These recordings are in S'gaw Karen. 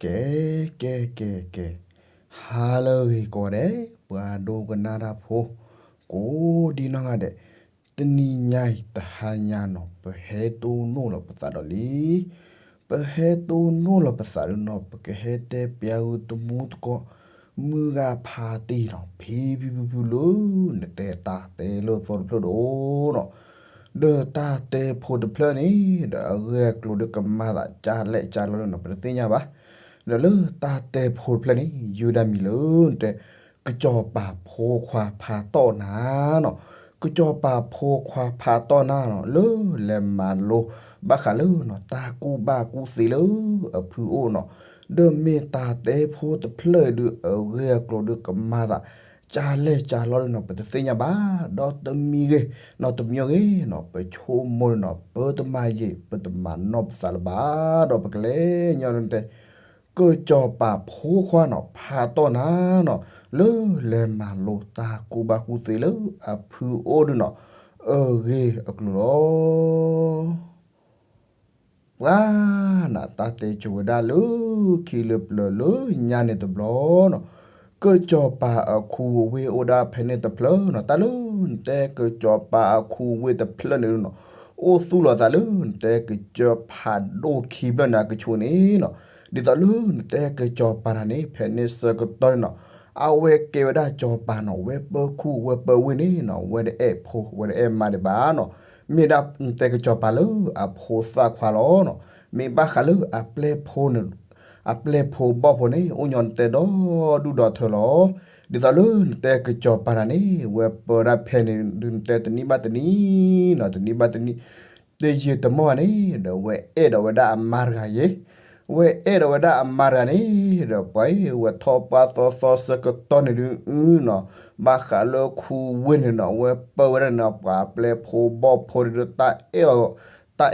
ကဲ ကဲ ကဲ ကဲ, ဟါလၢအဂ့ၤကိးဂၤဒဲး ပှၤဒိကနၣ်တၢ်ဖိ ကိးဒံနီၢ်ဂၤဒဲး, တနံၤညါအံၤတဟါညါနီၤ ပဟဲတိၢ်နီၣ်လီၤပသးဒီးလံ ပဟဲတိၢ်နီၣ်လီၤပသးဒီးနီၤ ပကဟဲတဲပျးဂုာ်တမူတကိး မုၢ်ဂၤဖးတ့ၢ်နီၤ ဖံဖံဖုဖုလၢ နတဲတၢ်တဲလၢသီတဖျၢၣ်ဒီးနီၤ ဒီးတၢ်တဲဖိတဖျၢၣ်န့ၣ် ဒီးအဂ့ၢ်အကျိၤဒီးကမၤသးကၢ်လဲၣ်ကၢ်လီၤလၢနီၤ ပတသ့ၣ်ညါဘၣ်. ဒီးလၢတၢ်တဲဖိတဖျၢၣ်န့ၣ် ယုၢ်ဒၣ်မံၤလၢနတဲ ကစီၤပၤဖိခွါဖးတီၢ်နၤနီၤ, ကစီၤပၤဖိခွါဖးတီၢ်နၤနီၤ လၢလဲၤမၤလိ ဘၣ်ဃးလၢနီၤ တၢ်ကူၣ်ဘၣ်ကူၣ်သ့လၢအဖုအိၣ်နီၤ, ဒီးမ့ၢ်တၢ်တဲဖိတဖျၢၣ်အံၤဒုး အဂ့ၢ်အကျိၤဒုးကမၤသး ကၢ်လဲၣ်ကၢ်လီၤလၢနီၤ ပတသ့ၣ်ညါဘၣ်, ဒီးတမံၤဂ့ၤနီၤ တမံၤဂ့ၤနီၤ ပဆိကမိၣ်လၢနီၤ ပတမၤယံာ် ပတမၤနီၢ်ပသးလၢၤဘၣ်, ဒီးပကလဲၤညီနတဲ ကစီၤပၤဖိခွါနီၤ ဖးတီၢ်နၤနီၤ လၢလဲၤမၤလိတၢ်ကူၣ်ဘၣ်ကူၣ်သ့လၢအဖုအိၣ်ဒုးနီၤ အဂ့ၢ်အကျိၤလီၤ. ပှၤနၤ တၢ်တဲဆိဝဲဒၣ်လၢခံလၢပျၢၤလၢညါန့ၣ်တဘျီနီၤ, ကစီၤပၤအခူအဝ့ၢ်အိၣ်ဒၣ်ဖဲန့ၣ်တဖျၢၣ်နီၤ, တၢ်လၢနတဲကစီၤပၤအခူအဝ့ၢ်တဖျၢၣ်န့ၣ်နီၤ အိၣ်သူၣ်လီၤသးလၢနတဲကစၢၢ်ဖးဒိၣ်ခံဖျၢၣ်န့ၣ်အကဆူးန့ၣ်နီၤ, ဒ်သိးလၢနတဲကစီၤပၤတၢ်န့ၣ် ဖဲန့ၣ်ဆၢကတီၢ်န့ၣ်နီၤ အဝဲကဲဝဲဒၣ်စီၤပၤနီၤ ဝဲပၢခူဝဲပၢဝ့ၢ်န့ၣ်နီၤ ဝဲတအဲၣ်ဖိ ဝဲတအဲၣ်မါဒံးဘၣ်နီၤ, မ့ၢ်ဒၣ်နတဲကစီၤပၤလၢအဖိသၣ်ခွါလီၤနီၤ, မ့ၢ်ဘၣ်ဃးလၢအပျဲၢ်ဖိန့ၣ် အပျဲၢ်ဖိဘီၣ်ဖိန့ၣ် အိၣ်ညီနတဲဒီဒူၣ်ဒီထၢလီၤ. ဒ်သိးလၢနတဲကစီၤပၤတၢ်န့ၣ် ဝဲပၢဒၣ်ဖဲန့ၣ်ဒုးနတဲတနံၣ်ဘၣ်တနံၣ်နီၤ တနံၣ်ဘၣ်တနံၣ် တယံာ်တမီၢ်န့ၣ် ဒီးဝဲအဲၣ်ဒိးဝဲဒၣ်အမါတဂၤယဲ, ဝဲအဲၣ်ဒိးဝဲဒၣ်အမါတဂၤန့ၣ် ဒီးပှၤအံၤဝဲထီၣ်ပှၢ်သီသီဆၢကတီၢ်န့ၣ်ဒုးနီၤ, ဘၣ်ဃးလၢခူဝ့ၢ်န့ၣ်နီၤ ဝဲပၢဝဲဒၣ်န့ၣ် ပှၤပျဲၢ်ဖိဘီၣ်ဖိဒုး တၢ်အဲၣ်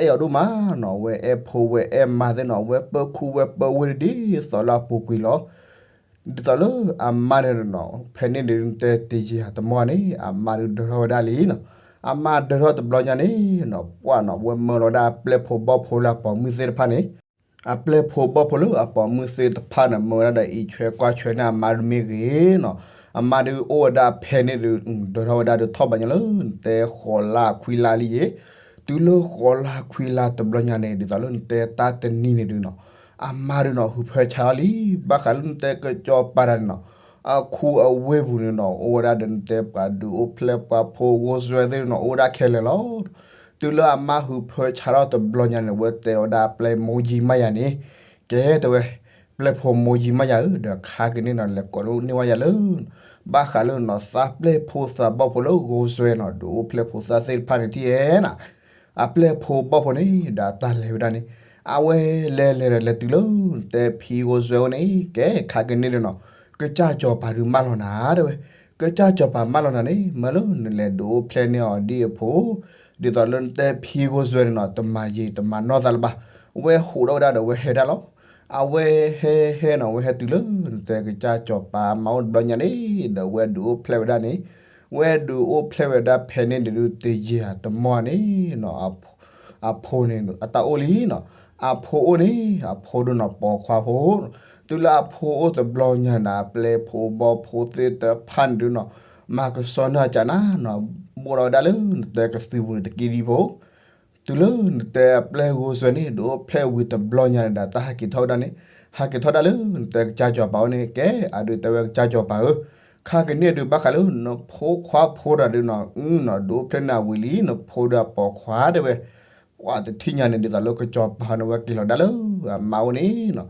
အီၤဒိၣ်မးနီၤ, ဝဲအဲၣ်ဖိဝဲအဲၣ်မါသ့ၣ်နီၤ ဝဲပၢခူဝဲပၢဝ့ၢ်ဒ်သိးလၢအပူၤကွံာ်လီၤ. ဒ်သိးလၢအမါန့ၣ်နီၤ ဖဲန့ၣ်ဒုးနတဲတယံာ်တမီၢ်န့ၣ် အမါဒုးဒၢထီၣ်ဝဲဒၣ်လံနီၤ, အမါဒၢထီၣ်တဘျီညါန့ၣ်နီၤ ပှၢ်နီၤ ဝဲမၢလီၤဒၣ်အပျဲၢ်ဖိဘီၣ်ဖိလၢအပိာ်မုၣ်သ့ၣ်တဖၣ်န့ၣ် အပျဲၢ်ဖိဘီၣ်ဖိလၢအပိာ်မုၣ်သ့ၣ်တဖၣ်န့ၣ် မၢဝဲဒၣ်ဒီးအံးဆွဲကွၢ်ဆွဲန့ၢ်အမါဒုးမ့ၢ်ဂ့ၤနီၤ, အမါဒုးအိၣ်ဝဲဒၣ်ဖဲန့ၣ်ဒုး ဒၢထီၣ်ဝဲဒၣ်ဒုးထီၣ်ဘးညီလၢနတဲဃိးလါခွံလါလံယဲ, တုၤလၢဃိးလါခွံလါတဘျီညါန့ၣ် ဒ်သိးလၢနတဲတၢ်တနံၤန့ၣ်ဒုးနီၤ အမါဒုးနီၤ ဟုးဖၢဆါထီၣ်လံ, ဘၣ်ဃးလၢနတဲကစီၤပၤတၢ်န့ၣ်နီၤ အခူအဝ့ၢ်ပူၤန့ၣ်နီၤ အိၣ်ဝဲဒၣ်ဒီးနတဲပှၤဒုးအိၣ်ဖျဲၣ်ပှၤဖိဂိၢ်စွဲသ့ၣ်နီၤ အိၣ်ဝဲဒၣ်ခဲလၢာ်လီၤ. တုၤလၢအမါဟုးဖၢဆါထီၣ်တဘျီညါန့ၣ် ဝဲတဲဝဲဒၣ်အပျဲၢ်မိၢ်ယံၤမးယၤန့ၣ်, ကဲတဲဝဲ, ပျဲၢ်ဖိမိၢ်ယံၤမးယၤဧၢ, ဒီးခါကန့ၣ်နီၤ လဲၤကိးန့ၢ်ဝဲယၤလၢ ဘၣ်ဃးလၢနီၤ သးပျဲၢ်ဖိသးဘီၣ်ဖိလၢဂိၢ်စွဲနီၤ ဒုးအိၣ်ဖျဲၣ်ဖိသၣ်သ့ၣ်တဖၣ်န့ၣ်ထံၣ်ဧဲနီၤ အပျဲၢ်ဖိဘီၣ်ဖိန့ၣ် ဒီးတၢ်လဲၤဝဲဒၣ်န့ၣ် အဝဲလဲၤလဲၤဒီးလဲၤတုၤလၢ နတဲဖံဂိၢ်စွဲအိၣ်န့ၣ် ကဲခါကန့ၣ်ဒီးနီၤ ကစၢ်စီၤပၤဒုးမၢလီၤနၤတဲဝဲ, ကစၢ်စီၤပၤမၢလီၤနၤန့ၣ် မၢလၢနလဲၤဒုးအိၣ်ဖျဲၣ်န့ၢ်အီၤဒ်အဖိ, ဒ်သိးလၢနတဲဖံဂိၢ်စွဲန့ၣ်နီၤ တမၤယံာ်တမၤနီၢ်သးလၢၤဘၣ်, ဝဲဟးထီၣ်ဝဲဒၣ်ဒီးဝဲဟဲဒၣ်လီၤ. အဝဲဟဲဟဲနီၤ ဝဲဟဲတုၤလၢ နတဲကစၢ်စီၤပၤအမါအိၣ်တဘျီညါန့ၣ် ဒီးဝဲဒုးအိၣ်ဖျဲၣ်ဝဲဒၣ်န့ၣ် ဝဲဒုးအိၣ်ဖျဲၣ်ဝဲဒၣ်ဖဲန့ၣ်ဒုးတယံာ်တမီၢ်န့ၣ်နီၤ အဖိန့ၣ် အတၢ်အိၣ်လံနီၤ, အဖိအိၣ်န့ၣ် အဖိဒုးနီၤပိာ်ခွါဖိ, တုၤလၢအဖိအိၣ်တဘျီညါန့ၣ် အပျဲၢ်ဖိဘီၣ်ဖိသ့ၣ်တဖၣ်န့ၣ်ဒုးနီၤ မၤကဆှီန့ၢ်အကနၤနီၤ ဘိၣ်လီၤဝဲဒၣ်လၢနတဲကသုးပူၤန့ၣ်တက့ၢ်ဒ်ဖိ တုၤလၢနတဲအပျဲၢ်ဂိၢ်စွဲန့ၣ် ဒုးအိၣ်ဖျဲၣ်ဝံၤတဘျီညါန့ၣ်ဒီး တၢ်ဟးက့ၤထီၣ်ဝဲဒၣ်န့ၣ် ဟးက့ၤထီၣ်ဒၣ်လၢနတဲကစၢ်စီၤပၤအိၣ်န့ၣ် ကဲအဒုးတဲဝဲကစၢ်စီၤပၤဧၢ, ခါကန့ၣ်ဒုးဘၣ်ဃးလၢနဖိခွါဖိတဂၤဒုးနီၤ အုနီၤ ဒုးအိၣ်ဖျဲၣ်န့ၢ်အဝံၤလံ နဖိဒီးအပိာ်ခွါတဲဝဲ, ပှၤတထံၣ်ညါန့ၣ် ဒ်သိးလၢကစီၤပၤန့ၣ် ဝဲက့ၤလီၤဒၣ်လၢအမါအိၣ်န့ၣ်နီၤ,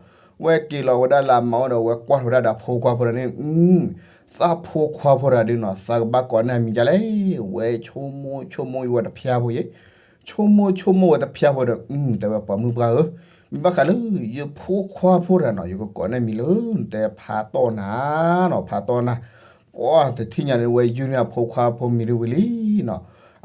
ဝဲက့ၤလီၤဝဲဒၣ်လၢအမါအိၣ်ဒီး ဝဲကွၢ်ထီၣ်ဝဲဒၣ်ဒီးဖိခွါဖိတဂၤန့ၣ် အု သးဖိခွါဖိတဂၤဒုးနီၤ သးကဘၣ်ကိးန့ၢ်အမံၤဒ်လဲၣ်, ဝဲဆိကမိၣ်ဆိကမိၣ်ဝဲတဖျါဖိယဲ, ဆိကမိၣ်ဆိကမိၣ်ဝဲတဖျါဖိဒီး အု တဲဝဲပှၤမုၣ်ပှၢ်ဧၢ, မ့ၢ်ဘၣ်ဃးလၢ ယဖိခွါဖိတဂၤနီၤ ယကကိးန့ၢ်မံၤလၢ နတဲဖးတီၢ်နၤနီၤ ဖးတီၢ်နၤ, ပှၤတထံၣ်ညါန့ၣ် ဝဲယုၢ်န့ၢ်အဖိခွါဖိမံၤဒ်ဝံၤလံနီၤ,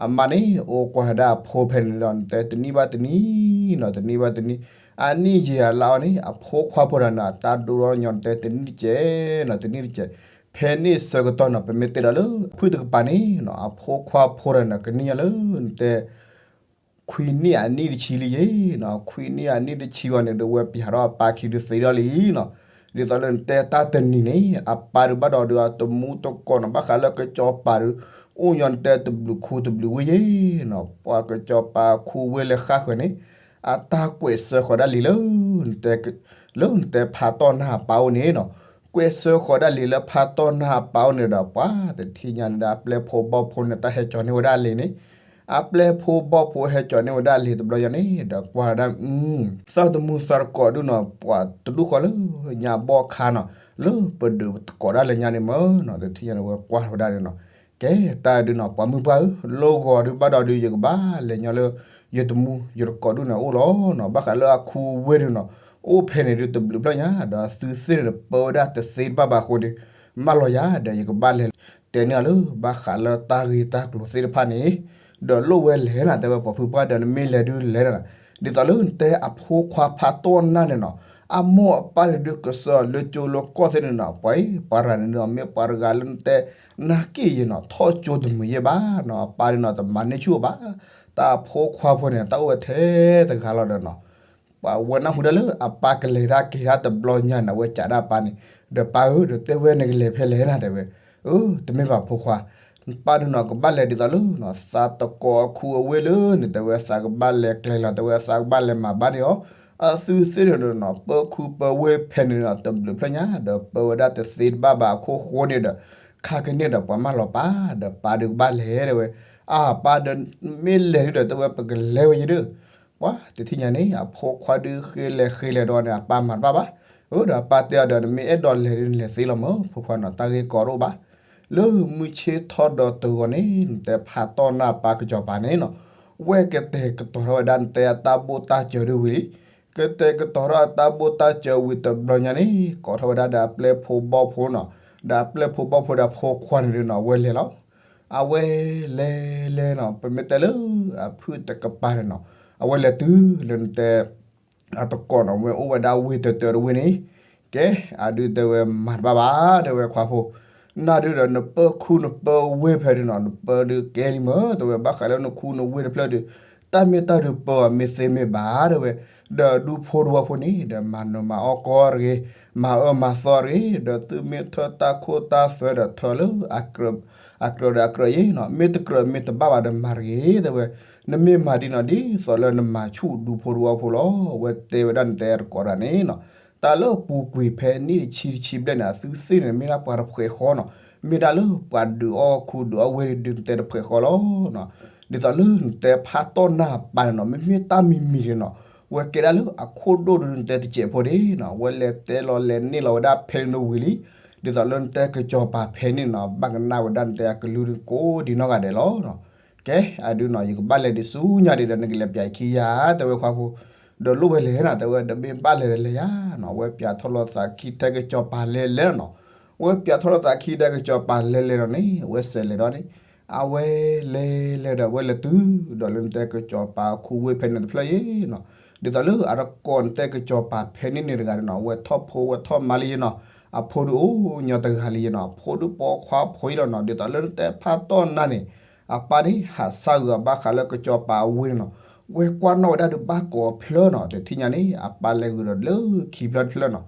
အမါန့ၣ် အိၣ်ကွၢ်ဝဲဒၣ်အဖိဖဲန့ၣ်ဒီး နတဲတနံၣ်ဘၣ်တနံၣ်နီၤ တနံၣ်ဘၣ်တနံၣ်, အနံၣ်ယံာ်အလါအီၤန့ၣ် အဖိခွါဖိတဂၤန့ၣ် အတၢ်ဒိၣ်ထီၣ်ညီ နတဲတနံၣ်တစဲးနီၤ တနံၣ်တစဲး, ဖဲန့ၣ်ဆၢကတီၢ်နီၤ ပမ့ၢ်တဲဒီးလၢ ဖုၣ်တကပၤန့ၣ်နီၤ အဖိခွါဖိတဂၤန့ၣ် ကနံၣ်ညါလၢ နတဲ ခွံနံၣ်အနံၣ်တဆံလံယ့ၣ်နီၤ, ခွံနံၣ်အနံၣ်တဆံဘၣ်န့ၣ်ဒီး ဝဲပျၢ်ထီၣ်အပၢ်ခံဒုးသ့ဒီးလံနီၤ. ဒ်သိးလၢနတဲတၢ်တနံၤန့ၣ် အပၢ်ဒုးဘၣ်ဒီးဒုး အတမူတကိးနီၤ, ဘၣ်ဃးလၢကစီၤပၤဒုး အိၣ်ညီနတဲတဘျုးခူတဘျုးဝ့ၢ်ယ့ၣ်နီၤ. ပှၤကစီၤပၤခူဝ့ၢ်လၢဃၣ်ဃၢၤန့ၣ် အတၢ်ကွဲးဆၢဃီၤဒၣ်လံလၢ လၢနတဲဖးတီၢ်နၢ်အပၢ်အိၣ်န့ၣ်နီၤ, ကွဲးဆၢဃီၤဒၣ်လံလၢဖးတီၢ်နၢ်အပၢ်အိၣ်န့ၣ်ဒီး ပှၤတထံၣ်ညါန့ၣ်ဒီး အပျဲၢ်ဖိဘီၣ်ဖိန့ၣ် တၢ်ဟဲကၠီၤန့ၢ်ဝဲဒၣ်လံာ်န့ၣ်, အပျဲၢ်ဖိဘီၣ်ဖိဟဲကၠီၤန့ၢ်ဝဲဒၣ်လံာ်တဘျီညါန့ၣ်ဒီး ကွၢ်ဝဲဒၣ် သးတမူသးတကိးဒုးနီၤ, ပှၤတဒူၣ်ဃီလၢညါဘီၣ်ခါနီၤ, လၢပဒုးတကိးဒၣ်လၢညါန့ၣ်မ့ၢ်နီၤ, တထံၣ်ညါန့ၣ်ဝဲကွၢ်ဝဲဒၣ်န့ၣ်နီၤ. ကဲတၢ်ဒုးနီၤ ပှၤမုၢ်ပှၢ်ဧၢ, လၢဂီၤဒုးဘၣ်ဒီးဒုး ယကဘၣ်လဲၤညီလၢ ယတမူယတကိးဒုးန့ၣ်အိၣ်လီၤနီၤ. ဘၣ်ဃးလၢအခူဝ့ၢ်ဒုးနီၤ, အိၣ်ဖဲန့ၣ်ဒုး တဘျုးဖျၢၣ်ညါ ဒီးအသုသ့ၣ်န့ၣ်ဒီး ပၢဝဲဒၣ်တသ့တဘၣ်ဘၣ်အဃိဒီး မၢလီၤယၤဒီး ယကဘၣ်လဲၤတဲန့ၢ်အီၤလၢ ဘၣ်ဃးလၢတၢ်ဂ့ၢ်တၢ်ကျိၤသ့ၣ်တဖၣ်န့ၣ် ဒီးလိၣ်ဝဲလဲၣ်နၤ တဲဝဲ ပှၤဖုပှၢ်ဒီး နမ့ၢ်လဲၤဒုးလဲၤနၤ, ဒ်သိးလၢနတဲအဖိခွါဖးတီၢ်နၢ်န့ၣ်နီၤ, အမိၢ်အပၢ်န့ၣ်ဒုးကစၢ်လၢကၠိလၢကီၢ်သ့ၣ်န့ၣ်နီၤ, ပှၤအံၤ ပှၤရၤန့ၣ်နီၤ မ့ၢ်ပှၤတဂၤလၢနတဲ နာ်က့ယဲနီၤ ထီၣ်ကၠိတမုာ်ယဲဘၣ်နီၤ, အပၢ်န့ၣ်နီၤ တမၤန့ၢ်ဆူၣ်အီၤဘၣ်, တၢ်အဖိခွါဖိန့ၣ် တၢ်အိၣ်ဝဲထဲတဂၤလီၤဒီးနီၤ ပှၤဝဲနၢ်ဟူဒၣ်လၢအပၢ်ကလဲၤတၢ်က့ၤတၢ်တဘျီညါန့ၣ် အဝဲကးဒၣ်အပၢ်န့ၣ်, ဒီးပၢ်ဧၢ ဒီးတဲဝဲနကလဲၤဖဲလဲၣ်နၤ တဲဝဲ, အၢ တမ့ၢ်ဘၣ်ဖိခွါ, ပၢ်ဒုးနီၤ ကဘၣ်လဲၤဒ်သိးလၢနီၤ သးတကိးအခူအဝ့ၢ်လၢန့ၣ် တဲဝဲ သးကဘၣ်လဲၤကျဲၤလီၤ တဲဝဲ သးကဘၣ်လဲၤမၤဘၣ်န့ၢ်အီၤ, အသုသ့ၣ်န့ၣ်ဒီးနီၤ ပၢခူပၢဝ့ၢ်ဖဲန့ၣ်နီၤ တဘျုးဖျၢၣ်ညါ ဒီးပၢဝဲဒၣ်တသ့တဘၣ်ဘၣ်အခိၣ်ဃိန့ၣ်ဒီး ခါကန့ၢ်ဒီးပှၤမၢလီၤပၢ် ဒီးပၢ်ဒုးကဘၣ်လဲၤ တဲဝဲ, အၢ ပၢ်ဒီး မ့ၢ်လဲၤဒုးဒီး တဲဝဲ ပကလဲၤဝဲယဒုး ပှၤတထံၣ်ညါန့ၣ် အဖိခွါဒုးဃ့လဲၤဃ့လဲၤဒီးန့ၣ် အပၢ်မၤတဘၣ်ဘၣ်, အၢ ဒီးအပၢ်တဲအီၤဒီး နမ့ၢ်အဲၣ်ဒိးလဲၤဒုး နလဲၤသ့လီၤမၢ် ဖိခွါနီၤ တၢ်ဂ့ၢ်ကီတအိၣ်ဘၣ်, လၢမုၢ်ဆ့ၣ်ထီၣ်ဒီးတဂီၤန့ၣ် နတဲဖးတီၢ်နၢ်ပၢ်ကစီၤပၤန့ၣ်နီၤ, ဝဲကတဲာ်ကတီၤထီၣ်ဝဲဒၣ်နတဲအတၢ်ဘိၣ်တၢ်စၢၤဒုးဝံၤလံ, ကတဲာ်ကတီၤထီၣ်အတၢ်ဘိၣ်တၢ်စၢၤဝံၤတဘျီညါန့ၣ် ကိးထီၣ်ဝဲဒၣ်ဒီးအပျဲၢ်ဖိဘီၣ်ဖိနီၤ, ဒီးအပျဲၢ်ဖိဘီၣ်ဖိဒီးအဖိခွါန့ၣ်ဒုးနီၤ အဝဲလဲၤလီၤ, အဝဲလဲၤလဲၤနီၤ ပမ့ၢ်တဲလၢ အဖုၣ်တကပၤန့ၣ်နီၤ, အဝဲလဲၤတုၤလၢနတဲ အတကိးနီၤ ဝဲအိၣ်ဝဲဒၣ်ဝ့ၢ်တၢတၢတဝ့ၢ်န့ၣ်, ကဲ အဒုးတဲဝဲမၤတဘၣ်ဘၣ် တဲဝဲခွါဖိ, နဒုးဒီးနပၢခူနပၢဝ့ၢ်ဖဲဒုးနီၤ နပၢဒုးကဲလံမၢ် တဲဝဲ ဘၣ်ဃးလၢနခူနဝ့ၢ်တဖျၢၣ်ဒုး တၢ်မ့ၢ်တၢ်ဒုးပၢအီၤမ့ၢ်သ့မ့ၢ်ဘၣ် တဲဝဲ, ဒီးဒူဖိတဝီဖိန့ၣ် ဒီးမၤနၢၤမၤအီၣ်ကီတဂ့ၤ, မၤအၢမၤသီတဂ့ၤ, ဒီးသုမ့ၢ်ထၢတၢ်ခိၣ်တၢ်သွဲဒီးထၢလၢ အကြၢးဒီးအကြၢးယ့ၣ်နီၤ, မ့ၢ်တကြၢးမ့ၢ်တဘၣ်ဘၣ်ဒီးမၤတဂ့ၤ တဲဝဲ, နမ့ၢ်မၤဒ်နီၤ ဒ်သိးလၢနမၤဆူၣ်ဒူဖိတဝီဖိလီၤ, ဝဲတဲဝဲဒၣ်နတဲတကိးတၢ်န့ၣ်နီၤ, တၢ်လၢအပူၤကွံာ်ဖဲနံၣ်တဆံတဆံဘျဲၣ်န့ၣ် အသုသ့ၣ်န့ၣ် မ့ၢ်ဒၣ်ပှၤတဖှဲးဃီနီၤ, မ့ၢ်ဒၣ်လၢပှၤဒုးအီၣ်ခူဒုးအီၣ်ဝ့ၢ်ဒုးနတဲတဖှဲးဃီလီၤ. ဒ်သိးလၢနတဲဖးတီၢ်နၢ်ပၢ်န့ၣ်နီၤ မ့မ့ၢ်တၢ်မံၤမံၤန့ၣ်နီၤ, ဝဲကဲဒၣ်လၢအခိၣ်ဒိၣ်ဒုးနတဲတစဲးဖိဒၣ်နီၤ, ဝဲလဲၤတဲလီၤလဲၤန့ၢ်လီၤဝဲဒၣ်ဖဲန့ၣ်ဝံၤလံ, ဒ်သိးလၢနတဲကစီၤပၤဖဲန့ၣ်နီၤ ဘၣ်ကနၣ်ဝဲဒၣ်နတဲအကလုၢ်ဒုးကိးဒံနီၢ်ဂၤဒဲးလီၤ. ကဲ အဒုးနီၤ ယကဘၣ်လဲၤဒံးဆူညါဒံးဒီး နကလဲၤပၠးခံယၤ တဲဝဲခွါဖိ, ဒီးလိၣ်ဝဲလဲၣ်နီၤ တဲဝဲ ဒီးမ့ၢ်ဘၣ်လဲၤဒီးလဲၤယၤနီၤ, ဝဲပၠးထီၣ်လိာ်သးခံထဲကစီၤပၤလဲၤလဲၤနီၤ, ဝဲပၠးထီၣ်လိာ်သးခံထဲကစီၤပၤလဲၤလဲၤဒီးန့ၣ် ဝဲစဲးလဲၤဒီးန့ၣ် အဝဲလဲၤလဲၤဒီး အဝဲလဲၤတုၤဒီးလၢနတဲကစီၤပၤခူဝ့ၢ်ဖဲန့ၣ်တဖျၢၣ်ယ့ၣ်နီၤ, ဒ်သိးလၢအတကိးနတဲကစီၤပၤဖဲန့ၣ်န့ၣ်တဂၤန့ၣ်နီၤ, ဝဲထီၣ်ဖိဝဲထီၣ်မါလံယ့ၣ်နီၤ, အဖိဒုးအိၣ်ညီတဂၤလံယ့ၣ်နီၤ, ဖိဒုးပိာ်ခွါဖိယ့ၣ်လီၤနီၤ, ဒ်သိးလၢနတဲဖးတီၢ်နၢ်န့ၣ် အပၢ်န့ၣ် ဟးဆါဂုာ်အဘၣ်ဃးလၢကစီၤပၤအဝ့ၢ်န့ၣ်နီၤ, ဝဲကွၢ်နီၣ်ဝဲဒၣ်ဒုးဘၣ်ကိးဖျၢၣ်နီၤ, တထံၣ်ညါန့ၣ် အပၢ်လဲၤဂုာ်ဒီးလၢခံဖျၢၣ်တဖျၢၣ်နီၤ,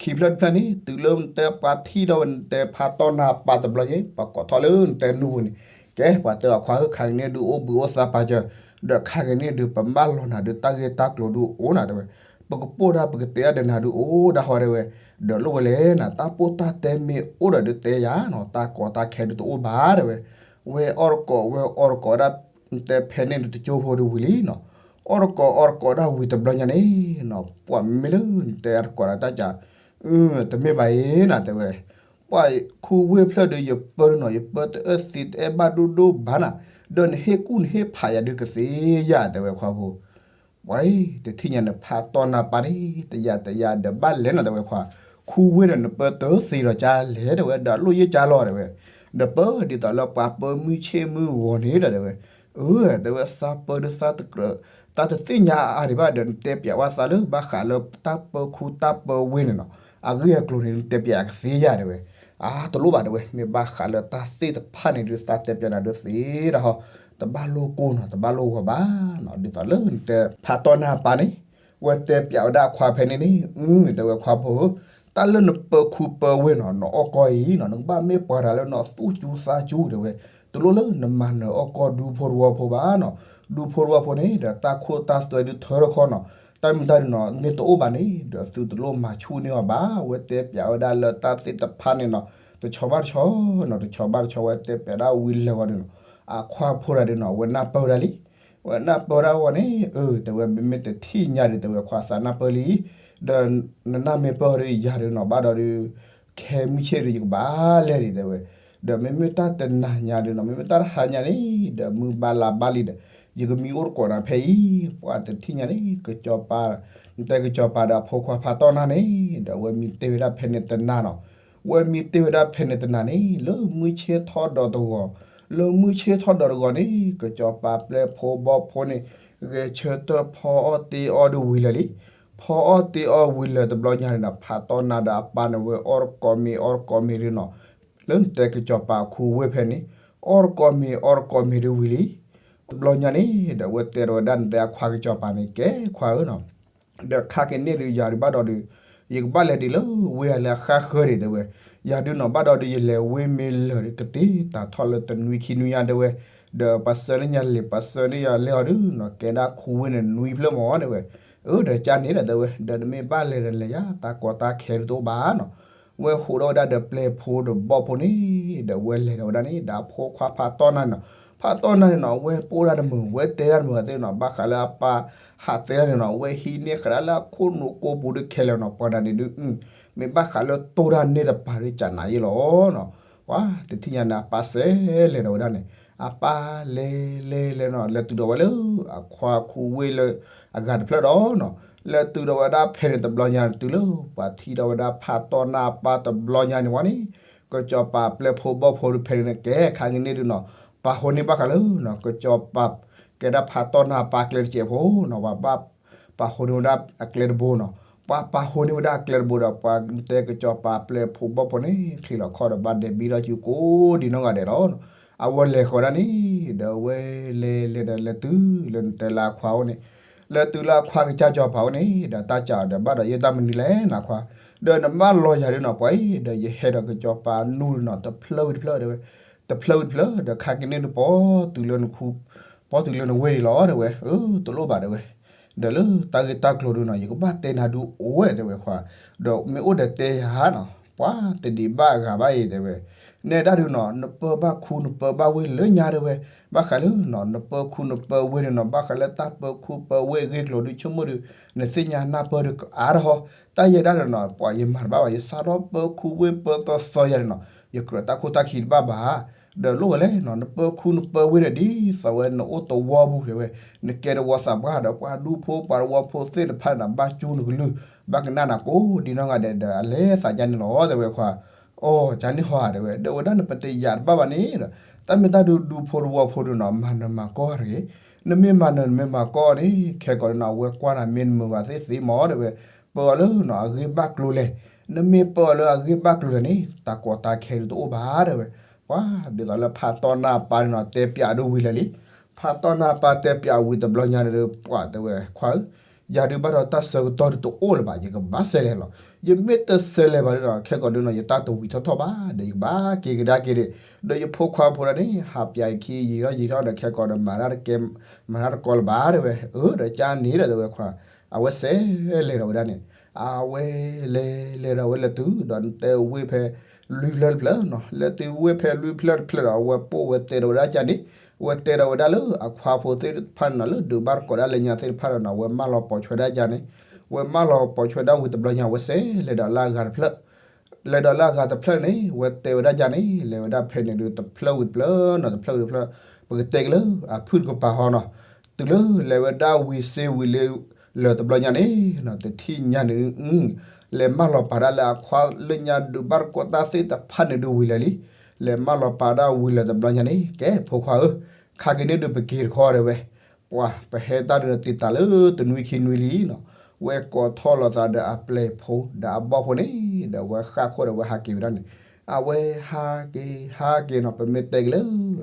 ခံဖျၢၣ်တဖျၢၣ်န့ၣ် တုၤလၢနတဲပှၤထံၣ်ဒီးဝဲနတဲဖးတီၢ်နၢ်ပၢ်တဘျီယ့ၣ် ပှၤကိးထီၣ်လၢနတဲနူၢ်ပူၤန့ၣ်, ကဲ ပှၤတဲအီၤခွါဧၢ ခါကန့ၣ်ဒုးအိၣ်ဘှံးအိၣ်သါပာ်စၢၤ, ဒီးခါကန့ၣ်ဒုးပမၢလီၤနၤဒုးတၢ်ဂ့ၢ်တၢ်ကျိၤဒုးအိၣ်နၤတဲဝဲ, ပကပိၢ်တၢ်ပကတဲအါဒီးနၤဒုးအိၣ်ဒၣ်ဟီတဲဝဲ, ဒီးလိၣ်ဝဲလဲၣ်နၤ တၢ်ပိၢ်တၢ်တဲမ့ၢ်အိၣ်ဒီးဒုးတဲယၤနီၤ, တၢ်ကီတၢ်ခဲဒုးတအိၣ်ဘၣ်တဲဝဲ, ဝဲအီၣ်တကိးဝဲအီတကိးဒၣ် နတဲဖဲန့ၣ်ဒုးတကၠိဖိဒုးဝံၤလံနီၤ, အီၣ်တကိးအီတကိးဒၣ်ဝံၤတဘျီညါန့ၣ်နီၤ, ပှၤမ့ၢ်လၢနတဲအတကိးဒၣ်တၢ်ကၢ်, တမ့ၢ်ဘၣ်အံၤနၤတဲဝဲ, ပှၤခူဝ့ၢ်ဖျၢၣ်ဒုးယပၢနီၤ ယပၢတအၢသံတအဲၣ်ဘၣ်ဒိၣ်ဒိၣ်ဘၣ်နၤ, ဒီးနဟ့ၣ်ကူၣ်နဟ့ၣ်ဖးယၤဒုးကသ့ယၤတဲဝဲခွါဖိ ပှၤအံၤ တထံၣ်ညါနဖးတီၢ်နၢ်ပၢ်န့ၣ် တယၤတယၤဒီးဘၣ်လဲၣ်နၤတဲဝဲခွါ, ခူဝ့ၢ်ဒီးနပၢတသ့ဒီးကၢ်လဲၣ်တဲဝဲ ဒီးလိၣ်ယ့ၢ်ကၢ်လီၤတဲဝဲ, ဒီးပၢဒ်သိးလၢပှၤပၢမုၢ်ဆ့ၣ်မုၢ်ဂီၤန့ၣ်ဒီးတဲဝဲ, အၢ တဲဝဲသးပၢဒုးသးတကြၢး, သးတသ့ၣ်ညါအါဒံးဘၣ်ဒီး နတဲပျးဝဲသးလၢဘၣ်ဃးလၢတၢ်ပၢခူတၢ်ပၢဝ့ၢ်န့ၣ်နီၤ, အဂ့ၢ်အကျိၤန့ၣ် နတဲပျးကသ့ယၤတဲဝဲ, အါ တလိၣ်ဘၣ်တဲဝဲ, မ့ၢ်ဘၣ်ဃးလၢတၢ်သ့ၣ်တဖၣ်န့ၣ်ဒုး သးတဲပၠးနၤဒုးသ့ဒၣ်ဟီ, တဘၣ်လိၣ်ကိၢ်နီၤ, တဘၣ်လိၣ်ဂီၤဘၣ်နီၤ. ဒ်သိးလၢနတဲဖးတီၢ်နၢ်ပၢ်န့ၣ်, ဝဲတဲပၠးဝဲဒၣ်အခွါဖဲန့ၣ်န့ၣ်, အ တဲဝဲခွါဖိဧၢ, တၢ်လၢနပၢၤခူပၢၤဝ့ၢ်နီၤ, နအီၣ်ကီၢ်အံၤနီၤ, နကဘၣ်မ့ၢ်ပှၤတၢ်လၢနသူၣ်စူၤသးစူၤတဲဝဲ, တလိၣ်လၢနမၤနၢၤအီၣ်ကီၢ်ဒူဖိတဝီဖိဘၣ်နီၤ. ဒူဖိတဝီဖိန့ၣ်ဒီး တၢ်ခိၣ်တၢ်သွဲဒုးထၢထီၣ်ခီနီၤ, တၢ်မုာ်တၢ်ဒုးနီၤ မ့ၢ်တအိၣ်ဘၣ်န့ၣ်ဒီး သုတလိၣ်မၤဆူၣ်န့ၢ်အီၤဘၣ်. ဝဲတဲပၠးဝဲဒၣ်လၢတၢ်သ့ၣ်တဖၣ်န့ၣ်နီၤ, တဆီဘၣ်တဆီနီၤ, တဆီဘၣ်တဆီ ဝဲတဲပၠးဒၣ်ဝံၤလၢာ်ဝံၤဒီးနီၤ, အခွါဖိတဂၤဒီးနီၤ အဝဲနၢ်ပၢၢ်ဝဲဒၣ်လံ. ဝဲနၢ်ပၢၢ်ဝဲဒၣ်အဂီၢ်န့ၣ်, အ တဲဝဲ, မ့မ့ၢ်တထံၣ်ညါဒီး တဲဝဲခွါသးနၢ်ပၢၢ်လံ, ဒီးနနၢ်မ့ၢ်ပၢၢ်ဒီးယၤဒီးနီၤ ဘၣ်ဒီးဒုး ခဲမုၢ်ဆ့ၣ်ဒီး ယကဘၣ်လဲၤဒံးတဲဝဲ, ဒီးမ့မ့ၢ်တၢ်တနၤညါဒီးနီၤ, မ့မ့ၢ်တၢ်တဟါညါန့ၣ် ဒီးမုၢ်ဘၣ်လါဘၣ်လံဒီး ယကမံအိၣ်တကိးနၤဖဲအံၤ, ပှၤတထံၣ်ညါန့ၣ် ကစီၤပၤ, နတဲကစီၤပၤဒီးအဖိခွါဖးတီၢ်နၢ်န့ၣ်ဒီး အဝဲမံတ့ၢ်ဝဲဒၣ်ဖဲန့ၣ်တနၤနီၤ. ဝဲမံတ့ၢ်ဝဲဒၣ်ဖဲန့ၣ်တနၤန့ၣ် လၢမုၢ်ဆ့ၣ်ထီၣ်ဒီးတဂီၤ, လၢမုၢ်ဆ့ၣ်ထီၣ်ဒီးတဂီၤန့ၣ် ကစီၤပၤပျဲၢ်ဖိဘီၣ်ဖိန့ၣ် ဂဲၤဆၢထၢၣ်ဖီအီၣ်တ့ၢ်အီၣ်ဒုးဝံၤလၢာ်လံ. ဖီအီၣ်တ့ၢ်အီၣ်ဝံၤလၢာ်တဘျီညါန့ၣ်ဒီး ဖးတီၢ်နၢ်ဒီးအပၢ်န့ၣ်ဝဲအီၣ်တကိးမ့ၤအီၣ်တကိးမ့ၤဒုးနီၤ, လၢနတဲကစီၤပၤအခူဝ့ၢ်ဖဲန့ၣ် အီၣ်တကိးမ့ၤအီၣ်တကိးမ့ၤဒုးဝံၤလံ. တဘျီညါန့ၣ်ဒီး အဝဲတဲဒီးဝဲဒၣ်နတဲအခွါကစီၤပၤန့ၣ် ကဲခွါဧၢနီၤ, ဒီးခါက့ၤန့ၣ်ဒုး ယၤဒုးဘၣ်ဒီးဒုး ယကဘၣ်လဲၤဒံးလၢဝ့ၢ်အလၢအဃၣ်ဃၢၤဒံးတဲဝဲ, ယၤဒုးနီၤ ဘၣ်ဒီးဒုး ယလဲၤဝ့ၢ်မ့ၢ်လၢာ်ဒီး ကတ့တၢ်ထီၣ်လၢတနွံခံနွံညါတဲဝဲ, ဒီးပှၤဆှၢန့ၢ်ယၤလံာ် ပှၤဆှၢန့ၢ်ယၤလံာ်အီၤဒုးနီၤ ကဲဒၣ်ခူဝ့ၢ်န့ၣ်နွံဖျၢၣ်မးတဲဝဲ, အၢ ဒီးကန့ၣ်ဒီးတဲဝဲ ဒီးနမ့ၢ်ဘၣ်လဲၤဒီးလဲၤယၤ တၢ်ကီတၢ်ခဲဒုးတအိၣ်ဘၣ်နီၤ. ဝဲဟူးထီၣ်ဝဲဒၣ်ဒီးပျဲၢ်ဖိဒီးဘီၣ်ဖိန့ၣ် ဒီးဝဲလဲၤဒီးဝဲဒၣ်န့ၣ် ဒီးအဖိခွါဖးတီၢ်နၢ်န့ၣ်နီၤ, ဖးတီၢ်နၢ်န့ၣ်နီၤ ဝဲပိၢ်တၢ်တမုာ် ဝဲတဲတၢ်တမုာ်သ့ၣ်နီၤ ဘၣ်ဃးလၢအပၢ်ဟးတဲတၢ်န့ၣ်နီၤ ဝဲဟံးန့ၢ်ဃာ်ဒၣ်လၢအခိၣ်နူာ်ကိးပူၤဒုးခဲလၢာ်နီၤ ပှၤတၢ်န့ၣ်ဒုး မ့ၢ်ဘၣ်ဃးလၢတိၢ်တၢ်န့ၢ်တပၤဒုးကနၤယ့ၣ်လီၤနီၤ. ပှၤတထံၣ်ညါန့ၣ် အပၢ်စဲးလဲၤဒီးဝဲဒၣ်န့ၣ်, အပၢ်လဲၤလဲၤလဲၤနီၤ လဲၤတုၤဒီးဝဲလၢ အခွါခူဝ့ၢ်လၢအဂၤတဖျၢၣ်ဒီးနီၤ, လဲၤတုၤဒီးဝဲဒၣ်ဖဲန့ၣ်တဘျီညါန့ၣ် တုၤလၢပှၤထံၣ်ဒီးဝဲဒၣ်ဖးတီၢ်နၢ်အပၢ်တဘျီညါန့ၣ်ဝဲန့ၣ်, ကစီၤပၤပျဲၢ်ဖိဘီၣ်ဖိဒုးဖဲန့ၣ်န့ၣ် ကဲခါက့ၤန့ၣ်ဒုးနီၤ, ပာ်ဃုာ်န့ၢ်ဘၣ်ဃးလၢနီၤ ကစီၤပၤ ကဲဒၣ်ဖးတီၢ်နၢ်အပၢ်ကျဲတစဲးဖိနီၤ ပှၤဘၣ် ပာ်ဃုာ်န့ၢ်ဝဲဒၣ်အကျဲတဘိနီၤ, ပှၤပာ်ဃုာ်န့ၢ်ဝဲဒၣ်အကျဲတဘိဒီး ပှၤတဲကစီၤပၤပျဲၢ်ဖိဘီၣ်ဖိန့ၣ် ချံးလီၤခီၣ်ဒီးဘၣ်ဒဲးဘံထီၣ်စုကိးဒံးနီၢ်ဂၤဒဲးလီၤ. အဝဲလဲၤဃီၤဒၣ်န့ၣ် ဒီးဝဲလဲၤလဲၤဒီးလဲၤတုၤလၢနတဲလၢအခွါအိၣ်န့ၣ်, လဲၤတုၤလၢအခွါကစၢ်စီၤပၤအိၣ်န့ၣ် ဒီးတၢ်စးအီၤဒီးဘၣ်ဒီးယဲၢ်တၢ်မနုၤလဲၣ်နီၤခွါ, ဒီးနမၢလီၤယၤဒုးနီၤ ပှၤအံၤ ဒီးယဟဲဒီးကစီၤပၤနူၢ်ဒုးနီၤ တဖျၢၣ်ဝံၤတဖျၢၣ်တဲဝဲ, တဖျၢၣ်ဝံၤတဖျၢၣ် ဒီးခါက့ၤန့ၣ်ဒုးပီၤတုၤလၢနခူ ပီၤတုၤလၢနဝ့ၢ်ဒံးလီၤတဲဝဲ, အၢ တလိၣ်ဘၣ်တဲဝဲ, ဒီးလၢတၢ်ဂ့ၢ်တၢ်ကျိၤဒုးနီၤ ယကဘၣ်တဲနၤဒုးအိၣ်ဝဲတဲဝဲခွါ, ဒီးမ့ၢ်အိၣ်ဒီးတဲယၤနီၤ ပှၤတဒံးဘၣ်ဂၤဘၣ်အံၤတဲဝဲ, နဲဒၣ်ဒုးနီၤ နပၢဘၣ်ခူနပၢဘၣ်ဝ့ၢ်လၢညါတဲဝဲ, ဘၣ်ဃးလၢနီၤ နပၢခူနပၢဝ့ၢ်န့ၣ်နီၤ ဘၣ်ဃးလၢတၢ်ပၢခူပၢဝ့ၢ်အဂ့ၢ်ကျိၤဒုးဆိကမိၣ်ဒုး နသ့ၣ်ညါနၢ်ပၢၢ်ဒုးကအါထီၣ်ဟီ, တၢ်ယဲဒၣ်ဒီးနီၤ ပှၤယမၤတဘၣ်ဘၣ် ယစးထီၣ်ပၢခူဝ့ၢ်ပၢသီသီယၤန့ၣ်နီၤ ယကြၢးတၢ်ခိၣ်တၢ်ခံတဘၣ်ဘၣ် ဒီးလိၣ်ဝဲလဲၣ်နီၤ နပၢခူနပၢဝ့ၢ်ဒီးဒ်သိးဝဲနအိၣ်တဝီပူၤတဲဝဲ, နကဲတဝီသးပှၢ်ဒီးပှၤဒူဖိပှၤတဝီဖိသ့ၣ်တဖၣ်န့ၣ် ဘၣ်ကၠူနကလုၢ် ဘၣ်ကနၣ်နၤကိးဒံးနီၢ်ဂၤဒဲးဒီး အလဲၤသးယါန့ၣ်လီၤတဲဝဲခွါ, အိ ယါန့ၣ်ဟီတဲဝဲ ဒီးဝဲဒၣ်နပတယာ်တဘၣ်ဘၣ်န့ၣ်ဒီး တၢ်မ့ၢ်တၢ်ဒုးဒူဖိတဝီဖိဒုးနီၤ မၤနၢၤမၤကီၢ်တဂ့ၤ, နမ့ၢ်မၤနၢၤနမ့ၢ်မၤကီၢ်န့ၣ် ခဲကိာ်ဒုးနီၤ အဝဲကွၢ်နၤမ့ၢ်နမုာ်ဘၣ်သ့ၣ်သ့မးတဲဝဲ, ပၢအီၤလၢနီၤ အဂ့ၢ်ဘၣ်ကျိၤလဲၣ်, နမ့ၢ်ပၢအီၤလၢအဂ့ၢ်ဘၣ်ကျိၤလဲၣ်န့ၣ် တၢ်ကီတၢ်ခဲဒုးတအိၣ်ဘၣ်တဲဝဲ, ပှၤဒ်သိးလၢဖးတီၢ်နၢ်ပၢ်န့ၣ်နီၤ တဲပၠးဒုးဝံၤလၢာ်လံ, ဖးတီၢ်နၢ်ပၢ်တဲပၠးဝံၤတဘျီညါဒီး ပှၤတဲဝဲခွါဧၢ, ယၤဒုးဘၣ်ဒီးတၢ်ဆၢကတီၢ်ဒုးတအိၣ်လၢၤဘၣ် ယကဘၣ်ဆဲးလဲၤလီၤ, ယမ့ၢ်တဆဲးလဲၤဘၣ်ဒုးဒီး ခဲကိာ်ဒုးနီၤ ယတၢ်တဝံၤထီၣ်ထီၣ်ဘၣ်ဒီး ယကဘၣ်က့ၤကဒါက့ၤဒံး, ဒီးယဖိခွါဖိဒၣ်န့ၣ် ဟးပၠးယခံယံာ်ထီၣ်ယံာ်ထီၣ်ဒီး ခဲကိာ်ဒီးမၤတၢ်တကဲ မၤတၢ်တကီလၢၤဘၣ်တဲဝဲ, အၢ ဒီးကန့ၣ်ဒီးတဲဝဲခွါ အဝဲဆဲးလဲၤဒီးဝဲဒၣ်န့ၣ်, အဝဲလဲၤလဲၤဒီးဝဲလဲၤတုၤဒီးတဲဝ့ၢ်ဖဲလွံၢ်ဖျၢၣ်တဖျၢၣ်နီၤ, လဲၤတုၤဝ့ၢ်ဖဲလွံၢ်ဖျၢၣ်တဖျၢၣ်ဒီး အဝဲပိာ်ဝဲတဲဒီးဝဲဒၣ်ကန့ၣ်, ဝဲတဲဒီးဝဲဒၣ်လၢအခွါဖိသ့ၣ်တဖၣ်န့ၣ်နီၤ လၢဒုးဘၣ်တကိးဒၣ်လၢညါသ့ၣ်တဖၣ်ဒီးနီၤ ဝဲမၢလီၤပိာ်ဆွဲဒၣ်ကန့ၣ်, ဝဲမၢလီၤပိာ်ဆွဲဒၣ်ဝံၤတဘျီညါ ဝဲဆဲးလဲၤဒီးလၢအဂၤတဖျၢၣ် လဲၤဒီးလၢအဂၤတဖျၢၣ်န့ၣ် ဝဲတဲဝဲဒၣ်ကန့ၣ် လဲၤဝဲဒၣ်ဖဲန့ၣ်ဒုး တဖျၢၣ်ဝံၤတဖျၢၣ်နီၤ တဖျၢၣ်ဝံၤတဖျၢၣ် ပကတဲက့ၤလၢအဖုၣ်တကပၤဟီနီၤ, တုၤလၢလဲၤဝဲဒၣ်ဝံၤစ့ဝံၤလၢာ်တဘျီညါန့ၣ် တထံၣ်ညါန့ၣ် လဲၤမၢလီၤပာ်ဒၣ်လၢအခွါလၢညါဒုးဘၣ်တကိးတၢ်သ့ၣ်တဖၣ်န့ၣ်ဒုးဝံၤလၢာ်လံ, လဲၤမၢလီၤပာ်ဒၣ်ဝံၤလၢာ်တဘျီညါန့ၣ် ကဲဖိခွါဧၢ, ခါက့ၤန့ၣ်ဒုးပက့ၤတခီတဲဝဲ ပှၤပဟဲတၢ်ဒုးတံာ်တာ်လၢတနွံခံနွံလံနီၤ, ဝဲကိးထီၣ်လိာ်သးဒီးအပျဲၢ်ဖိဒီးအဘီၣ်ဖိန့ၣ် ဒီးဝဲဃၣ်ခိၣ်ဒီးဝဲဟးက့ၤဝဲဒၣ်န့ၣ်, အဝဲဟးက့ၤ ဟးက့ၤနီၤ ပမ့ၢ်တဲက့ၤလၢ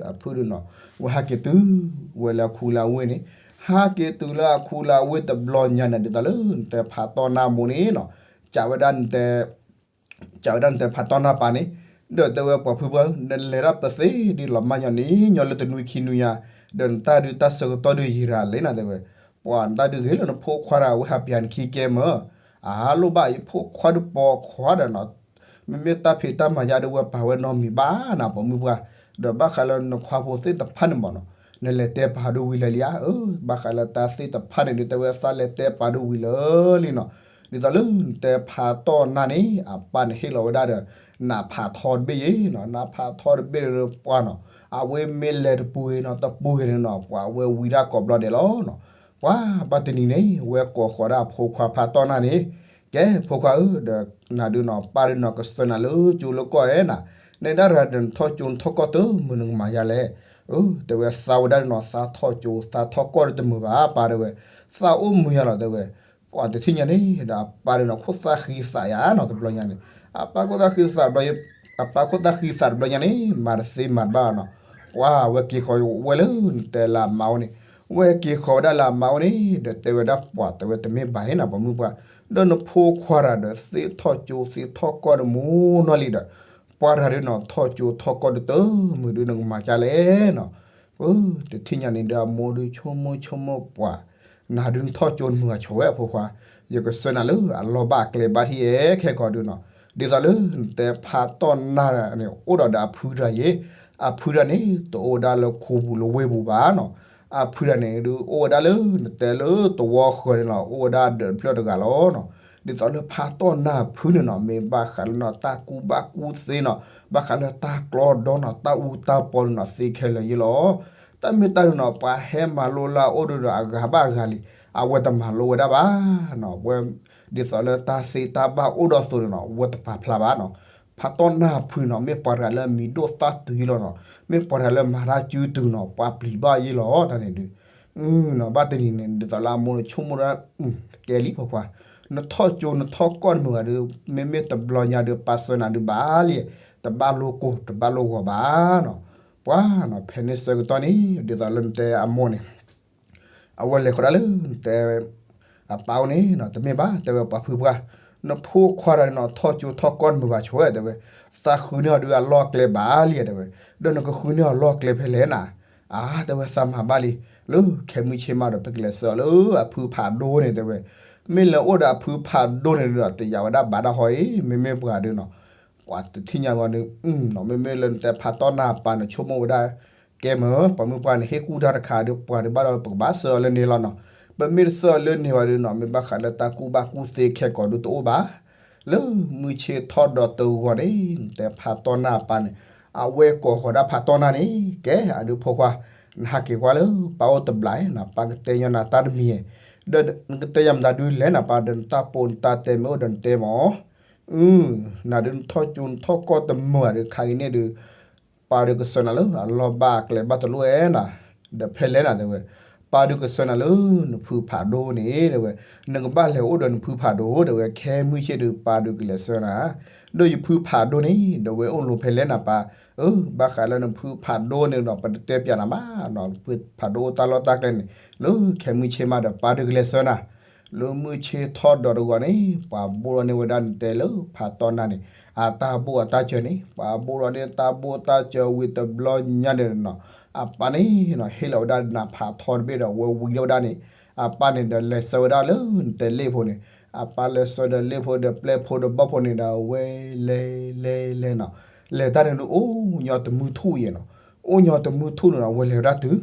အဖုဒုနီၤ, ဝဲဟးက့ၤတုၤဝဲလၢအခူလၢအဝ့ၢ်န့ၣ်, ဟးက့ၤတုၤလၢအခူလၢအဝ့ၢ်တဘျီညါန့ၣ် ဒ်သိးလၢနတဲဖးတီၢ်နၢ်မိၢ်န့ၣ်နီၤ, ကးဝဲဒၣ်နတဲ ကးဝဲဒၣ်နတဲဖးတီၢ်နၢ်ပၢ်န့ၣ်, ဒီးတဲဝဲပှၤဖုပှၢ်ဧၢ နလဲၤဒၣ်ပသ့ဒ်လီၤမၢ်ညီနံၤ ညီလၢတနွံခံနွံညါ, ဒီးနတၢ်ဒုးတၢ်ဆၢကတီၢ်ဒုးယံာ်ရၤလဲၣ်နၤတဲဝဲ, ပှၤနတၢ်ဒုးဂ့ၤလၢနဖိခွါတဂၤဝဲဟးပၠးနခံကဲမၢ်, အလိၣ်ဘၣ်ယဖိခွါဒုးပိာ်ခွါဒီးနီၤ, မ့မ့ၢ်တၢ်ဖံးတၢ်မၤယါဒုးဝဲပာ်ဝဲနီတမံၤဘၣ်နၤ ပိာ်မုၣ်ပှၢ်, ဒီးဘၣ်ဃးလၢနခွါဖိသ့ၣ်တဖၣ်န့ၣ်မ့ၢ်နီၤ, နလဲၤတဲပာ်ဒုးဝံၤလၢာ်လံဧါ, အၢ ဘၣ်ဃးလၢတၢ်သ့ၣ်တဖၣ်န့ၣ်ဒုးတဲဝဲသးလဲၤတဲပာ်ဒုးဝံၤလၢာ်လံနီၤ, ဒ်သိးလၢနတဲဖးတီၢ်နၢ်န့ၣ် အပၢ်န့ၣ်ဟ့ၣ်လီၤဝဲဒၣ်ဒီး နးဖးထီတဘ့ၣ်ယ့နီၤ, နးဖးထီတဘ့ၣ်ဒီးပှၤနီၤ, အဝဲမ့ၢ်လဲၤတပူၤဂ့ၤနီၤ တပူၤဂ့ၤန့ၣ်နီၤ ပှၤအဝဲဝံဒၣ်ကိးဘျီဒဲးလီၤနီၤ, ပှၤဘၣ်တနံၤန့ၣ် ဝဲကိးဃီၤဒၣ်ဖိခွါဖးတီၢ်နၢ်န့ၣ်, ကဲဖိခွါဧၢ ဒီးနၤဒုးနီၤ ပၢ်ဒုးနီၤကဆှၢနၤလၢကၠိလၢကီၢ်ဧဲနၤ, နဲဒၣ်ရၤဒီးနထီၣ်ကၠိနထီၣ်ကီၢ်တမုာ်နကမၤယါလဲၣ်, အၢ တဲဝဲသးဝဲဒၣ်ဒုးနီၤ သးထီၣ်ကၠိသးထီၣ်ကီၢ်ဒီးတမုာ်ဘၣ် ပၢ်တဲဝဲ, သးအိၣ်မုာ်ယါလီၤတဲဝဲ, ပှၤတထံၣ်ညါန့ၣ် ဒီးအပၢ်ဒုးနီၤ ခိၣ်သၣ်ဃံသးယါနီၤ တဘျီညါန့ၣ်, အပၢ်ခိၣ်သၣ်ဃံသးတဘျီ, အပၢ်ခိၣ်သၣ်ဃံသးတဘျီညါန့ၣ် မၤတသ့မၤတဘၣ်နီၤ, ပှၤဝဲက့ၤဃီၤဝဲလၢနတဲလၢအမါအိၣ်န့ၣ်, ဝဲက့ၤဃီၤဝဲဒၣ်လၢအမါအိၣ်န့ၣ် ဒီးတဲဝဲဒၣ်ပှၤတဲဝဲတမ့ၢ်ဘၣ်ဟ့နၤ ပိာ်မုၣ်ပှၢ်, ဒီးနဖိခွါတဂၤဒီးသ့ၣ်ထီၣ်ကၠိသ့ၣ်ထီၣ်ကီၢ်ဒီးမူနီၢ်လံဒီး ပှၤတဂၤဒုးနီၤ ထီၣ်ကၠိထီၣ်ကီၢ်ဒုးတမုာ်ဒုးနကမၤကါလဲၣ်နီၤ, အၢ တထံၣ်ညါန့ၣ်ဒီးအမိၢ်ဒုးဆိကမိၣ်ဆိကမိၣ်ပှၤ, နၤဒုးနထီၣ်ကၠိနမုာ်ဂၤဆိဝဲအဖိခွါ, ယကဆှၢနၤလၢအလီၢ်ဘၣ်အကျဲဘၣ်ထံၣ်အဲခဲကီးဒုးနီၤ, ဒ်သိးလၢနတဲဖးတီၢ်နၢ်န့ၣ် အိၣ်ဒီးဒီးအဖုတဂၤယ့, အဖုတဂၤန့ၣ် တအိၣ်ဝဲဒၣ်လၢခူပူၤလၢဝ့ၢ်ပူၤဘၣ်နီၤ, အဖုတဂၤန့ၣ်ဒုးအိၣ်ဝဲဒၣ်လၢနတဲလၢသဝီဃၢၤန့ၣ်လီၤ, အိၣ်ဝဲဒၣ်ဒီးတဖျၢၣ်တဂၤလီၤနီၤ, ဒ်သိးလၢဖးတီၢ်နၢ်ဖုန့ၣ်နီၤ မ့ၢ်ဘၣ်ဃးလၢနီၤတၢ်ကူၣ်ဘၣ်ကူၣ်သ့နီၤ, ဘၣ်ဃးလၢတၢ်ကျီဒီနီၤ တၢ်အူတၢ်ပီဒုးနီၤ သ့ခဲလၢာ်ယ့လီၤ, တၢ်မ့ၢ်တၢ်ဒုးနီၤ ပှၤဟဲမၤလိလၢအအိၣ်ဒုးဒီးအဂၤဘၣ်အဂၤလံ, အဝဲတမၤလိဝဲဒၣ်ဘၣ်နီၤ, ဝဲ ဒ်သိးလၢတၢ်သ့တၢ်ဘၣ်အိၣ်ဒီးသိးန့ၣ်နီၤ ဝဲတပာ်ဖျါဘၣ်နီၤ, ဖးတီၢ်နၢ်ဖုနီၤ မ့ၢ်ပှၤတဂၤလၢအမံၤဒိၣ်သၣ်တုၤယ့လီၤနီၤ, မ့ၢ်ပှၤတဂၤလၢမၤတၢ်စုတုၤနီၤ ပှၤပျံၤဘၣ်ယ့လီၤ တၢ်န့ၣ်ဒုး, ဘၣ်တနံၤန့ၣ် ဒ်သိးလၢအမိၢ်န့ၣ်ဆိကမိၣ်ဒၣ်, ကဲလံဖိခွါ, နထီၣ်ကၠိနထီၣ်ကီၢ်တမုာ်ဂၤဒုး မ့မ့ၢ်တဘျီညါဒုးပာ်ဆှၢနၤဒုးဘၣ်လံ, တဘၣ်လိၣ်ကိၢ် တဘၣ်လိၣ်ဂီၤဘၣ်နီၤ, ပှၤနီၤ ဖဲန့ၣ်ဆၢကတီၢ်န့ၣ် ဒ်သိးလၢနတဲအမိၢ်န့ၣ် အဝဲလဲၤဃီၤဒၣ်လၢနတဲ အပၢ်အိၣ်န့ၣ်နီၤ တမ့ၢ်ဘၣ် တဲဝဲပှၤဖုပှၢ်, နဖိခွါတဂၤန့ၣ်နီၤ ထီၣ်ကၠိထီၣ်ကီၢ်တမုာ်ဘၣ်ဆိဝဲ တဲဝဲ, သးဃုန့ၢ်အီၤဒုးအလီၢ်အကျဲဘၣ်လံ တဲဝဲ, ဒီးနကဃုန့ၢ်အီၤလီၢ်ကျဲဖဲလဲၣ်နၤ, အါ တဲဝဲသးမၤဘၣ်လံ, လၢခဲမုၢ်ဆ့ၣ်မးဒီး ပကလဲၤဆှၢအီၤလၢအဖုဖးဒိၣ်န့ၣ် တဲဝဲ, မ့ၢ်လဲၤအိၣ်ဒီးအဖုဖးဒိၣ်န့ၣ်ဒီး တယာ်ဝဲဒၣ်ဘၣ်တၢ်ဟီအံၤ မ့မ့ၢ်ပှၤဒုးနီၤ ပှၤတထံၣ်ညါဝဲဒုး, မ့မ့ၢ်လၢနတဲဖးတီၢ်နၢ်ပၢ်န့ၣ် ဆိကမိၣ်ဝဲဒၣ်, ကဲမ့ၢ် ပှၤမုၢ်ပှၢ်န့ၣ် ဟ့ၣ်ကူၣ်တၢ်တခါဒီး ပှၤဒုးဘၣ်ဒီး ပကဘၣ်ဆှၢအီၤလၢန့ၣ်လီၤနီၤ, ပမ့ၢ်တဆှၢအီၤလၢန့ၣ်ဝဲဒုးနီၤ မ့ၢ်ဘၣ်ဃးလၢတၢ်ကူၣ်ဘၣ်ကူၣ်သ့ခဲကိာ်ဒုးတအိၣ်ဘၣ်, လၢမုၢ်ဆ့ၣ်ထီၣ်ဒီးတဂီၤန့ၣ် နတဲဖးတီၢ်နၢ်ပၢ်န့ၣ်, အဝဲကိးဃီၤဒၣ်ဖးတီၢ်နၢ်န့ၣ် ကဲအဒုးဖိခွါ, နဟးက့ၤကွၢ်လၢပၢ်အိၣ်တဘျီနၤ ပၢ်ကတဲညီနၤတၢ်တမံၤ, ဒီးနကတဲယၤမတၤဒုးလဲၣ်နၤ ပၢ်ဒီးနတၢ်ပီနတၢ်တဲမ့ၢ်အိၣ်ဒီးနတဲမ့ၢ် နၤဒုးနထီၣ်ကၠိနထီၣ်ကီၢ်တမုာ်ဘၣ်ဒီး ခါက့ၤန့ၣ်ဒုး, ပၢ်ဒုးကဆှၢနၤလၢအလီၢ်ဘၣ်အကျဲဘၣ်တလိၣ်ဝဲနၤ, ဒီးဖဲလဲၣ်နၤတဲဝဲ, ပၢ်ဒုးကဆှၢနၤလၢနဖုဖးဒိၣ်န့ၣ် တဲဝဲ, နကဘၣ်လဲၤအိၣ်ဒီးနဖုဖးဒိၣ် တဲဝဲ, ခဲမုၢ်ဆ့ၣ်ဒုးပၢ်ဒုးကလဲၤဆှၢနၤ, ဒီးယဖုဖးဒိၣ်န့ၣ် ဒီးဝဲအိၣ်လီၤဖဲလဲၣ်နၤပၢ်, အၢ ဘၣ်ဃးလၢနဖုဖးဒိၣ်န့ၣ်ဒီး ပတတဲပျးနၤမးနီၤ, ဖုဖးဒိၣ်အိၣ်တၢ်လီၢ်တၢ်ကျဲန့ၣ် လၢခဲမုၢ်ဆ့ၣ်မးဒီးပၢ်ဒုးကလဲၤဆှၢနၤ လၢမုၢ်ဆ့ၣ်ထီၣ်ဒီးတဂီၤန့ၣ် ပှၤဘိၣ်ထီၣ်န့ၢ်ဝဲဒၣ်နတဲလၢဖးတီၢ်နၢ်န့ၣ်, အတၢ်ဘိၣ်အတၢ်စၢၤန့ၣ် ပှၤဘိၣ်ထီၣ်န့ၢ်တၢ်ဘိၣ်တၢ်စၢၤဝံၤတဘျီညါန့ၣ်နီၤ, အပၢ်န့ၣ်နီၤ ဟ့ၣ်လီၤဝဲဒၣ်နးဖးထီတဘ့ၣ်ဒီး ဝဲဝံၤထီၣ်ဝဲဒၣ်န့ၣ်, အပၢ်န့ၣ်ဒီးလဲၤဆှၢဝဲဒၣ်လၢနတဲလ့ၣ်ဖိန့ၣ်, အပၢ်လဲၤဆှၢဒီးလ့ၣ်ဖိဒီးပျဲၢ်ဖိဒီးဘီၣ်ဖိန့ၣ်ဒီး ဝဲလဲၤလဲၤလဲၤနီၤ, လဲၤတၢ်န့ၣ်ဒုးအိၣ်ညီတမုၢ်ထူၣ်ယဲနီၤ, အိၣ်ညီတမုၢ်ထူၣ်န့ၣ်ဒီး ဝဲလဲၤဝဲဒၣ်တုၤ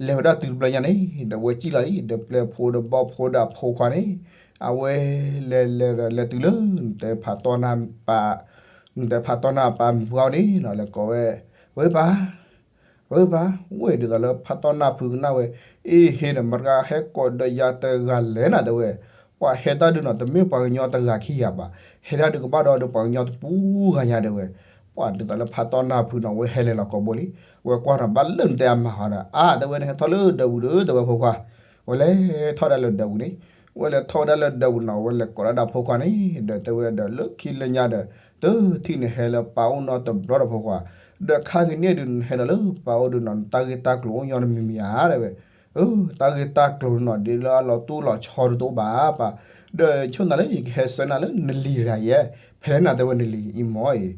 လဲၤဝဲဒၣ်တုၤတဘျီညါန့ၣ် ဒီးဝဲစံၣ်လီၤလံ ဒီးပျဲၢ်ဖိဒီးဘီၣ်ဖိဒီးအဖိခွါန့ၣ်, အဝဲလဲၤလဲၤဒီးလဲၤတုၤလၢ နတဲဖးတီၢ်နၢ်ပၢ်, နတဲဖးတီၢ်နၢ်ပၢ်မုၢ်ပှၢ်န့ၣ်နီၤ လဲၤကိးဝဲ, ဝဲပၢ်, ဝဲပၢ်, ဝဲဒ်သိးလၢဖးတီၢ်နၢ်ဖုကနၣ်ဝဲ, အ့ ဟ့ၣ်ဒီးမတၤဂၤဟဲကိးဒီးယၤတဂၤလဲၣ်နၤတဲဝဲ, ပှၤဟဲတၢ်ဒုးနီၤ တမ့ၢ်ပှၤကညီတဂၤခံဂၤဘၣ်, ဟဲတၢ်ဒုးကဘၣ်ဒီးပှၤကညီတပူၤဂၤညါတဲဝဲ, ပှၤဒ်သိးလၢဖးတီၢ်နၢ်ဖုနီၤ ဝဲဟဲလဲၤလီၤကိးဘိလံ, ဝဲကွၢ်နီၤ ဘၣ်လၢနတဲအမၤဟီဒီး အါ တဲဝဲန့ၣ် ဟဲထီၣ်လၢဒၢးပူၤဒီး တဲဝဲဖိခွါ, ဝဲလဲၤထီၣ်ဒၣ်လၢဒၢးပူၤန့ၣ်, ဝဲလဲၤထီၣ်ဝဲဒၣ်လၢဒၢးပူၤနီၤ ဝဲလဲၤကိးဒၣ်ဒီးဖိခွါန့ၣ် ဒီးတဲဝဲဒီးလၢခံလၢညါဒီး လၢထံၣ်န့ၣ်ဟဲလၢပၢ်အိၣ်နီတဘျီဒီးဖိခွါ, ဒီးခါကနံၣ်ဒုးနဟဲဒီးလၢပၢ်အိၣ်ဒုးနီၤ နတၢ်ဂ့ၢ်တၢ်ကျိၤအိၣ်ညီတမံၤမံၤဧါ တဲဝဲ, တၢ်ဂ့ၢ်တၢ်ကျိၤနီၤ ဒ်လၢအလီၤတူၢ်လီၤဆီဒုးတအိၣ်ဘၣ်ပၢ်, ဒီးဆိၣ်နၤလၢယကဟဲဆှၢနၤလၢနလံၤတဂၤယဲ, ဖဲနၤတဲဝဲနလံၤအံၤမ့ၢ်အံၤ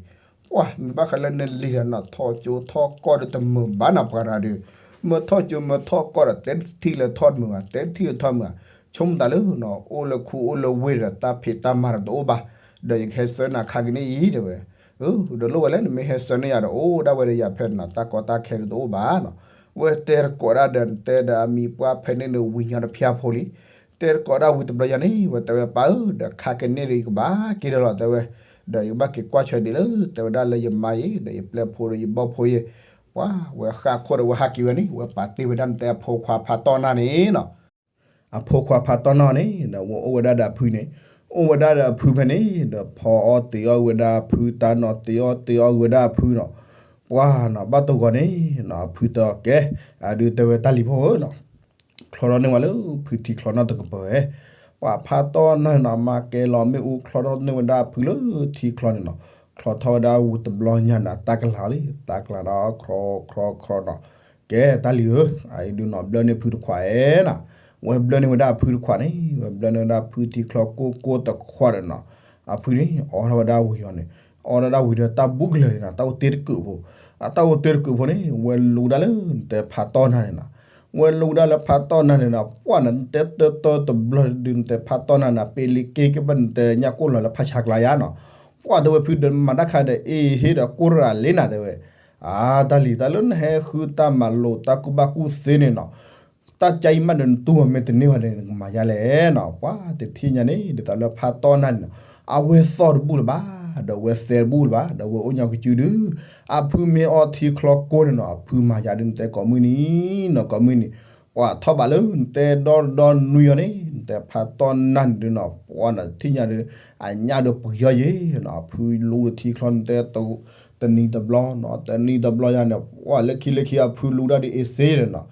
ပှၤမ့ၢ်ဘၣ်ဃးလၢနလံၤဒီးနီၤ ထီၣ်ကၠိထီၣ်ကီၢ်ဒီး တမုာ်ဘၣ်နီၤ ပှၤတဂၤဒီး, မ့ၢ်ထီၣ်ကၠိမ့ၢ်ထီၣ်ကီၢ်ဒီး တဲတထံၣ်လၢထီၣ်တမုာ်ဘၣ် တဲတထံၣ်လၢထီၣ်မုာ်ဘၣ်, ဆိကမိၣ်သးလၢနီၤ အိၣ်လၢခူအိၣ်လၢဝ့ၢ်ဒီး တၢ်ဖံးတၢ်မၤဒီးတအိၣ်ဘၣ်, ဒီးယကဟဲဆှၢနၤခါကနံၣ်အံၤ တဲဝဲ, ဒီးလိၣ်ဝဲလၢနမ့ၢ်ဟဲဆှၢန့ၢ်ယၤဒီး အိၣ်ဒၣ်ဝဲဒီးယၤဖဲနီၤ တၢ်ကီတၢ်ခဲဒီးတအိၣ်ဘၣ်နီၤ, ဝဲတဲတကိးဒၣ်ဒီး နတဲဒီးအမံၤပှၢ်ဖဲန့ၣ်ဒီး ဝံၤညီတဖၠၣ်ဖိလံ တဲတကိးဒၣ်ဝံၤတဘျီယၤန့ၣ် ဝဲတဲဝဲပၢ်ဧၢ ဒီးခါကနံၣ်ဒီးယကဘၣ်က့ၤဒီးလီၤ တဲဝဲ, ဒီးယကဘၣ်က့ၤကွၢ်ဆွဲဒံးလၢ တဲဝဲဒၣ်လၢယမါယ့ၣ် ဒီးယပျဲၢ်ဖိဒီးယဘီၣ်ဖိယ့ၣ်, ပှၤဝဲဃၣ်ခိၣ်ဒီးဝဲဟးက့ၤဝဲန့ၣ် ဝဲပာ်တ့ၢ်ဝဲဒၣ်နတဲအဖိခွါဖးတီၢ်နၢ်န့ၣ်နီၤ အဖိခွါဖးတီၢ်နၢ်န့ၣ် ဒီးဝဲအိၣ်ဝဲဒၣ်ဒီးအဖုန့ၣ်, အိၣ်ဝဲဒၣ်ဒီးအဖုဖဲန့ၣ် ဒီးဖီအီၣ်တ့ၤအီၣ်ဝဲဒၣ်အဖု တၢ်နီၤတ့ၤအီၣ်တ့ၤအီၣ်ဝဲဒၣ်အဖုနီၤ, ပှၤနီၤ ဘၣ်တဂီၤန့ၣ်နီၤ အဖုတဲကဲ, အဒုးတဲဝဲတၢ်လံၤဖိဧၢနီၤ ချီထီၣ်န့ၢ်ဝဲလၢ ဖုထံချီနီၣ်တကပၤဧဲ, ပှၤဖးတီၢ်နၢ်န့ၣ်နီၤ မၤကဲလီၤမ့ၣ်အူ ချီထီၣ်န့ၢ်ဝဲဒၣ်အဖုလၢထံချီန့ၣ်နီၤ, ချီထီၣ်ဝဲဒၣ်ဝံၤတဘျီညါန့ၣ် တၢ်ကလၤလံ တၢ်ကလၤဒီး ခရီခရီခရီနီၤ, ကဲတၢ်လံၤဧၢ, အအံၤဒုးနီၤ ဘျၢန့ၢ်ဖုတခွးဧဲနီၤ, ဝဲဘျၢန့ၢ်ဝဲဒၣ်အဖုတခွးန့ၣ် ဝဲဘျၢန့ၢ်ဝဲဒၣ်ဖုထံချီကိၢ်ကိၢ်တခွးဒီးနီၤ, အဖုန့ၣ် အိးထီၣ်ဝဲဒၣ်ဝံၤအီၤန့ၣ်, အိးထီၣ်ဒၣ်ဝံၤဒီးတၢ်ဘူးကလၢာ်န့ၣ်နီၤ တၢ်အိၣ်တ့ၢ်တကုးဖိ, အတၢ်အိၣ်တ့ၢ်တကုးဖိန့ၣ် ဝဲလူၤဒၣ်လၢနတဲဖးတီၢ်နၢ်န့ၣ်နီၤ, ဝဲလူၤဒၣ်လၢဖးတီၢ်နၢ်န့ၣ်နီၤ ပှၢ်န့ၣ် နတဲတၢတၢတဘျီဒုး နတဲဖးတီၢ်နၢ်န့ၣ် ပ့လံက့ကဘၣ် နတဲညၣ်ကိၢ်လီၤလၢဖးဆါကျါယါနီၤ, ပှၢ်တဲဝဲဖုဒီးမၤတၢ်ခါဒီး အ့ဟ့ဒီးကိၢ်ရၤလ့နၤတဲဝဲ, အါ တၢ်လံၤ တၢ်လၢနဟဲဃုတၢ်မၤလိ တၢ်ကူၣ်ဘၣ်ကူၣ်သ့န့ၣ်နီၤ, တၢ်ကါအံၤမးဒီးနတူၢ်မ့ၢ်တန့ၢ်ဘၣ်ဒီး နကမၤယါလဲၣ်နီၤ, ပှၢ်တထံၣ်ညါန့ၣ် ဒ်သိးလၢဖးတီၢ်နၢ်န့ၣ်နီၤ အဝဲသီၣ်တဘူၣ်လၢၤဘၣ်, ဒီးဝဲသဲတဘူၣ်လၢၤဘၣ် ဒီးဝဲအိၣ်ညီကစုဒုး, အဖုမ့ၢ်အီထံချီကိၢ်န့ၣ်နီၤ အဖုမၤယၤဒုး နတဲကိးမုၢ်နံၤနီၤ ကိးမုၢ်နံၤ, ပှၢ်ထီၣ်ဘးလၢနတဲဒီဒီနွံယီၤန့ၣ် နတဲဖးတီၢ်နၢ်န့ၣ်ဒုးနီၤ ပှၢ်နၤတထံၣ်ညါဒီး အညၣ်ဒီးပှံၤယီၤယ့ၤနီၤ အဖုလူၤလၢထံချီနတဲ တနံၤတဘျီနီၤ တနံၤတဘျီယါန့ၣ် ပှၢ်လၢခံလၢခံအဖုလူၤဒၣ်ဒုးအ့စ့ဒီးနီၤ,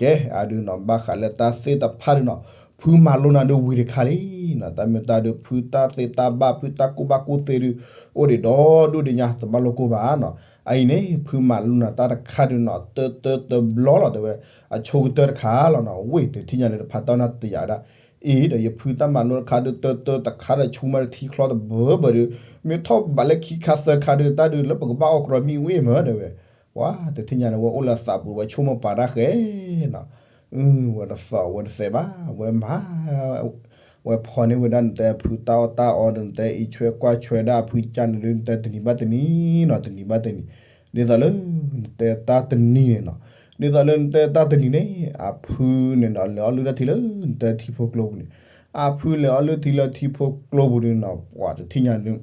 ကဲအဒုးနီၤ ဘၣ်ဃးလၢတၢ်သ့ၣ်တဖၣ်ဒုးနီၤ ဖုမၤလိနၤဒုးဝံၤတခါလံနီၤ, တၢ်မ့ၢ်တၢ်ဒုး ဖုတၢ်သ့တၢ်ဘၣ် ဖုတၢ်ကူၣ်ဘၣ်ကူၣ်သ့ဒုး အိၣ်ဒံးဒီဒူၣ်ဒံးညါ တဘၣ်လိၣ်ကိၢ်ဘၣ်နီၤ, အအံၤန့ၣ် ဖုမၤလိနၤတၢ်တခါဒုးနီၤ တၢတၢတဘျီလီၤတဲဝဲ, အဆိကတၢၢ်တခါလီၤနီၤ ဝ့ၢ်တထံၣ်ညါန့ၣ် ဖးတီၢ်နၢ်တယာ်ဒၣ် အံၤဒီးယဖုတၢ်မၤလိတခါဒုး တၢတၢတခါဒီး ဆူမဲာ်ထံချီတဘၢဘၢဒုး မ့ၢ်ထီၣ်ဘးလၢခံခါသၢခါဒုး တၢ်ဒုးလၢပကဘၣ်အီၣ်ကြီမံဝ့ၢ်မၢတဲဝဲ, ပှၢ်တထံၣ်ညါန့ၣ် ဝဲအိၣ်လၢသးပူၤ ဝဲဆိကမိၣ်ပာ်တၢ်ဃဲနီၤ, ဝဲတသီၣ်ဝဲတသဲးဘၣ် ဝဲမၤ ဝဲဖီန့ၢ်ဝဲဒၣ်နတဲဖုတၢ်အီၣ်တၢ်အီဒီး နတဲအံးဆွဲကွၢ်ဆွဲဒၣ်အဖုကၢ်န့ၣ်ဒုး နတဲတနံၤဘၣ်တနံၤနီၤ တနံၤဘၣ်တနံၤ, ဒ်သိးလၢ နတဲတၢ်တနံၤန့ၣ်နီၤ, ဒ်သိးလၢနတဲတၢ်တနံၤန့ၣ် အဖုန့ၣ်နီၤ လဲၤအီၣ်လုၢ်တၢ်ထံလၢနတဲထံဖိကျိပူၤန့ၣ်, အဖုလဲၤအီၣ်လုၢ်ထံလၢထံဖိကျိပူၤန့ၣ်နီၤ ပှၢ်တထံၣ်ညါန့ၣ်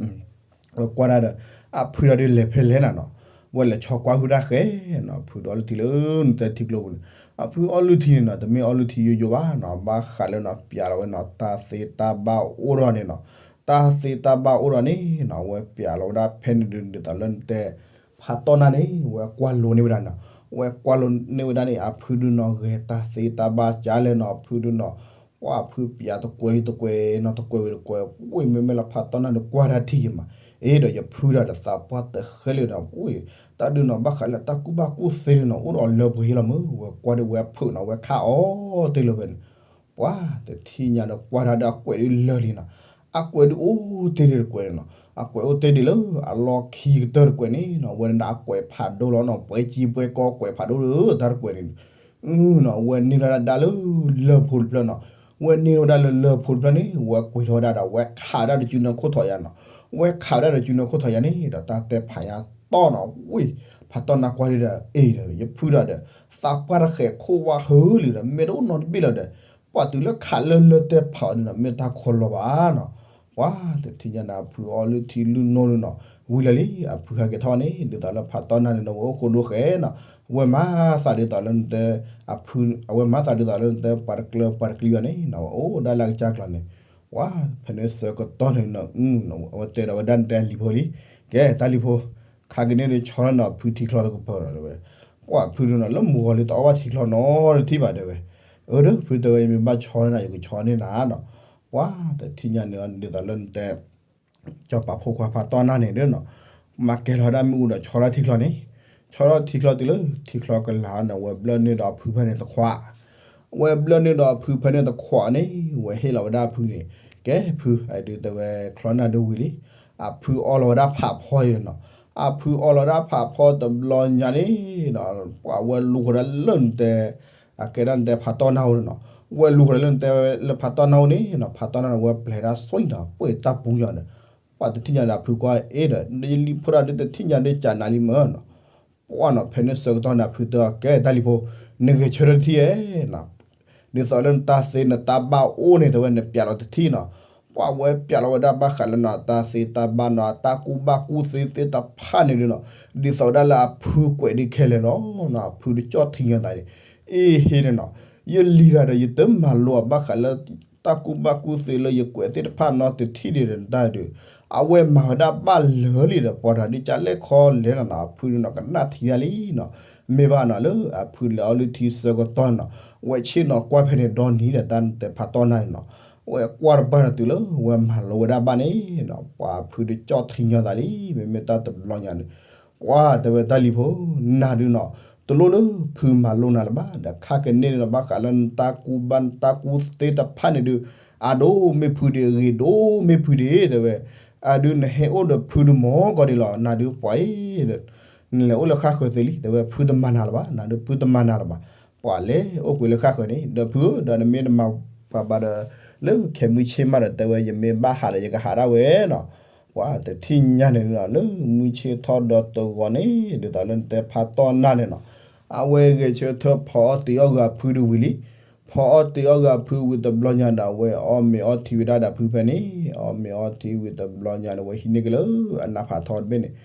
ဝဲကွၢ်ဒၣ်ဒီး အဖုဒီးဒုးလဲၤဖဲလဲၣ်နၤနီၤ, ဝဲလဲၤဆီကွၢ်ဟုၣ်ဒၣ်ဃဲနီၤ ဖုဒီးအီၣ်လုၢ်ထံလၢနတဲထံကျိပူၤန့ၣ်, အဖုအီၣ်လုၢ်ထံန့ၣ်နီၤ တမ့ၢ်အီၣ်လုၢ်ထံယိယိဘၣ်နီၤ ဘၣ်ဃးလၢနီၤ ပျးလီၤဝဲနီၤ တၢ်သ့တၢ်ဘၣ်အိၣ်ဒီးန့ၣ်နီၤ, တၢ်သ့တၢ်ဘၣ်အိၣ်ဒီးန့ၣ်နီၤ ဝဲပျးလီၤဝဲဒၣ်ဖဲန့ၣ်ဒုး ဒ်သိးလၢနတဲ ဖးတီၢ်နၢ်န့ၣ် ဝဲကွၢ်လိန့ၢ်ဝဲဒၣ်နီၤ, ဝဲကွၢ်လိန့ၢ်ဝဲဒၣ်န့ၣ် အဖုဒုးနီၤ ဂဲၤတၢ်သ့တၢ်ဘၣ်ကလဲၣ်နီၤ အဖုဒုးနီၤ ပှၢ်ဖုပျးတကွဲးတကွဲးနီၤ တကွဲးဝံၤတကွဲး ဝ့ၢ်မ့မ့ၢ်လၢဖးတီၢ်နၢ်ဒုးကွၢ်တၢ်ထံၣ်ယံၤမး, အ့ဒီးယဖုဒီးသးပှၢ်တဃဲလၢာ်ဒီး ဝ့ၢ် တၢ်ဒုးနီၤ ဘၣ်ဃးလၢတၢ်ကူၣ်ဘၣ်ကူၣ်သ့ဒုးနီၤ အိၣ်ဒီးအီၤလၢပှဲၤလီၤမုၢ် ဝဲကွၢ်ဒုးဝဲဖုးနီၤ ဝဲခးအီၤတ့ၢ်လၢၤဝဲန့ၣ် ပှၢ်တထံၣ်ညါဒီးကွၢ်တၢ်ဒီးအကွဲးဒုးလၢာ်လံနီၤ, အကွဲးဒုးအိၣ်တ့ၢ်ဒံးတကွဲးန့ၣ်နီၤ အကွဲးအိၣ်တ့ၢ်ဒံးလၢအလီၢ်ခံကတၢၢ်တကွဲးန့ၣ်နီၤ ဝဲဒၣ်အကွဲးဖးဒိၣ်လီၤနီၤ ပှဲၤကံပှဲၤကီကွဲးဖးဒိၣ်လၢတၢ်တကွဲးန့ၣ် နီၤ ဝဲန့ၢ်ဝဲဒၣ်လၢလၢၢ်ဖိတဖျၢၣ်နီၤ, ဝဲန့ၢ်ဝဲဒၣ်လၢလၢၢ်ဖိတဖျၢၣ်န့ၣ် ဝဲကွံာ်ထီၣ်ဝဲဒၣ်ဒီး ဝဲခးဝဲဒၣ်ဒီးစုနၢခိၣ်ထီၣ်ယါနီၤ, ဝဲခးဝဲဒၣ်ဒီးစုနၢခိၣ်ထီၣ်ယါန့ၣ်ဒီး တၢ်တဲဖးညါတီၢ်နီၤ ဝ့ၢ် ဖးတီၢ်နၢ်ကွၢ်ဒုးဒီး အ့ဒီး ယဖုဒီးဒီး သးပှၢ်တဃဲးခိၣ်ဝါဟုလံဒီး မ့ၢ်တအိၣ်နီတဘ့ၣ်လီၤဒီး ပှၢ်တုၤလၢခးလၢလၢၢ်တဲဖးအီၤဒုးနီၤ မ့ၢ်တၢ်ခီလီၤဘၣ်နီၤ ပှၢ်တထံၣ်ညါန့ၣ် အဖုအီၣ်လုၢ်ထံလုၢ်နိဒုးနီၤ ဝံၤလၢာ်လံ အဖုဟဲက့ၤထီၣ်န့ၣ် ဒ်သိးလၢဖးတီၢ်နၢ်န့ၣ်နီၤ ဝဲအိၣ်ဃိဒိဃဲနီၤ အဝဲမၤသးဒ်သိးလၢနတဲ အဖု အဝဲမၤသးဒ်သိးလၢနတဲ ပှၤတကျၢၤပှၤတကျံၤအီၤန့ၣ်နီၤ ဝဲအိၣ်ဒၣ်လၢအကစၢ်ကျါန့ၣ် ပှၢ်ဖဲန့ၣ်ဆၢကတီၢ်န့ၣ်နီၤ အဝဲတဲဒီးဝဲဒၣ်နတဲလံၤဖိလံ ကဲတၢ်လံၤဖိ ခါကန့ၣ်ဒီးဆီလီၤနီၤ ဖုထံချီတကပၤဒီးဝဲ ပှၢ်ဖုဒုးနီၤ လၢမုၢ်ဂီၤလံတအီၣ်ဘၣ်ထံချီနီတထံၣ်ဘၣ်တဲဝဲ အၢ ဒီးဖုတဲဝဲ ယမ့ၢ်ဘၣ်ဆီန့ၢ်နၤ ယကဆီန့ၢ်နၤနီၤ ပှၢ်တထံၣ်ညါန့ၣ် ဒ်သိးလၢနတဲ စီၤပၤဖိခွါဖးတီၢ်နၢ်န့ၣ်ဒီးနီၤ, မၤကဲၤလီၤဝဲဒၣ်မ့ၣ်အူဒီးဆီထီၣ်ထံချီန့ၣ်, ဆီထီၣ်ထံချီတုၤလၢထံချီကလာ်န့ၣ် ဝဲဘျၢၣ်န့ၢ်ဒီးအဖုဖဲန့ၣ်တခွး, ဝဲဘျၢၣ်န့ၢ်ဒီးအဖုဖဲန့ၣ်တခွးန့ၣ် ဝဲဟ့ၣ်လီၤဝဲဒၣ်အဖုန့ၣ်, ကဲဖု အဒုးတဲဝဲချီနၢ်ဒုးဝံၤလံ, အဖုအီလီၤဝဲဒၣ်ဖးဖီအံၤနီၤ, အဖုအီလီၤဝဲဒၣ်ဖးဖီတဘျီညါန့ၣ်နီၤ, ပှၤဝဲလူၤဃီၤဒၣ်လၢနတဲ အကဲဒၣ်နတဲဖးတီၢ်နၢ်အိၣ်န့ၣ်နီၤ, ဝဲလူၤဃီၤလၢနတဲလၢဖးတီၢ်နၢ်အိၣ်န့ၣ်နီၤ, ဖးတီၢ်နၢ်န့ၣ် ဝဲပျဲၤဒၣ်စွံနီၤ ပှဲၤတၢ်ပူၤညါန့ၣ်, ပှၤတထံၣ်ညါဒီးအဖုကွၢ်အ့ဒီး ဒ်လံဖိတၢ်ဒ်တထံၣ်ညါဒ်ကနၤလံမၢနီၤ, ပှၢ်နီၤ ဖဲန့ၣ်ဆၢကတီၢ်န့ၣ် အဖုတဲအီၤ ကဲတၢ်လံၤဖိ, နဂဲၤဆၢထၢၣ်တထံၣ်ဧါနီၤ, ဒ်သိးလၢနတၢ်သ့နတၢ်ဘၣ်အိၣ်န့ၣ် တဲဝဲနပျဲလီၤတထံၣ်နီၤ, ပှၢ်ဝဲပျဲလီၤဝဲဒၣ်ဘၣ်ဃးလၢနီၤ တၢ်သ့တၢ်ဘၣ်နီၤ အတၢ်ကူၣ်ဘၣ်ကူၣ်သ့သ့ၣ်တဖၣ်န့ၣ်ဒုးနီၤ, ဒ်သိးဝဲဒၣ်လၢအဖုကွဲးဒ်ခဲလၢာ်လီၤနီၤ, အဖုတကၠီၣ်ထံညီသးန့ၣ်, အ့ဟ့န့ၣ်နီၤ, ယလံၤတၢ်ဒီး ယတမၤလိအဘၣ်ဃးလၢ တၢ်ကူၣ်ဘၣ်ကူၣ်သ့လၢယကွဲးသ့ၣ်တဖၣ်နီတထံၣ်ဒံးဒီးနတၢ်ဒုး, အဝဲမၤဝဲဒၣ်ဘၣ်လၢာ်လံဒီး ပှၤတဂၤဒ်ကလဲၣ်ခီလဲၣ်နီၤနီၤ, အဖုဒုးနီၤ ကနၣ်ထံယါလံနီၤ, မ့ၢ်ဘၣ်နီၤ လၢအဖုလဲၤအီလုၢ်ထံဆၢကတီၢ်န့ၣ်နီၤ, ဝဲဆ့ၣ်နီၤကွၢ်ဖဲန့ၣ်ဒီနံၤဒီး တၢ်နတဲဖးတီၢ်နၢ်န့ၣ်နီၤ, ဝဲကွၢ်တဘၣ်န့ၣ်တုၤလၢ ဝဲမၤလိဝဲဒၣ်ဘၣ်န့ၣ်နီၤ, ပှၤအဖုတကၠီၣ်ထံညီသးလံ, မ့မ့ၢ်တၢ်တဘျီညါန့ၣ် ပှၢ်တဲဝဲတၢ်လံၤဖိ, နၤဒုးနီၤ, တလိၣ်လၢဖုမၤလိနၤလၢၤဘၣ်, ဒီးခါကန့ၢ်န့ၣ်နီၤ ဘၣ်ဃးလၢနတၢ်ကူၣ်ဘၣ်နတၢ်ကူၣ်သ့တဖၣ်န့ၣ်ဒုး, အဒိၣ်မ့ၢ်ဖုဒံး အဂ့ၤဒိၣ်မ့ၢ်ဖုဒံး တဲဝဲ, အဒုးနဟဲအိၣ်ဒီးဖုဒုးမ့ၢ်ကီးဒံးလီၤ, နၤဒုးပှၤအံၤဒီး နလဲၤအိၣ်လၢဃၣ်ဃၢၤသ့လံ, တဲဝဲဖုတမၤနၤလၢၤဘၣ်, နၤဒုးဖုတမၤနၤလၢၤဘၣ်, ပှၤလဲၤအိၣ်ကွံာ်လၢဃၣ်ဃၢၤန့ၣ် ဒီးဖုဧၢ ဒီးနမ့ၢ်တမၤပှၤဘၣ်ဒီး လၢခဲမုၢ်ဆ့ၣ်မးဒီး တဲဝဲယမ့ၢ်ဘၣ်ဟးဒီးယကဟးဒၣ်ဝဲနီၤ, ပှၤတထံၣ်ညါန့ၣ်နီၤ လၢမုၢ်ဆ့ၣ်ထီၣ်ဒီတဂီၤန့ၣ် ဒ်သိးလၢနတဲဖးတီၢ်နၢ်န့ၣ်နီၤ, အဝဲဂဲၤဆၢထၢၣ်ဖီအီၣ်တ့ၤအီၣ်ဂၤဖုဒုးဝံၤလံ, ဖီအီၣ်တ့ၤအီၣ်ဂၤဖုဝံၤတဘျီညါဒီး အဝဲအီၣ်မ့ၤအီထံဝဲဒၣ်ဒီးဖုဖဲန့ၣ်, အီၣ်မ့ၤအီထံဝံၤတဘျီညါန့ၣ် ဝဲဟံးန့ၢ်က့ၤလၢအနးဖးထီတဘ့ၣ်န့ၣ်,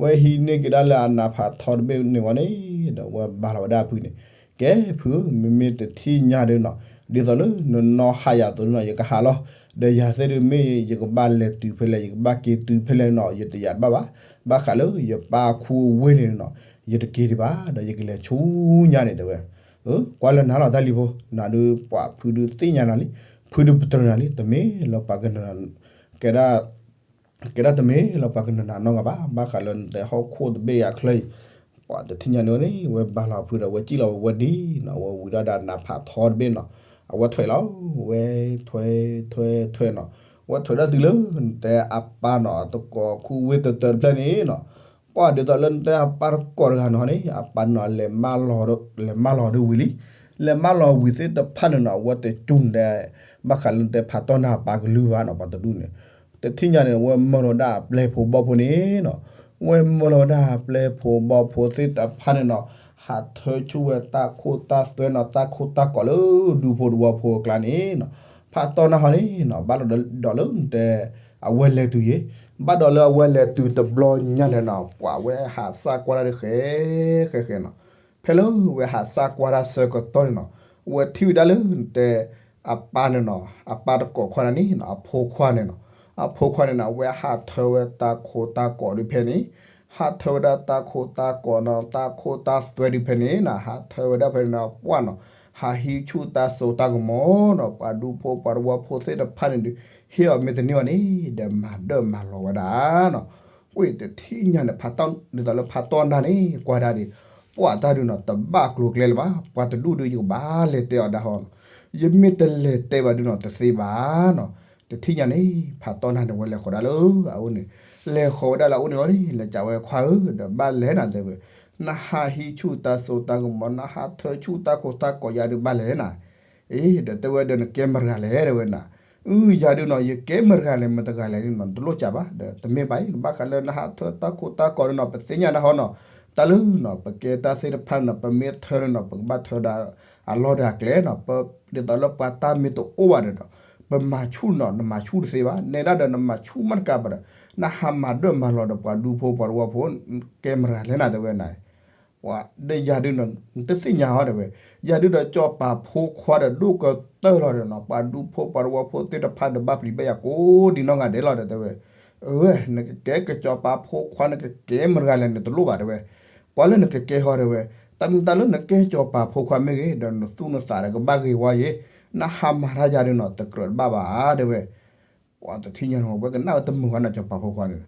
ဝဲဟံးန့ၢ်က့ၤဒၣ်လၢအနးဖးထီတဘ့ၣ်န့ၣ်ဝံၤန့ၣ်, ဒီးဝဲဘါလီၤဝဲဒၣ်အဖုန့ၣ်, ကဲဖု မ့မ့ၢ်တထံၣ်ညါဒုးနီၤ, ဒ်သိးလၢနနီၢ်ဟးယၤအသိးနီၤ ယကဟးလီၤ, ဒီးယၤသ့ၣ်ဒုးမ့ၢ်ယကဘၣ်လဲၤတုၤဖဲလဲၣ် ယကဘၣ်က့ၤတုၤဖဲလဲၣ်နီၤ ယတယာ်တဘၣ်ဘၣ်, ဘၣ်ဃးလၢယပၢ်အခိအဝ့ၢ်န့ၣ်နီၤ, ယတက့ၤဒံးဘၣ် ဒီးယကလဲၤဆူညါန့ၣ်တဲဝဲ, ကွၢ်လၢနၤလီၤတၢ်လံၤဖိ, နၤဒုးပှၤဖုဒုးသ့ၣ်ညါနၤလံ, ဖုဒုးပတြၢၤနၤလံ, တမ့ၢ်လၢပှၤကနၢၤနၤ, ကဲဒၣ် ကဲဒၣ်တမ့ၢ်လၢပှၤကနၢၤနၤနီတဂၤဘၣ်, ဘၣ်ဃးလၢနတဲဟီၣ်ခိၣ်တဘ့ၣ်အချၢအံၤ, ပှၤတထံၣ်ညါန့ၣ်န့ၣ် ဝဲဘါလီၤဖုဒီး ဝဲစံၣ်လီၤဝဲဒ်နီၤ, ဝဲဝံၤဒၣ်ဒီးနးဖးထီတဘ့ၣ်နီၤ, အဝဲထွဲးလီၤ, ဝဲထွဲးထွဲးထွဲးနီၤ, ဝဲထွဲးဒၣ်တုၤလၢနတဲအပၢ်နီၤ တကိးခူဝ့ၢ်တတၢတဖျၢၣ်န့ၣ်နီၤ, ပှၤဒ်သိးလၢနတဲအပၢ်တကိးတဂၤနီၤန့ၣ် အပၢ်နီၤ လဲၤမၢလီၤဒုးဝံၤလံ, လဲၤမၢလီၤဝံၤသ့ၣ်တဖၣ်န့ၣ်နီၤ အဝဲတကၠူၣ်နတဲ ဘၣ်ဃးလၢနတဲဖးတီၢ်နၢ်အပၢ်ကလုၢ်ဘၣ်နီၤ ပှၤတဒူၣ်န့ၣ်, တထံၣ်ညါန့ၣ် ဝဲမၢလီၤဝဲဒၣ်အပျဲၢ်ဖိဘီၣ်ဖိန့ၣ်နီၤ, ဝဲမၢလီၤဝဲဒၣ်အပျဲၢ်ဖိဘီၣ်ဖိသ့ၣ်တဖၣ်န့ၣ်နီၤ, ဟးထၢဆူၣ်ဝဲတၢ်ခိၣ်တၢ်သွဲနီၤ တၢ်ခိၣ်တၢ်ကီးလၢဒူဖိတဝီဖိအကျါန့ၣ်နီၤ, ဖးတီၢ်နၢ်ဟီန့ၣ်နီၤ ဘၣ်လီၤဒီးလၢနတဲ အဝဲလဲၤတုၤယ့ၤ, ဘၣ်ဒီးလၢအဝဲလဲၤတုၤတဘျီညါန့ၣ်နီၤ ပှၤဝဲဟးစၢ်ကွၢ်တၢ်ဒီးဃဲဃဲဃဲနီၤ, ဖဲလၢဝဲဟးစၢ်ကွၢ်တၢ်ဆၢကတီၢ်န့ၣ်နီၤ, ဝဲထံၣ်ဝဲဒၣ်လၢနတဲ အပၢ်န့ၣ်နီၤ အပၢ်တကိးခွါန့ၣ်နီၤ အဖိခွါန့ၣ်နီၤ, အဖိခွါန့ၣ်နီၤ အဝဲဟးထၢဝဲတၢ်ခိၣ်တၢ်ကီးဒုးဖဲန့ၣ်, ဟးထၢဝဲဒၣ်တၢ်ခိၣ်တၢ်ကီးနီၤ တၢ်ခိၣ်တၢ်သွဲဒုးဖဲန့ၣ်နီၤ ဟးထၢဝဲဒၣ်ဖဲန့ၣ်နီၤ ပှၢ်နီၤ, ဟးဟံးဆူၣ်တၢ်စိတၢ်ကမီၤနီၤ ပှၤဒူဖိပှၤတဝီဖိသ့ၣ်တဖၣ်န့ၣ်ဒုး ဟ့ၣ်အီၤမ့ၢ်တန့ၢ်ဘၣ်န့ၣ် ဒီးမၤဒၢၣ်မၤလီၤဝဲဒၣ်နီၤ, ကွ့ၢ်တထံၣ်ညါန့ၣ် ဖးတီၢ်ဒ်သိးလၢဖးတီၢ်နၢ်န့ၣ် ကွၢ်ဒၣ်ဒံး, ပှၤတၢ်ဒုးနီၤ တဘၣ်ကျိၤကျဲလၢၤဘၣ်, ပှၤတဒူၣ်ဒုး ယကဘၣ်လဲၤတဲအီၤဒၣ်ဟီနီၤ, ယမ့ၢ်တလဲၤတဲဘၣ်ဒုးနီၤ တသ့ဘၣ်နီၤ, တထံၣ်ညါန့ၣ် ဖးတီၢ်နၢ်န့ၣ် ဝဲလဲၤဃီၤဒၣ်လၢအအိၣ်န့ၣ်, လဲၤဃီၤဝဲဒၣ်လၢအအိၣ်န့ၣ်အီၤန့ၣ် လဲၤကးဝဲခွါဧၢ ဒီးဘၣ်လဲၣ်နၤတဲဝဲ, နဟးဟံးဆူၣ်တၢ်စိတၢ်ကမီၤ နဟးထၢဆူၣ်တၢ်ခိၣ်တၢ်ကီးယၤဒုးဘၣ်လဲၣ်နၤ အ့ ဒီးတဲဝဲဒီးနကဲမတၤတဂၤလဲၣ် တဲဝဲနၤ, အု ယၤဒုးနီၤ ယကဲမတၤတဂၤလဲၣ် မတၤတဂၤလဲၣ်န့ၣ်နီၤ နတလိၣ်ကးဘၣ် ဒီးတမ့ၢ်ဘၣ်အံၤ ဘၣ်ဃးလၢနဟးထၢတၢ်ခိၣ်တၢ်ကီးန့ၣ်နီၤ ပသ့ၣ်ညါဒၣ်ဟီနီၤ, တၢ်လၢနီၤ ပကဲတၢ်သ့ၣ်တဖၣ်န့ၣ်နီၤ ပမ့ၢ်ထၢန့ၣ်နီၤ ပကဘၣ်ထၢဒီးအလီၢ်ဒီးအကျဲနီၤ, ဒ်သိးလၢပှၤတၢ်မ့ၢ်တအိၣ်ဘၣ်ဒီးနီၤ ပမၤဆူၣ်နီၤ နမၤဆူၣ်တသ့ဘၣ် နဲဒၣ်ဒီးနမၤဆူၣ်မးတကးဘၣ်ဒီး နဟးမၤဒၢၣ်မၤလီၤဒီးပှၤဒူဖိပှၤတဝီဖိ ကဲမတၤတဂၤလဲၣ်နၤတဲဝဲနၤ ပှၤဒီးယၤဒုးနီၤ နတသ့ၣ်ညါဟီတဲဝဲ, ယၤဒုးဒီးစီၤပၤဖိခွါဒီးဒိၣ်ကတၢၢ်လီၤဒီးနီၤ ပှၤဒူဖိပှၤတဝီဖိသ့ၣ်တဖၣ်ဒီးဘၣ်ပျံၤဘၣ်ယၤကိးဒံနီၢ်ဂၤဒဲးလီၤဒီးတဲဝဲ, အဝဲ နကကဲကစီၤပၤဖိခွါ နကကဲမတၤတဂၤလဲၣ် နတလိၣ်ဘၣ်တဲဝဲ, ကွၢ်လၢနကကဲဃီတဲဝဲ, တၢ်မ့ၢ်တၢ်လၢနကဲစီၤပၤဖိခွါမ့ၢ်ဂ့ၤ ဒီးနသူၣ်နသးဒီးကဘၣ်ဂ့ၤဝဲယ့ၤ, နဟးမၤတၢ်ယၤဒုးနီၤ တကြၢးတဘၣ်ဘၣ်တဲဝဲ ပှၤတထံၣ်ညါန့ၣ် ဝဲကနၣ်ဝဲတမုာ်ဘၣ်နီၤ ကစီၤပၤဖိခွါန့ၣ်,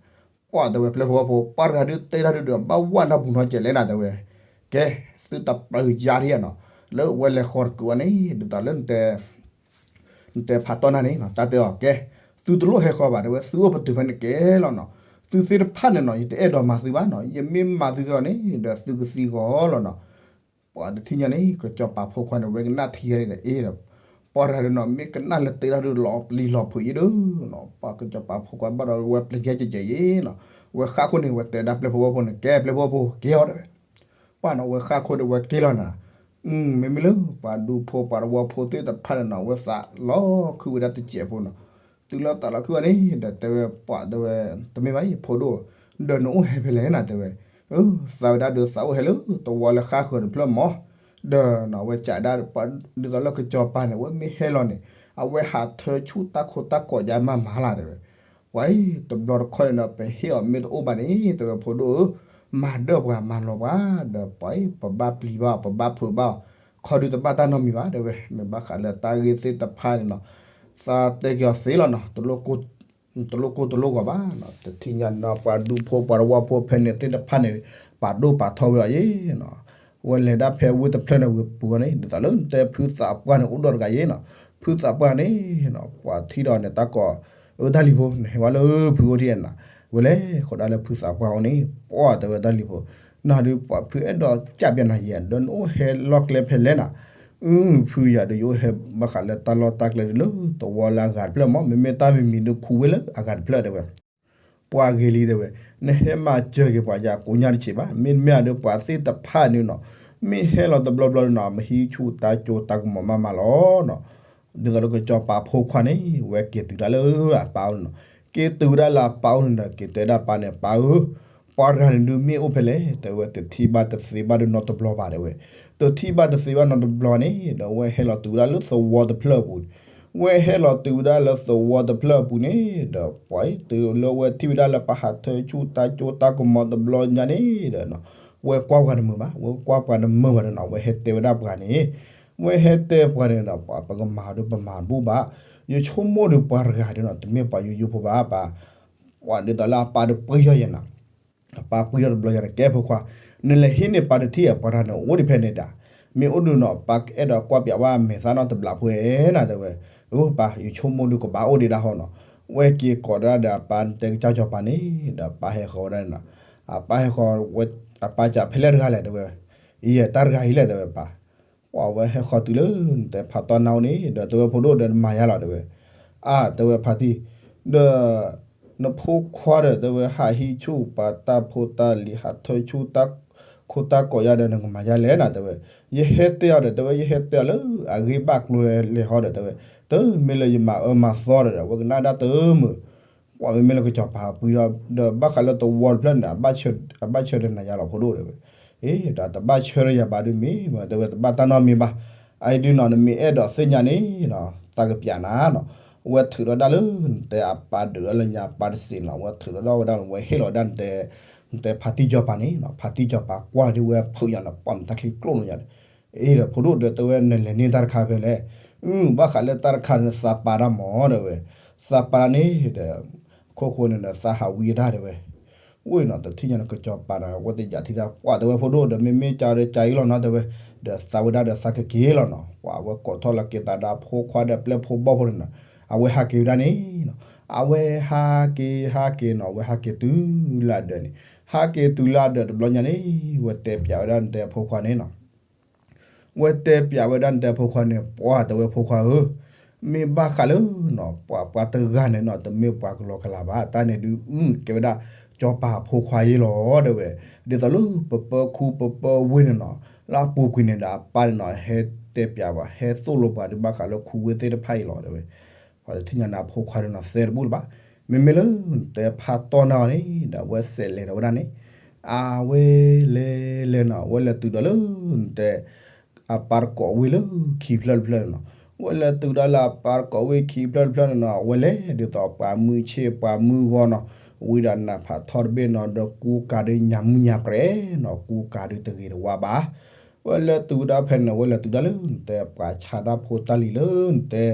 ပှၤတဲဝဲပျဲၢ်ဖိဝီဖိ ပှၤတဂၤဒုးတဲတၢ်ဒုးဒီး ဘၣ်ဝဲနၢ်ပူၤနီတစဲးလဲၣ်နၤ တဲဝဲ, ကဲ, သုတပျုာ်ယါထံၣ်နီၤ, လၢဝဲလဲၤဃီၤတကုာ်အီၤန့ၣ် ဒ်သိးလၢ နတဲဖးတီၢ်နၤန့ၣ်နီၤ တၢ်တဲအီၤ ကဲ, သုတလိၣ်ဟဲဃီၤဘၣ် တဲဝဲ သုအိၣ်ပတုာ်ဖဲန့ၣ်ကဲလီၤနီၤ, သုသ့ၣ်တဖၣ်န့ၣ်နီၤ ယတအဲၣ်ဒိးမၤသုဘၣ်နီၤ, ယမ့ၢ်မၤသုဂ့ၤအီၤန့ၣ် ဒီးသုကသံဂီၤလီၤနီၤ. ပှၤတထံၣ်ညါန့ၣ် ကစီၤပၤဖိခွါန့ၣ် ဝဲကနၣ်ထံဒီး အ့ဒီး ပှၤတဂၤဒုးနီၤ မ့ၢ်ကနၣ်လၢတဲတၢ်ဒုးလီၤပျံၤလီၤဖုးယံၤဒုးနီၤ, ပှၤကစီၤပၤဖိခွါဘၣ်ဒီးဝဲပျံၤယဲကဲကဲယံၤနီၤ, ဝဲဃၣ်ခိၣ်န့ၣ် ဝဲတဲဒၣ်ပျဲၢ်ဖိဝီဖိန့ၣ် ကဲပျဲၢ်ဖိဝီဖိ က့ၤအီၤတဲဝဲ, ပှၤနီၤ ဝဲဃၣ်ခိၣ်ဒီးဝဲက့ၤလီၤနၤ, မ့မ့ၢ်လၢ ပှၤဒူဖိပှၤတဝီဖိသ့ၣ်တဖၣ်န့ၣ်နီၤ ဝဲသးလီၤခုဝဲဒၣ်တစဲးဖိနီၤ, တုၤလၢသးလီၤခုဝဲန့ၣ် ဒီးတဲဝဲပှၤတဲဝဲ, တမ့ၢ်ဘၣ်အံၤဖိဒိၣ်, ဒီးနအိၣ်ဟဲဖဲလဲၣ်နၤတဲဝဲ, သးဝဲဒၣ်ဒီးသးအိၣ်ဟဲလၢသဝီလၢဃၣ်ဃၢၤတဖျၢၣ်မး, ဒီးနီၤ ဝဲကးဒၣ် ဒ်သိးလၢကစီၤပၤန့ၣ် ဝဲမ့ၢ်ဟဲလီၤန့ၣ် အဝဲဟးထၢဆူၣ်တၢ်ခိတၢ်ကီးယါမးမးလၢ်တဲဝဲ, ပှၤအံၤ တဘျီတခီၣ်န့ၣ်ဒီး ပဟ့ၣ်အီၤမ့ၢ်တအိၣ်ဘၣ်န့ၣ် တဲဝဲဖိဒိၣ်ဧၢ, မၤဒၢၣ်ပှၤမၤလီၤပှၤ, ဒီးပှၤအံၤ ပဘၣ်ပျံၤဘၣ်အီၤ ပဘၣ်ဖုးဘၣ်အီၤ, ခီဒုးတဘၣ်တၢ်နီတမံၤဘၣ်တဲဝဲ, မ့ၢ်ဘၣ်ဃးလၢတၢ်ဂ့ၢ်သ့ၣ်တဖၣ်န့ၣ်နီၤ, သးတဲက့ၤအီၤသ့လီၤနီၤ, တလိၣ်ကိၢ်တလိၣ်ဂီၤဘၣ်နီၤ, တထံၣ်ညါနီၤ ပှၤဒူဖိပှၤတဝီဖိဖဲန့ၣ်သ့ၣ်တဖၣ်န့ၣ် ပာ်ဒိၣ်ပာ်ထီဝဲအီၤယံၤနီၤ, ဝဲလဲၤဒၣ်ဖဲဝ့ၢ်တဖျၢၣ်န့ၣ်ဝံၤပူၤန့ၣ် ဒ်သိးလၢနတဲဖုသးပှၢ်န့ၣ် အိၣ်ဒီးတဂၤယံၤနီၤ, ဖုသးပှၢ်န့ၣ်နီၤ ပှၤထံၣ်ဒီးန့ၣ် တၢ်ကိး, အၢ တၢ်လံၤဖိ နဟဲဝဲလၢဖုအိၣ်ထံၣ်နၤ, ဝဲလဲၤဃီၤဒၣ်လၢဖုသးပှၢ်အိၣ်န့ၣ် ပှၤတဲဝဲတၢ်လံၤဖိ, နၤဒုးပှၤဖုအဲၣ်ဒိးကးပျးနၤယံၤ ဒီးနအိၣ်ဟဲလီၢ်ကျဲဖဲလဲၣ်နၤ, အု ဖုယၤဒီးယအိၣ်ဟဲဘၣ်ဃးလၢတၢ်လီၢ်တၢ်ကျဲဒုးလၢသဝီလၢအဂၤတဖျၢၣ်မး, မ့မ့ၢ်တၢ်မံၤမံၤဒုးခူဝ့ၢ်လၢအဂၤတဖျၢၣ်တဲဝဲ ပှၤဂ့ၤလံတဲဝဲ, နဟဲမၤစၢၤက့ၤပှၤယၤကိးညါတဆံးဘၣ်, မ့တမ့ၢ်အဒုးပှၤသ့ၣ်တဖၣ်န့ၣ်နီၤ, မ့ၢ်ဟဲလီၤတဘျီဘျီန့ၣ်နီၤ မဟံးဆူၣ်တၢ်ကၠိတၢ်ကမီၤမးမးလီၤနီၤ, ဒ်သိးလၢကစီၤပၤဖိခွါန့ၣ် ဝဲက့ၤတုၤဒၣ်လၢအပၢ်အိၣ်န့ၣ်နီၤ, က့ၤတုၤဝဲဒၣ်လၢအပၢ်အိၣ်န့ၣ်ဒီး က့ၤတဲဒၣ်ပၢ်န့ၣ် ပၢ်ဧၢ, ပှၤတဂၤန့ၣ်ဒုးမ့ၢ်အိၣ်ဖဲလဲၣ် တဲဝဲ, တထံၣ်ဘၣ်တသ့ဘၣ်ဒုးနီတဘျီဘၣ်တဲဝဲ, တထံၣ်ဘၣ်တသ့ဘၣ်နီတဘျီန့ၣ် ဒီးဝဲဟဲလီၤတုၤဝဲဒၣ်လၢသဝီတဖျၢၣ်အပူၤ, ဝဲဟဲလီၤတုၤဝဲဒၣ်လၢသဝီတဖျၢၣ်အပူၤန့ၣ် ဒီးပှၤအံၤ တုၤလၢဝဲထံၣ်ဝဲဒၣ်လၢပှၤဟးထၢဆူၣ်တၢ်ကၠိတၢ်ကမီၤတဘျီညါန့ၣ်ဒီး ဝဲကွၢ်ပှၤတမုာ်ဘၣ်, ဝဲကွၢ်ပှၤတမုာ်ဘၣ်ဒီးနီၤ ဝဲဟဲတဲဝဲဒၣ်ပှၤန့ၣ်, ဝဲဟဲတဲပှၤန့ၣ်ဒီး ပှၤပကမၤဒုးပမၤတဘူၣ်ဘၣ်, ယဆိကမိၣ်ဒီးပှၤတဂၤဒီးနီၤ တမ့ၢ်ပှၤယိယိဖိဘၣ်ပၢ်, ပှၤဒ်သိးလၢအပၢ်ဒီးပှ့ၤယီၤယဲနီၤ အပၢ်ပှ့ၤထီၣ်တဘျီယၤဒီး ကဲဖိခွါ, နလဲၤဟံးန့ၢ်ပၢ်တထံၣ်ဧါ, ပှၤတဂၤန့ၣ်အိၣ်ဒံးဖဲန့ၣ်ဒၣ်, မ့ၢ်အိၣ်ဒုးနီၤ ပၢ်ကအဲၣ်ဒိးကွၢ်ပၠးဝဲမဲာ်သၣ်နီတဘျီဖိဧဲနၤတဲဝဲ, အပၢ် ယဆိကမိၣ်ဒုးကဘၣ်အိၣ်ဒံးဒၣ်ဟီနီၤ, ဝဲက့ၤကိးဒၣ်ဒီးအပၢ်တဲကစၢ်စီၤပၤန့ၣ် ဒီးပၢ်ဟဲဃီၤဝဲဒၣ်န့ၣ်နီၤ, အပၢ်ဟဲဃီၤ, အပၢ်စံးဖဲလဲၣ်တဂၤလဲၣ်တဲဝဲ, အံၤတၢ်တဂၤအံၤလဲၣ်တဲဝဲပၢ် ပှၤဝဲဟဲဃီၤတုၤလၢ နတဲဖးတီၢ်နါအိၣ်န့ၣ် ဒီးတဲဝဲဖိဒိၣ်ဒီးနမၤယါလီၤတဲဝဲ, အါ တဲဝဲဖါတံၢ်, ဒီး နဖိခွါဒီးတဲဝဲ ဟးဟံးဆူၣ်ပှၤတၢ်ဖိတၢ်လံၤ ဟးထၢဆူၣ်တၢ်ခိတၢ်ကီးယါဒီး နကမၤယါလဲၣ်နၤတဲဝဲ, ယဟဲတဲအီၤဒီး တဲဝဲ ယဟဲတဲအီၤလၢအဂ့ၢ်ဘၣ်ကျိၤလဲၤဟီဒီး တဲဝဲ, တမ့ၢ်လၢယမၤအၢမၤသီဒီး အဝဲကနၣ်ဒၣ်တမုာ်, ပှၤမ့မ့ၢ်လၢကစီၤပၤပှ့ၤဒီး ဘၣ်ဃးလၢသဝီတဖျၢၣ်န့ၣ် အဘၣ်ဆၢဒီးနၤယါလီၤဖိဒိၣ်တဲဝဲ, အ့ ဒီးတဘၣ်ဆၢဒီးယၤဘၣ်ဒုးမ့ၢ် တဲဝဲတဘၣ်တၢ်နီတမံၤဘၣ်, အအံၤဒုးနီၤ နမ့ၢ်အဲၣ်ဒိးသ့ၣ်ညါန့ၣ်နီၤ သးကပျးနၤနီၤ, ဝဲထုးဒီးဒၣ်လၢ နတဲအပၢ်ဒုးဒီးလၢညါပၢ်တစ့းနီၤ ဝဲထုးဒီးဒၣ်ဝဲဒၣ် ဝဲဟ့ၣ်လီၤဝဲဒၣ်နတဲ နတဲဖါတံၢ်စီၤပၤန့ၣ်နီၤ ဖါတံၢ်စီၤပၤကွၢ်ဒုးဝဲဖုးယၤနီၤ ပှၤမတၤချံကျိၣ်နီၤယၤန့ၣ်, အ့ဒီးဖိဒိၣ်ဒီးတဲဝဲ နလဲၤန့ၢ်တၢ်တခါဖဲလဲၣ်, အု ဘၣ်ဃးလၢတၢ်တခါန့ၣ် သးပာ်တၢ်မးတဲဝဲ, သးပာ်တၢ်န့ၣ်ဒီး ခိၣ်ဃိန့ၣ်ဒီးသးဟးဝံအတၢ်တဲဝဲ ဝ့ၢ်နီၤ တထံၣ်ညါန့ၣ်ကစီၤပၤဒီး ဝဲတယာ်ထံတၢ် ပှၤတဲဝဲဖိဒိၣ်ဒီး မ့မ့ၢ်ကါဒီးကါအံၤလီၤနီၤတဲဝဲ, ဒီးသးဝဲဒၣ်ဒီးသးကက့ၤလီၤနီၤ ပှၤဝဲကိးထီၣ်လီၤက့ၤသးဒီးဖိခွါဒီးပျဲၢ်ဖိဘီၣ်ဖိန့ၣ်နီၤ, အဝဲဟးက့ၤဝဲဒၣ်န့ၣ်နီၤ, အဝဲဟးက့ၤဟးက့ၤနီၤ အဝဲဟးက့ၤတုၤလၢအဒၢးန့ၣ်, ဟးက့ၤတုၤလၢအဒၢးတဘျီညါန့ၣ် ဝဲတဲပျးဝဲဒၣ်နတဲအဖိခွါန့ၣ်နီၤ ဝဲတဲပျးဝဲဒၣ်နတဲအဖိခွါန့ၣ် ပှၤတဲဝဲဖိခွါဧၢ, မ့ၢ်ဘၣ်ဃးလၢနီၤ ပှၤပှၤတဂၤန့ၣ်နီၤ တမ့ၢ်ပှၤကလီကလးဘၣ် တၢ်န့ၣ်ဒုး အု ကဲဝဲဒၣ်စီၤပၤအဖိခွါအံၤလီၤတဲဝဲ, ဒ်သိးလၢပပၢခူပပၢဝ့ၢ်န့ၣ်နီၤ လၢအပူၤကွံာ်န့ၣ်ဒီးအပၢ်န့ၣ်နီၤ ဟဲတဲပျးဘၣ် ဟဲသိၣ်လိပှၤဒုးဘၣ်ဃးလၢခူဝ့ၢ်သ့ၣ်တဖၣ်အံၤလီၤတဲဝဲ, ပှၤတထံၣ်ညါန့ၣ်အဖိခွါဒုးနီၤသဲတဘူၣ်လၢၤဘၣ်, မ့မ့ၢ်လၢနတဲဖးတီၢ်နါအီၤန့ၣ် ဒီးအဝဲစဲးလဲၤဒီးဝဲဒၣ်န့ၣ် အဝဲလဲၤလဲၤနီၤ အဝဲလဲၤတုၤဒီးလၢ နတဲ အပၢ်တကိးဝ့ၢ်လၢခံဖျၢၣ်တဖျၢၣ်န့ၣ်နီၤ, အဝဲလဲၤတုၤဒၣ်လၢအပၢ်တကိးဝ့ၢ်ခံဖျၢၣ်တဖျၢၣ်န့ၣ်နီၤ အဝဲလဲၤဒ်သိးပှၤမုၢ်ဆ့ၣ်ပှၤမုၢ်ဂီၤနီၤ, ဝံၤဒီးနးဖးထီတဘ့ၣ်နီၤ ဒီးကူကၤဒုးညၣ်မုၢ်ညၣ်ပြဲၤနီၤ ကူကၤဒုးတဂ့ၤတဝါဘၣ် ဝဲလဲၤတုၤဝဲဒၣ်ဖဲန့ၣ် ဝဲလဲၤတုၤဒၣ်လၢနတဲပှၤဆါတၢ်ဖိတၢ်လံၤလၢနတဲ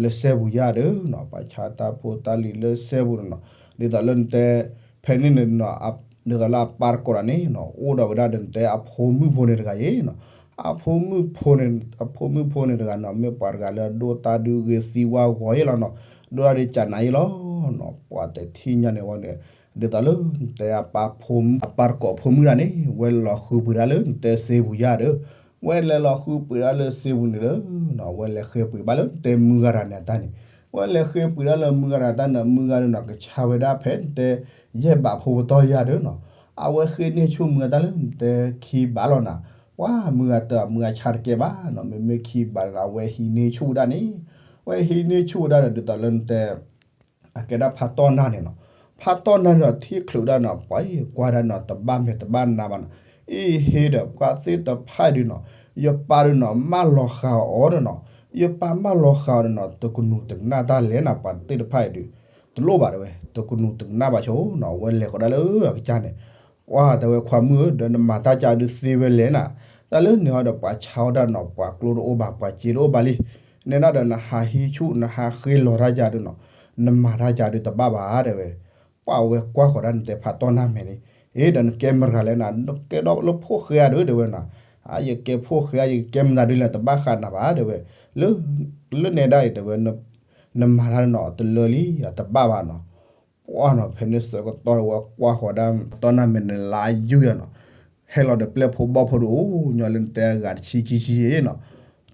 လၢစဲပူၤယါဒီးနီၤ, ပှၤဆါတၢ်ဖိတၢ်လံၤလၢစဲပူၤန့ၣ်နီၤ, ဒ်သိးလၢနတဲ ဖဲန့ၣ်န့ၣ်နီၤ ဒ်သိးလၢအပၢ်တကိးတဂၤန့ၣ်နီၤ အိၣ်ဒီးဝဲဒၣ်ဒီးနတဲအဖိမုၣ်ဖိန့ၣ်တဂၤအံၤနီၤ, အဖိမုၣ်ဖိန့ၣ် အဖိမုၣ်ဖိန့ၣ်တဂၤနီၤ မ့ၢ်ပှၤတဂၤလၢအဒိၣ်တၢ်ဒုးဂ့ၤသံဝါဂီၤအံၤလီၤနီၤ, ဒိၣ်တၢ်ဒုးကနၤအံၤလီၤနီၤ, ပှၤတထံၣ်ညါန့ၣ်ဝဲန့ၣ် ဒ်သိးလၢနတဲအပၢ်ဖိ အပၢ်တကိးဖိမုၣ်တဂၤန့ၣ် ဝဲလဲၤလီၤဃုပှ့ၤဒၣ်လၢနတဲစ့ပူၤယါဒီး ဝဲလဲၤလီၤဃုပှ့ၤဒၣ်လၢစ့ပူၤန့ၣ်ဒီး ဝဲလဲၤဃ့ပှ့ၤဘၣ်လၢနတဲမုၢ်ဂၤတဂၤန့ၣ်အတၢ်န့ၣ်, ဝဲလဲၤဃ့ပှ့ၤဒၣ်လၢမုၢ်ဂၤတဂၤတၢ်န့ၣ် မုၢ်ဂၤဒီးနီၤ ကဆါဝဲဒၣ်ဖဲနတဲ ယဲၢ်ဘးဖိပတီၢ်ယါဒီးနီၤ, အဝဲဃ့န့ၢ်ဆူၣ်မုၢ်ဂၤတၢ်လၢနတဲခံဘးလီၤနီၤ, ပှၤမုၢ်ဂၤတၢ်မုၢ်ဂၤဆါတကဲဘၣ်နီၤ, မ့မ့ၢ်ခံဘးဒီး အဝဲဟံးန့ၢ်ဆူၣ်ဝဲဒၣ်န့ၣ်, ဝဲဟံးန့ၢ်ဆူၣ်ဝဲဒၣ်ဒီး ဒ်သိးလၢနတဲ အကဲဒၣ်ဖးတီၢ်နၢ်န့ၣ်နီၤ, ဖးတီၢ်နၢ်န့ၣ်ဒီးထံၣ်ချုးဒၣ်နီၤ ပှၤအံၤကွၢ်ဒၣ်နီၤ တဘၣ်မဲာ်တဘၣ်နါဘၣ်နီၤ, အံၤဟ့ဒီးပှၤသ့ၣ်တဖၣ်အံၤဒုးနီၤ, ယပၢ်ဒုးနီၤ မၢလီၤဃာ်အီၤဒီးနီၤ, ယပၢ်မၢလီၤဃာ်အီၤဒီးနီၤ တကနူၤတကနၣ်တၢ်လဲၣ်နၤ ပှၤသ့ၣ်တဖၣ်အံၤဒုး တလိၣ်ဘၣ်တဲဝဲ တကနူၤတကနၣ်ဘၣ်ဆိနီၤ, အဝဲလဲၤဃီၤဒၣ်လၢအကစၢ်န့ၣ် ပှၤတဲဝဲခွါမုၣ်ဧၢ ဒီးနမၤတၢ်ကၢ်ဒုးသ့ဝဲလဲၣ်နၤ, တၢ်လၢန့ၣ်ဟီဒီးပှၤဆါအီၣ်တၢ်နီၤ ပှၤကျိတအိၣ်ဘၣ် ပှၤစ့တအိၣ်ဘၣ်လံ, နဲဒၣ်ဒီးနဟးဟံးဆူၣ် နဟးဃ့လီၤတၢ်ကၢ်ဒုးနီၤ, နမၤတၢ်ကၢ်ဒုးတဘၣ်ဘၣ်တဲဝဲ, ပှၤဝဲကွၢ်ဃီၤဒၣ်နတဲဖးတီၢ်နၢ်မဲာ်န့ၣ်, အ့ ဒီးနကဲမတၤတဂၤလဲၣ်နၤ နကဲဒီးလၢဖိၣ်ဃဲဧါဒုးတဲဝဲနီၤ, အယကဲဖိၣ်ဃဲ ယကဲမတၤဒုးလဲၣ် တဘၣ်ဃးနၤဘၣ်တဲဝဲ, လၢ လၢနဲဒၣ်အံၤတဲဝဲ နမၤတၢ်နီၤ တလၢလံ အတဘၣ်ဘၣ်နီၤ, ပှၤနီၤ ဖဲန့ၣ်ဆၢကတီၢ်ဝဲကွၢ်ဃီၤဒၣ် တီၢ်နၢ်မဲာ်န့ၣ်လါယူၤယၤနီၤ, ဟဲလီၤဒီးပျဲၢ်ဖိဘီၣ်ဖိဒီးအိၣ်ညီလၢနတဲအဂၤတဆံခံဆံနီၤ,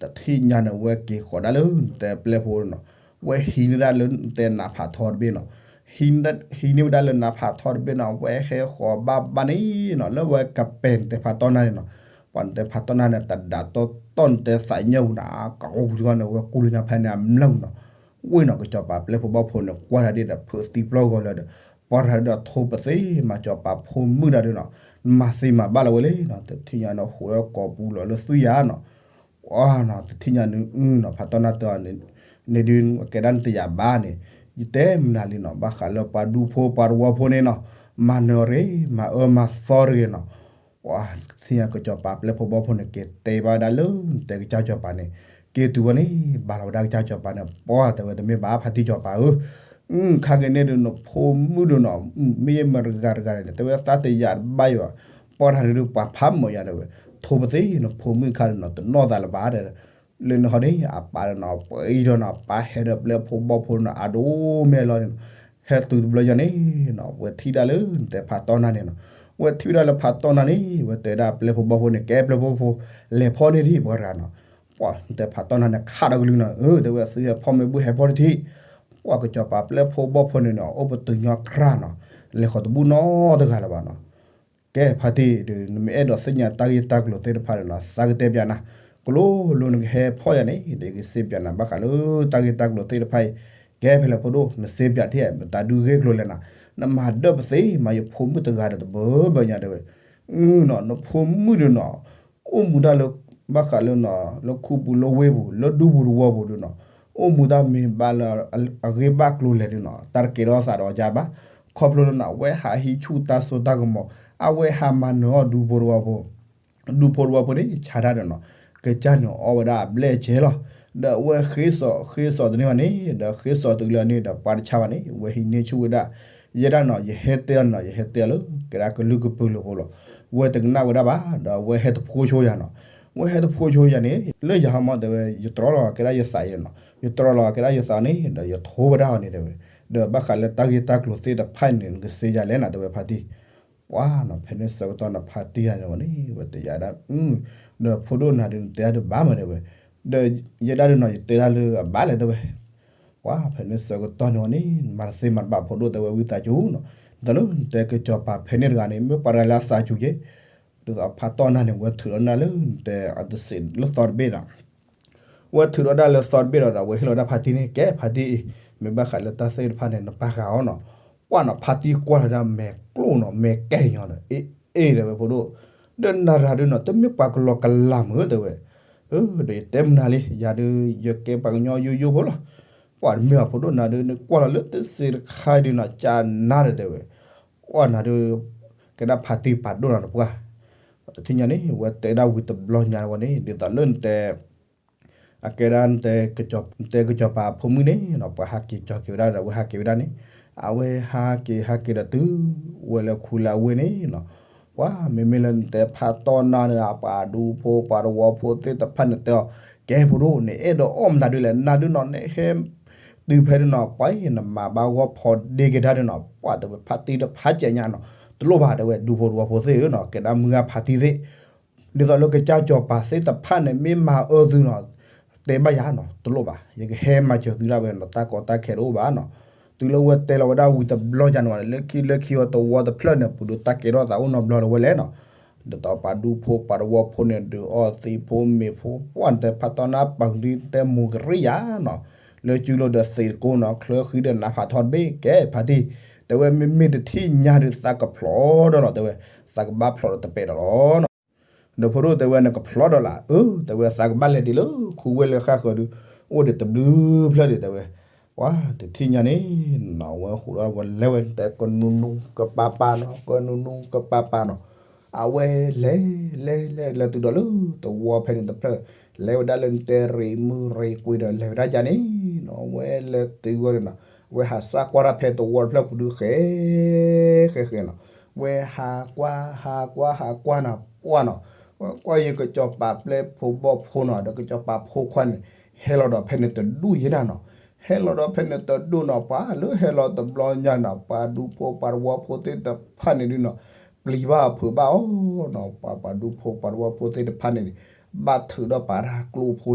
တထံၣ်ညါန့ၣ် ဝဲက့ၤဃီၤဒၣ်လၢနတဲပျဲၢ်ဖိနီၤ, ဝဲဟံးန့ၢ်ဒၣ်လၢနတဲနးဖးထီတဘ့ၣ်နီၤ, ဟံးန့ၢ်ဝဲဒၣ်လၢနးဖးထီတဘ့ၣ်နီၤ ဝဲဟဲဃီၤဘၣ်ဘၣ်န့ၣ်နီၤ လၢဝဲကပဲၢ်နတဲဖးတီၢ်နၢ်န့ၣ်နီၤ, ပှၤနတဲဖးတီၢ်နၢ်န့ၣ် တဒၣ်တီတီၢ်နတဲသးညၣ်ပူၤနီၤ အကဝီၤပူၤန့ၣ် ဝဲကူၣ်လၢညါဖဲန့ၣ်အမျၢ်ပူၤနီၤ ဝ့ၢ်နီၤ ကစီၤပၤပျဲၢ်ဖိဘီၣ်ဖိန့ၣ် ကွၢ်တၢ်ဒ်ဒီးဖုးသံပျီၢ်ဂီၤလၢဒီး ပှၤတၢ်ဒ်ဒီးထိပသ့မၤစီၤပၤဖိမုၣ်တၢ်ဒုးနီၤ, နမၤသ့မၤဘၣ်လၢၤဝဲလံနီၤ, တထံၣ်ညါန့ၣ် ဟူးဒီးကိာ်ပူၤလီၤလၢသွံၣ်ယါနီၤ, ပှၤနီၤ တထံၣ်ညါန့ၣ် အုနီၤ ဖးတီၢ်နၢ်တဲအီၤ န့ၣ်ဒုး ကဲဒၣ်နတယာ်ဘၣ်န့ၣ်, ယတဲမနုၤလံနီၤ ဘၣ်ဃးလၢပှၤဒူဖိပှၤတဝီဖိန့ၣ်နီၤ, မၤနၢၤရ့ မၤအၢမၤသီတဂ့ၤနီၤ, ပှၤတထံၣ်ညါကစီၤပၤပျဲၢ်ဖိဘီၣ်ဖိန့ၣ် က့ၤတဲဘၣ်ဝဲဒၣ်လၢနတဲကစၢ်စီၤပၤန့ၣ်, က့ၤတုၤဝဲန့ၣ် ဘၣ်လီၤဝဲဒၣ်ကစၢ်စီၤပၤန့ၣ် ပှၤတဲဝဲတမ့ၢ်ဘၣ်ဖါတံၢ်စီၤပၤဧၢ, ခါက့ၤန့ၣ်ဒုးနဖိမုၣ်ဒုးနီၤ မ့ၢ်မတဂၤတဂၤန့ၣ် တဲဝဲသးတယာ်တဘၣ်အံၤဘၣ်, ပှၤတၢ်န့ၣ်ဒုးပှၤဖးမၢၤယၤတဲဝဲ, ထိပသ့နဖိမုၣ်ခါဒုးနီၤ တနီၣ်သးလၢၤဘၣ်တဲ လၢနဟီန့ၣ် အပၢ်ဒီးနီၤ ပှၤအံၤဒီးနီၤ ပၢ်ဟဲဒီးပျဲၢ်ဖိဘီၣ်ဖိနီၤ အဒိၣ်မဲာ်လီၤန့ၣ်နီၤ, ဟဲတုၤတဘျီညါန့ၣ်နီၤ ဝဲထံၣ်ဒၣ်လၢနတဲဖးတီၢ်နၢ်န့ၣ်နီၤ, ဝဲထံၣ်ဝဲဒၣ်လၢဖးတီၢ်နၢ်န့ၣ် ဝဲတဲဒၣ်ပျဲၢ်ဖိဘီၣ်ဖိန့ၣ် ကဲပျဲၢ်ဖိဘီၣ်ဖိ လဲၤဖီၣ်န့ၢ်ဒံးပှၤတဂၤနီၤ, ပှၤနတဲဖးတီၢ်နၢ်န့ၣ် ခးဒီးကလုၢ်နီၤ အၢ တဲဝဲသုဟဲဖီၣ်မ့ၢ်ဘုၣ်ဟဲဖီၣ်တထံၣ်, ပှၤကစီၤပၤပျဲၢ်ဖိဘီၣ်ဖိန့ၣ်နီၤ အိၣ်ပတုာ်ညီကြၢးနီၤ, လဲၤဃီၤတဘူၣ်နီတဂၤလၢၤဘၣ်နီၤ ကဲဖါတံၢ်ဒုး နမ့ၢ်အဲၣ်ဒိးသ့ၣ်ညါတၢ်ဂ့ၢ်တၢ်ကျိၤသ့ၣ်တဖၣ်န့ၣ်နီၤ သးကတဲပၠးနၤ, ကျိၤလိနကဟဲဖီၣ်ယၤန့ၣ် ဒီးယကစ့ပၠးနၤဘၣ်ဃးလၢတၢ်ဂ့ၢ်တၢ်ကျိၤသ့ၣ်တဖၣ်အံၤ, ကဲဖဲလဲၣ်ဖိဒိၣ် နစ့ပၠးတထံၣ် မတၤဒုးဂ့ၢ်ကျိၤလဲၣ်နၤ, နမၤဒၢၣ်ပသ့မၤယဖိမုၣ်တဂၤဒီးတဘၢဘၢညါတဲဝဲ, နီၤ နဖိမုၣ်ဒုးနီၤ အိၣ်မူတၢ်လၢ ဘၣ်ဃးလၢနီၤ လၢခူပူၤလၢဝ့ၢ်ပူၤ လၢဒူပူၤတဝီပူၤဒုးနီၤ, အိၣ်မူတၢ်မ့ၢ်ဘၣ်လၢအဂ့ၢ်ဘၣ်ကျိၤလဲၣ်ဒုးနီၤ တၢ်တကဲထီၣ်သးဒီးအီၤဒ်ဘၣ်, ခီဖျိလၢနီၤ အဝဲဟးဟံးဆူၣ်တၢ်စိတၢ်ကမီၤ, အဝဲဟးမၤနၢၤအီၣ်ဒူဖိတဝီဖိ ဒူဖိတဝီဖိန့ၣ် ဆါတၢ်ဒီးနီၤ ကစၢ်န့ၣ်အီၣ်ဝဲဒၣ်အဘျဲၣ်အစဲလီၤ, ဒီးအဝဲဃ့စီၤဃ့စီၤတန့ၢ်ဘၣ်န့ၣ် ဒီးဃ့စီၤတုၤလၢန့ၣ်ဒီးပှၤတဆါဘၣ်န့ၣ် ဝဲဟံးန့ၢ်ဆူၣ်ဝဲဒၣ်, ယဲဒၣ်နီၤ ယဟဲတဲအီၤနီၤ ယဟဲတဲအီၤလၢ ကဲဒၣ်ကလုာ်ကပုာ်လိာ်ဖိလီၤ, ဝဲတကနၣ်ဝဲဒၣ်ဘၣ် ဒီးအဝဲဟဲတဖိဆိယၤနီၤ, ဝဲဟဲတဖိဆိယၤန့ၣ် လၢယၤဟီမီၢ်တဲဝဲ ယတြီလီၤကဲဒၣ်ယသးအံၤနီၤ ယတြီလီၤကဲဒၣ်ယသးန့ၣ် ဒီးယထိဝဲဒၣ်အီၤန့ၣ်တဲဝဲ, ဒီးဘၣ်ဃးလၢတၢ်ဂ့ၢ်တၢ်ကျိၤသ့ၣ်တဖၣ်န့ၣ် နကစ့ယၤလဲၣ်နၤတဲဝဲဖါတံၢ် ပှၤနီၤ ဖဲန့ၣ်ဆၢကတီၢ်န့ၣ် ဖါတံၢ်တဂၤန့ၣ်ဝဲန့ၣ် ဝဲတယာ်ဒၣ်, ဒီးဖိဒိၣ်နၤဒုးနတဲဒၣ်ဒုးဘၣ်မးတဲဝဲ, ဒီးယဲဒၣ်ဒုးနီၤ ယတဲဒၣ်လၢအဘၣ်လဲၣ်တဲဝဲ, ပှၤဖဲန့ၣ်ဆၢကတီၢ်န့ၣ်ဝဲန့ၣ် မၤတသ့မၤတဘၣ်ဖိဒိၣ်တဲဝဲဝံသးစူၤနီၤ, တၢ်လၢနတဲကစီၤပၤဖဲန့ၣ်တဂၤန့ၣ် မ့ၢ်ပှၤတဂၤလၢအသးစူၤယဲ, ဒ်သိးဖးတီၢ်နၢ်န့ၣ် ဝဲထုးထီၣ်နၢ်လၢနတဲအတစံးလၢသီတဘ့ၣ်ဒီး ဝဲထုးထီၣ်ဒၣ်လၢသီတဘ့ၣ်ဒီး ဒီးဝဲဟ့ၣ်လီၤဒၣ်ဖါတံၢ်န့ၣ် ကဲဖါတံၢ်အံၤ မ့ၢ်ဘၣ်ဃးလၢတၢ်သ့ၣ်တဖၣ်န့ၣ် နပာ်ဃာ်အီၤနီၤ, ပှၤနီၤဖါတံၢ်ကွၢ်လီၤဒၣ်မဲာ်ကျိၣ်နီၤ မဲာ်ကဲၢ်ညီဒီး အ့ၣ်အ့ၣ်တဲဝဲဖိဒိၣ်, ဒီးနၤတဂၤဒုးနီၤ တမ့ၢ်ပှၤကလီကလးမုၢ်တဲဝဲ, ဒီးယတဲမနုၤလံ ယၤဒုး ယကဲပှၤကညီယိယိဖိလီၤ, ပှၤတမ့ၢ်ဘၣ်ဖိဒိၣ်နၤဒုး နကွၢ်လီၤလၢတစ့တခါဒုးနီၤ ကနါဒီးတဲဝဲ, ပှၤနၤဒုး ကဲဒၣ်ဖါတံၢ်ပာ်ဒိၣ်နၤတပှၢ် တထံၣ်ညါန့ၣ် ဝဲတဲဒၣ်ဝံၤတဘျီညါဝဲန့ၣ် ဒ်သိးလၢနတဲ အကဲဒၣ်နတဲ နတဲကစီၤပၤဖိမုၣ်န့ၣ်နီၤ ပှၤဟးက့ၤကၠီၤက့ၤဝဲဒၣ်ဒီး အဝဲဟးက့ၤဝဲဒၣ်န့ၣ် အဝဲဟးက့ၤဟးက့ၤဒီးတုၤဝဲလၢခူလၢအဝ့ၢ်န့ၣ်နီၤ ပှၤမ့မ့ၢ်လၢနတဲဖးတီၢ်နၢ်န့ၣ် ပှၤဒူဖိပှၤတဝီဖိသ့ၣ်တဖၣ်န့ၣ်တဲအီၤ ကဲဖိဒိၣ် နအဲၣ်ဒိးအီၣ်မတၤဒုလဲၣ် နၤဒုနီၤ နဟဲ တုၤဖဲဒုနီၤ ပှၤအံၤနမၤဘၣ်ဂီၢ်ဖီဒ့က့ၤတၢ်ဒုနီၤ ပှၤတဲဝဲဖါတံၢ်တဖးကဲညါနီၤ တလိၣ်ဘၣ်တဲဝဲ ဒူဖိတဝီဖိသ့ၣ်ဧၢနီၤ ကဲဒၣ်မုၢ်ဂၢ်ဖါတံၢ်သ့ၣ် ဒ်သိးလၢကစၢ်စီၤပၤသ့ၣ်တဖၣ်န့ၣ် မ့ၢ်မၤအၢသုနီၤ တဲဘၣ်ယၤနီၤ တလိၣ်ဘၣ် ယကဟဲမၤစၢၤသုဒၣ်ဝဲနီၤ တၢ်ကီတၢ်ခဲတအိၣ်ဘၣ်နီၤ တုၤလၢဝဲတဲလီၤဝဲဒၣ်ဝံၤတဘျီညါန့ၣ်ဝဲ လၢခံလၢခံဝဲတဝီတဖျၢၣ်န့ၣ် ပူၤဒုးတၢ်ကဲထီၣ်သးအိၣ်နီတဘျီလၢၤဝဲလဲၣ်နီၤ ဒ်သိးပှၤဒူဖိပှၤတဝီဖိန့ၣ် ဒုးအီၣ်သံးဖိမ့ၤဖိ ပှၤနတဲဖးတီၢ်နၢ်ပာ်ဒုးတဲမိၢ်ကရံၣ်ယၤနီၤ လၢစုလိာ်ဒီးသံးတကိနီၤ ချၢဃံဒီးနါဖးထီတဘ့ၣ် ကဲဖါတံၢ် တဲဝဲမ့မ့ၢ်တထံၣ်ညါဒုးသးကဖျိးဒီးလီၤ တဲဝဲ သးကဘၣ်ဖျိးဒီးတပဲာ်ဒီးလီၤနီၤ ဒီးဖိဒိၣ်တဲဝဲနကဖျိးဒီးလၢ အၢ တဲဝဲသးကဘၣ်လဲၤဒံးလၢခူဝ့ၢ်လၢဃၣ်ဃၢၤဒုး အိၣ်ဒံးတဘျုးဖျၢၣ်ဒံးတဲဝဲ ပှၤတထံၣ်ညါန့ၣ်နီၤ ဝဲဃိးဒီးဝဲလဲၤဝဲတဲကနူနူကပၤပၤနီၤ ကနူနူကပၤပၤနီၤ အဝဲလဲၤ လဲၤ လဲၤ လဲၤတုၤဒီးလၢတဝီဖဲန့ၣ်တဖျၢၣ် လဲၤဝဲဒၣ်လၢနတဲရံးမုၢ်ရံးကွံာ်ဒီးလဲၤဝဲဒၣ်ယါန့ၣ်နီၤ ဝဲလဲၤတုၤဝဲန့ၣ်နီၤ ဝဲဟးစၢ်ကွၢ်တၢ်ဖဲတဝီတဖျၢၣ်ပူၤဒုးဃဲ ဃဲ ဃဲနီၤ ဝဲဟးကွၢ် ဟးကွၢ် ဟးကွၢ်နီၤ ပှၢ်နီၤ ဝဲကွၢ်ယကစီၤပၤပျဲၢ်ဖိဘီၣ်ဖိနီၤ ဒီးကစီၤပၤဖိခွါန့ၣ် ဟဲလီၤဒီးဖဲန့ၣ်တဒူၣ်ယဲဒၣ်နီၤ ဟဲလီၤဒီးဖဲန့ၣ်တဒူၣ်နီၤ ပှၤလၢဟဲလီၤတဘျီညါနီၤ ပှၤဒူဖိပှၤတဝီဖိသ့ၣ်တဖၣ်န့ၣ်ဒုနီၤ ပျံၤဘၣ်အဖုးဘၣ်အီၤနီၤ ပှၤပှၤဒူဖိပှၤတဝီဖိသ့ၣ်တဖၣ်န့ၣ်န့ၣ် ဘၣ်ထုးဒီးပာ်တၢ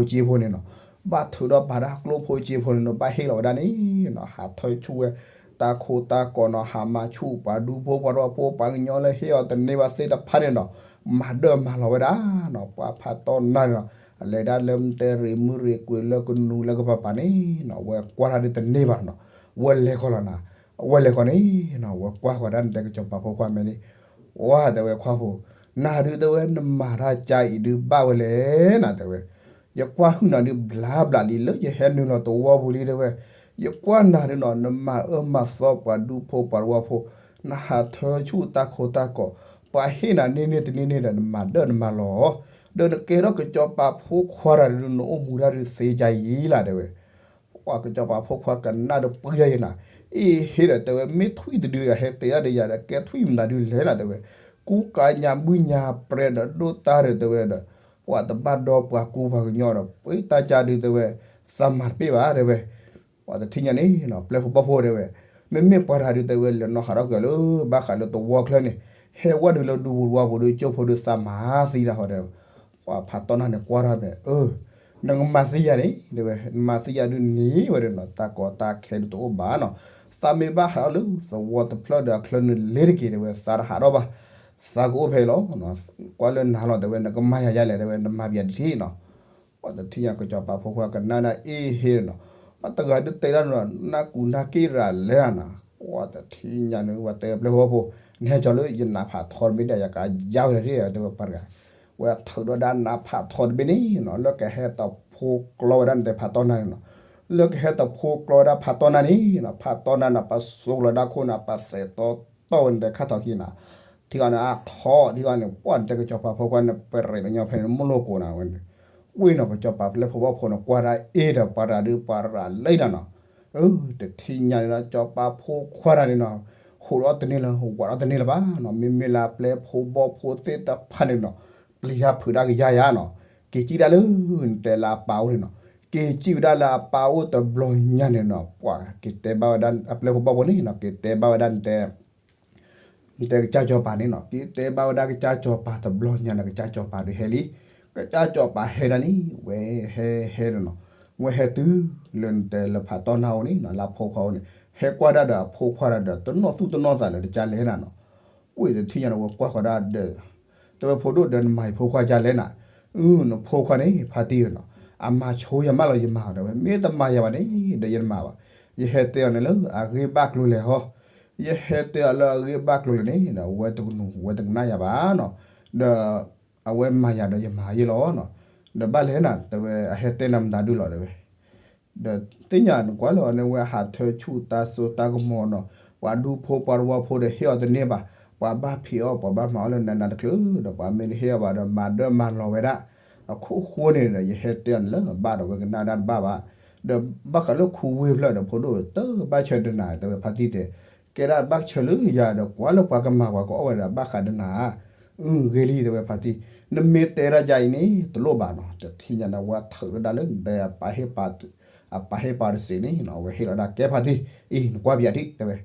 ်ကျိဖိစ့ဖိန့ၣ်နီၤ ဘၣ်ထုးဒီးပာ်တၢ်ကျိဖိစ့ဖိန့ၣ်နီၤ ဘၣ်ဟ့ၣ်လီၤဝဲဒၣ်န့ၣ်နီၤ ဟးထၢဆူၣ်ဝဲ တၢ်ခိတၢ်ကီးနီၤ ဟးမၤဆူၣ်ပှၤဒူဖိပှၤတဝီဖိ ပှၤကညီလၢဟ့ၣ်အီၤတန့ၢ်ဘၣ်သ့ၣ်တဖၣ်န့ၣ်နီၤ မၤဒၢၣ်မၤလီၤဝဲဒၣ်နီၤ ပှၤဖးတီၢ်နၢ်န့ၣ်နီၤ လဲၤဒၣ်လၢမတဲရံးမုၢ်ရံးကွံာ်လၢကနူလၢကပၤပၤန့ၣ်နီၤ ဝဲကွၢ်တၢ်ဒုးတန့ၢ်ဘၣ်နီၤ ဝဲလဲၤဃီလီၤနၤ ဝဲလဲၤဃီန့ၣ်နီၤ ဝဲကွၢ်ဃီၤဒၣ်နတဲကစီၤပၤဖိခွါမဲာ်န့ၣ် ဝဲတဲဝဲခွါဖိ နၤဒုးတဲဝဲနမၤတၢ်ကါအံၤဒုးဘၣ်ဝဲလဲၣ်နၤတဲဝဲ ယကွၢ်ဟုၣ်နၤဒုးဘျါဘျါလံ လၢယဟဲနုာ်လီၤတဝီပူၤလံတဲဝဲ ယကွၢ်နၤဒုးနီၤ နမၤအၢမၤသီပှၤဒူဖိပှၤတဝီဖိ နဟးထၢဆူၣ်တၢ်ခိတၢ်ကီး ပှၤဟ့ၣ်နၤန့ၢ်န့ၢ်တန့ၢ်န့ၢ်ဒီး နမၤဒၢၣ်နမၤလီၤ ဒီးနကဲထီၣ်ကစီၤပၤဖိခွါတၢ်ဒုး နအိၣ်မူတၢ်ဒုးသ့ကါယံၤလၢ်တဲဝဲ ပှၤကစီၤပၤဖိခွါကနၣ်ဒီးပှံၢ်ဒၣ်ယဲနၤ အ့ဟ့ဒီးတဲဝဲ မ့ၢ်ထွံၣ်တဒုအဟဲတဲဒၣ်ဒီးယၤဒီး ကဲထွံၣ်မနုၤဒုလဲၣ်နၤတဲဝဲ ကူကၤညါဘုညါပြဲဒီးဒိၣ်တၢ်ဒီးတဲဝဲဒီး ပှၤတဘၣ်ဒီပှၤကူပှၤကညီဒီး ပှ့ၤတၢ်ကါဒုးတဲဝဲ သးမၤတပ့ၢ်ဘၣ်တဲဝဲ ပှၤတထံၣ်ညါန့ၣ်နီၤ ပျဲၢ်ဖိဘီၣ်ဖိတဲဝဲ မ့မ့ၢ်ပှၤတၢ်ဒုးတဲဝဲ လဲၤနီၣ်ဟးထီၣ်ကွံာ်အီၤလၢ ဘၣ်ဃးလၢတဝီချၢန့ၣ် ဟဲဝဲဒုးလၢဒူပူၤတဝီပူၤဒီး ကၠိဖိဒုးသးမၤသံတၢ်ဃီတဲဝဲ ပှၤဖးတီၢ်နၢ်န့ၣ်ကွၢ်ထီၣ်မဲာ် အၢ နကမၤသံယၤန့ၣ် တဲဝဲ နမၤသံယၤဒုးန့ၢ်ဝဲဒၣ်နီၤ တၢ်ကီတၢ်ခဲဒုးတအိၣ်ဘၣ်နီၤ သးမ့ၢ်ဘၣ်ဟးထီၣ်လၢသဝီတဖျၢၣ်ဒီးအချၢနုာ်လ့ၤတက့ၢ်တဲဝဲ သးတဟးထီၣ်ဘၣ် သးကအိၣ်ဖဲအံၤလီၤ ကွၢ်လၢနၤလီၤတဲဝဲ နကမၤယၤယါလဲၣ်တဲဝဲ နမၤပယၤတထံၣ်နီၤ ပှၤတထံၣ်ညါကစီၤပၤဖိခွါကနၣ်ဒၣ်အ့ဟ့နီၤ ပှၤတဂၤဒုးတဲဒၣ်နီၤ နၢ်ကူနၢ်က့ၣ်ရၤလဲၣ်နၤ ပှၤတထံၣ်ညါန့ၣ် ပှၤတဲပျဲၢ်ဖိဘီၣ်ဖိ နဟဲကၠီၤလၢယနးဖးထီတဘ့ၣ်ဒီး ယကယါဝဲဒၣ်တဲဝဲပှၤတဂၤ ဝဲထုးဒီးဒၣ်နးဖးထီတဘ့ၣ်န့ၣ်နီၤ လၢကဟဲတဖိကျီဝဲဒၣ်နတဲဖးတီၢ်နၢ်န့ၣ်နီၤ လၢကဟဲတဖိကျီဝဲဒၣ်ဖးတီၢ်နၢ်န့ၣ်နီၤ ဖးတီၢ်နၢ်န့ၣ် ပစိးလီၤဒၣ်ခိၣ်နၤ ပသဲးတီတီဝဲနတဲခါထီၣ်ခံနၤ ထံဂီၤန့ၣ် အထီၣ်ထံဂီၤန့ၣ် ပှၢ်နတဲကစီၤပၤဖိခွါန့ၣ် ပရဲးကညီဖဲန့ၣ် မိၢ်လိၢ်ကိးနၤဝဲန့ၣ် ဝ့ၢ်နီၤ ကစီၤပၤပျဲၢ်ဖိဘီၣ်ဖိန့ၣ် ကွၢ်ဒၣ်အ့ၣ်ဒီးပှၤတဂၤဒုးပှၤရၤလံနၤနီၤ တထံၣ်ညါန့ၣ်ဒီး ကစီၤပၤဖိခွါတၢ်န့ၣ်နီၤ ဟိးဒီးတန့ၢ်လၢၤ ဝးဒီးတန့ၢ်လၢၤဘၣ်နီၤ မ့မ့ၢ်လၢအပျဲၢ်ဖိဘီၣ်ဖိသ့ၣ်တဖၣ်န့ၣ်နီၤ ပျံၤတၢ်ဖုးတၢ်ကယါယါနီၤ က့ၤစံၣ်ဒၣ်လၢ နတဲလၢအပၢ်အိၣ်န့ၣ်နီၤ က့ၤစံၣ်ဝဲဒၣ်လၢအပၢ်အိၣ်တဘျီညါန့ၣ်နီၤ ပှၤက့ၤတဲဘၣ်ဝဲဒၣ်အပျဲၢ်ဖိဘီၣ်ဖိန့ၣ်နီၤ က့ၤတဲဘၣ်ဝဲဒၣ်နတဲ နတဲကစၢ်စီၤပၤန့ၣ်နီၤ က့ၤတဲဘၣ်ဝဲဒၣ်ကစၢ်စီၤပၤတဘျီညါန့ၣ် ကစၢ်စီၤပၤဒုးဟဲလံ ကစၢ်စီၤပၤဟဲဒၣ်န့ၣ် ဝဲဟဲဟဲဒီးနီၤ ဝဲဟဲတုၤလၢနတဲလၢဖးတီၢ်နၢ်အိၣ်န့ၣ်နီၤ လၢအဖိခွါအိၣ်န့ၣ် ဟဲကွၢ်ဒၣ်ဒီးအဖိခွါတၢ်ဒီး တနီၣ်သူၣ်တနီၣ်သးလၢတကါလဲၣ်နၤနီၤ ဝ့ၢ်တထံၣ်ညါန့ၣ် ဝဲကွၢ်ဃီၤဒၣ်ဒီး တဲဝဲဖိဒိၣ်ဒီးနမၤယဖိခွါကါလဲၣ်နၤ အု နဖိခွါန့ၣ် ဖါတံၢ်ဝဲနီၤ အမၤဆိယၤမးလီၤ ယမၤအီၤတဲဝဲ မ့ၢ်တမၤယၤဘၣ်န့ၣ် ဒီးယတမၤဘၣ် ယဟဲတဲအီၤန့ၣ်လၢအဂ့ၢ်ဘၣ်ကျိၤလဲၣ်ဟီ ယဟဲတဲအီၤလၢအဂ့ၢ်ဘၣ်ကျိၤလဲၣ်န့ၣ်ဒီး အဝဲတကနူၤ ဝဲတကနၣ်ယၤဘၣ်နီၤ ဒီး အဝဲမၤယၤဒီးယမၤယဲလီၤနီၤ ဒီးဘၣ်လဲၣ်နၤ တဲဝဲ အဟဲတဲနၤမတၤဒုလီၤတဲဝဲ ဒီးသ့ၣ်ညါနကွၢ်လၢအီၤန့ၣ် ဝဲဟးထၢဆူၣ်တၢ်စိတၢ်ကမီၤနီၤ ပှၤဒူဖိပှၤတဝီဖိဒီးဟ့ၣ်အီၤတန့ၢ်ဘၣ် ပှၤဘၣ်ဖံးအီၣ် ပှၤဘၣ်မၤအီၣ်လၢနးနးတချုးဒီး ပှၤမ့ၢ်တဟ့ၣ်အီၣ်ဘၣ်ဒီး မၤဒၢမၤလီၤဝဲဒၣ် အခိၣ်ဃိန့ၣ်ဒီး ယဟဲတဲအီၤန့ၣ်လၢအဘၣ်ဒီး ဝဲကနၣ်ဒၣ်တဘၣ်ဘၣ်. ဒီးဘၣ်ဃးလၢခူဝ့ၢ်ဖျၢၣ်ဒီး ဖိဒိၣ်တဘၣ်ဆၢတနၤ တဲဝဲဖါတံၢ်တဲ, ကဲဒၣ်ဘၣ်ဆၢလၢယၤဒီး ကွၢ်လၢပှၤကမၤပှၤကအီၣ်ဝဲဒီး ဘၣ်ဃးတနၤဧါ. အဂ့ၤလံ တဲဝဲဖါတံၢ်, နမ့ၢ်တဲဒၣ်ယၤအံၤန့ၣ် တလိၣ်ဘၣ်နီၤ, တထံၣ်ညါန့ၣ် ဝဲထုးလီၤဒၣ်လၢနတဲ အပာ်ဟ့ၣ်ပာ်တစ့းန့ၣ်နီၤ, အဝဲဟ့ၣ်လီၤဒၣ်ကဲဖါတံၢ်, အံၤ နကွၢ်ပယၤဒံး တဲဝဲ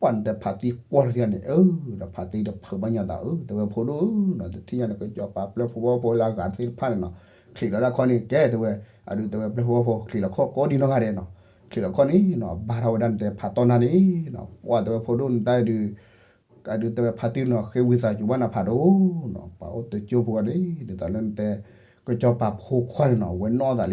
ပှၢ်နတဲဖါတံၢ်ကွၢ်လီၤဒံးန့ၣ် အၢ ဒီးဖါတံၢ်တဖုးဘၣ်ညါသးဧၢ တဲဝဲဖိဒိၣ်ဧၢနီၤ, တထံၣ်ညါန့ၣ် ကစီၤပၤပျဲၢ်ဖိဘီဖိလၢအဂၤသ့ၣ်တဖၣ်န့ၣ်နီၤ, ချံးလီၤဒၣ်ခီန့ၣ် ကဲတဲဝဲ, အဒုးတဲဝဲပျဲၢ်ဖိဘီဖိချံးလီၤခီၣ်ကိးဒံနီၢ်ဂၤဒဲးနီၤ, ချံးလီၤခီန့ၣ်နီၤ ဘါထီၣ်ဝဲဒၣ်နတဲဖးတီၢ်နၢ်န့ၣ်နီၤ, ပှၢ်တဲဝဲဖိဒိၣ်နတၢ်ဒုး ကဒုးတဲဝဲဖါတံၢ်နီၤ ဃ့ဝံသးစူၤဘၣ်နၤဖးဒိၣ်နီၤ, ပှၤအိၣ်တကၠိဖိအီၤန့ၣ် ဒ်သိးလၢနတဲ ကစီၤပၤဖိခွါန့ၣ်နီၤ ဝဲနီၣ်သးလံ,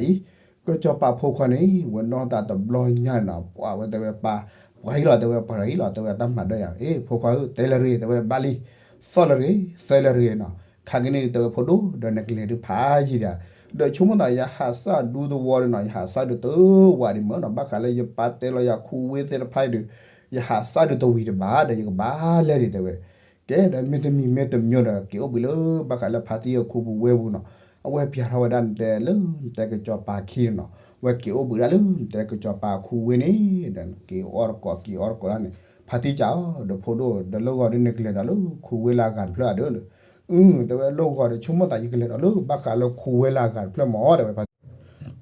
ကစီၤပၤဖိခွါန့ၣ် ဝဲနီၣ်သးတဘျီညါန့ၣ်နီၤ ပှၢ်ဝဲတဲဝဲပၢ်, ပှၤဟံၣ်လီၤတဲဝဲ ပှၤဟံၣ်လီၤတဲဝဲတၢ်မၤဒၢယၤ အ့ ဖိခွါဧၢ တဲလၢရ့ တဲဝဲဘၣ်လံ, သီၣ်လၢရ့ သဲလၢရ့နီၤ, ခါက့ၤန့ၣ်တဲဝဲဖိဒိၣ် ဒီးနကလဲၤဒုးဖးယံာ်ဒီး, ဒီးဆိကမိၣ်သးယဟးစၢ်ဒူသဝီဒီးနီၤ ယဟးစၢ်ဒုးတဝးဒံးမၢနီၤ, ဘၣ်ဃးလၢယပၢ်တဲလီၤယၤခူဝ့ၢ်သ့ၣ်တဖၣ်အံၤဒီး ယဟးစၢ်ဒုးတဝံၤတဘၣ်ဒီး ယကဘၣ်လဲၤဒံးတဲဝဲ ကဲဒီးမ့တမံၤမ့တမံၤဒီး က့ၤအိၣ်ဘှံးလၢဘၣ်ဃးလၢဖါတံၢ်အခိပူၤဝ့ၢ်ပူၤနီၤ, အဝဲပျးထီၣ်ဝဲဒၣ်နတဲလၢနတဲကစီၤပၤခံန့ၣ်နီၤ, ဝဲက့ၤအိၣ်ဘှံးဒၣ်လၢနတဲကစီၤပၤအခိဝ့ၢ်န့ၣ်ဒီး က့ၤအီၣ်တကိးက့ၤအီၣ်တကိးဒၣ်န့ၣ်, ဖါတံၢ်ကးအီၤ ဒီးဖိဒိၣ် ဒီးလၢဂီၤဒုးနကလဲၤဒီးလၢခိဝ့ၢ်လၢအဂၤတဖျၢၣ်အဒၢးဒီး, အ တဲဝဲလၢဂီၤဒီးဆိကမိၣ်သးယကလဲၤဒီးလၢဘၣ်ဃးလၢခိဝ့ၢ်လၢအဂၤတဖျၢၣ်မၢ တဲဝဲဖါ